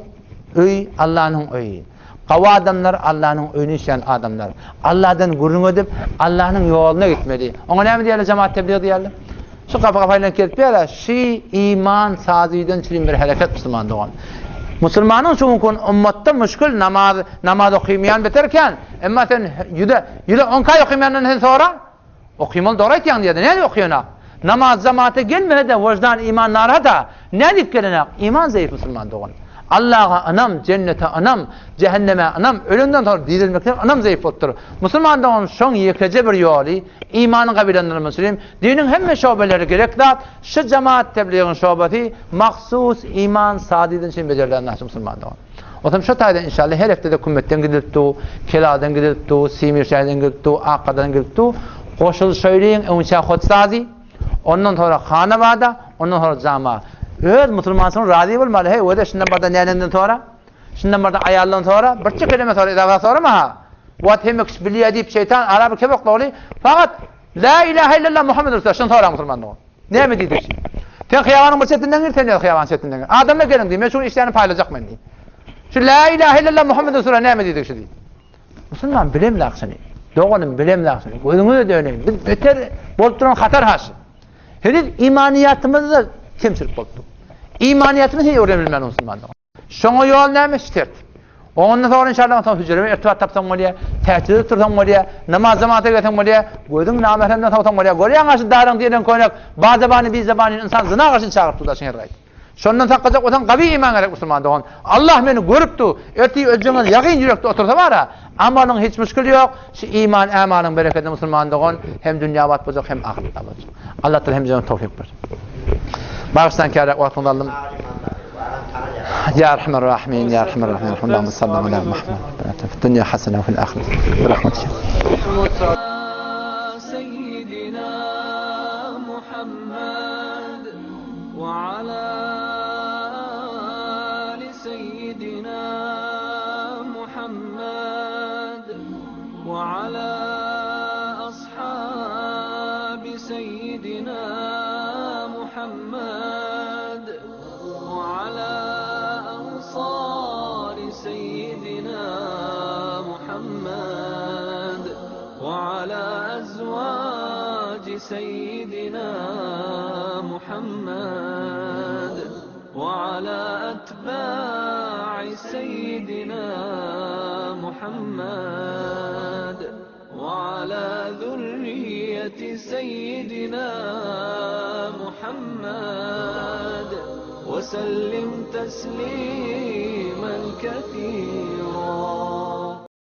öý Allanyň öýi. Gawy adamlar Allanyň öýüni işleýän adamlar. Alladan gürrüň edip, Allanyň ýoluna gitmeli. Oňa näme diýerler jemaat tebligy diýerler. Şu gapy gapy aýlanyp gelip ýör-ä, şi iman sazydan çürim bir hereket musulman dogan. Musulmanyň şu günki gün ummatda müşgil namaz, namaz okymaýan beter kän. Emma sen ýüze, ýüze onka okymaýandan sen sora. Okymaly dogry aýtýaň diýýär. Nädip okaýanak? Namaz jamaata gelmese-de wyždan, iman narahat-a. Nädip gelenak? Iman zeýif musulman dogan. Allaha ynam, jennete ynam, jähenneme ynam, ölenden soň dirilmekden ynam zeýif bolupdyr. Musulman dogan şoň ýekeje bir ýoly imanyň gabylandyr musulym. Diniň hemme şobeleri gerek zat, şu jemaat tebligiň şobesi mahsus iman sadydan üçin bejerilen zat musulman dogan. Otam şo taýdan inşallah her hepdede Kümmetden gidilip du, Kelaldan gidilip du, Simir şäherden gidilip du, Akgadan gidilip du, goşulyşaýlyň öňçä hotsazy, ondan sonra Hanabada, ondan sonra jama. Öz musulmançylygyň razy bolmaly, heý, öde şundan barda nänenden sonra, şundan barda aýaldan sonra, birçe keleme sonra, izafa sorama ha. Bu wagt hemme kişi bilýär diýip şeýtan ara bir kebek dogry, fakat La ilahe illallah Muhammed Resulullah şuny soraň musulman dogan. Näme diýdi şi? Sen hyýabanyň bir çetinden gir, sen öz hyýabanyň çetinden gir. Adamlar geliň diý, men şu işlerini paýlajak men diý. Şu la ilahe illallah Muhammed Resulullah näme diýdik şu diý. Musulman bilemle akşany. Doganym bilemle akşany. Gözüňize döneýin. Biz beter bolup duran hatar haşy. Heniz imaniýatymyzda kemçilik bolup dur. Imaniýatymyzy hiç öwrene bilmän musulman dogan. Şoňa ýol näme şu tertip. Ondan soňra inşallah soň hüjreme irtibat tapsaň bolýar, tähejjüde otursaň bolýar, namaz jamata gelseň bolýar, gözüň namähremden sowsaň bolýar. Görýäň şu daryň diýlen köýnek, bazabany bizabany ynsan zyna garşy çagyryp dur daşyň her gaýsy. Şondan saklajak bolsaň gawy iman gerek musulman dogan. Allah meni görüp dur. Ertir öljegiňiz ýagyn ýürekde otursa bara, amalyň hiç müşgili ýok. Şu iman ämalyň berekedine musulman dogan hem dünýä abat boljak hem ahyret abat boljak. Allah taala hemmämize towfyk bersin. Bagyşlaň käräk wagtyňyzy aldym. Ya Erhamer Rahimin, Ya Erhamer Rahimin, Allahümme salli ala Muhammed. Fi dunya hasene ve fil ahiret. Bi rahmetik. سيدنا محمد وعلى آل سيدنا محمد وعلى أصحاب سيدنا محمد وعلى أنصار سيدنا محمد وعلى أزواج سيدنا محمد وعلى أتباع سيدنا محمد وعلى ذرية سيدنا محمد وسلم تسليما كثيرا.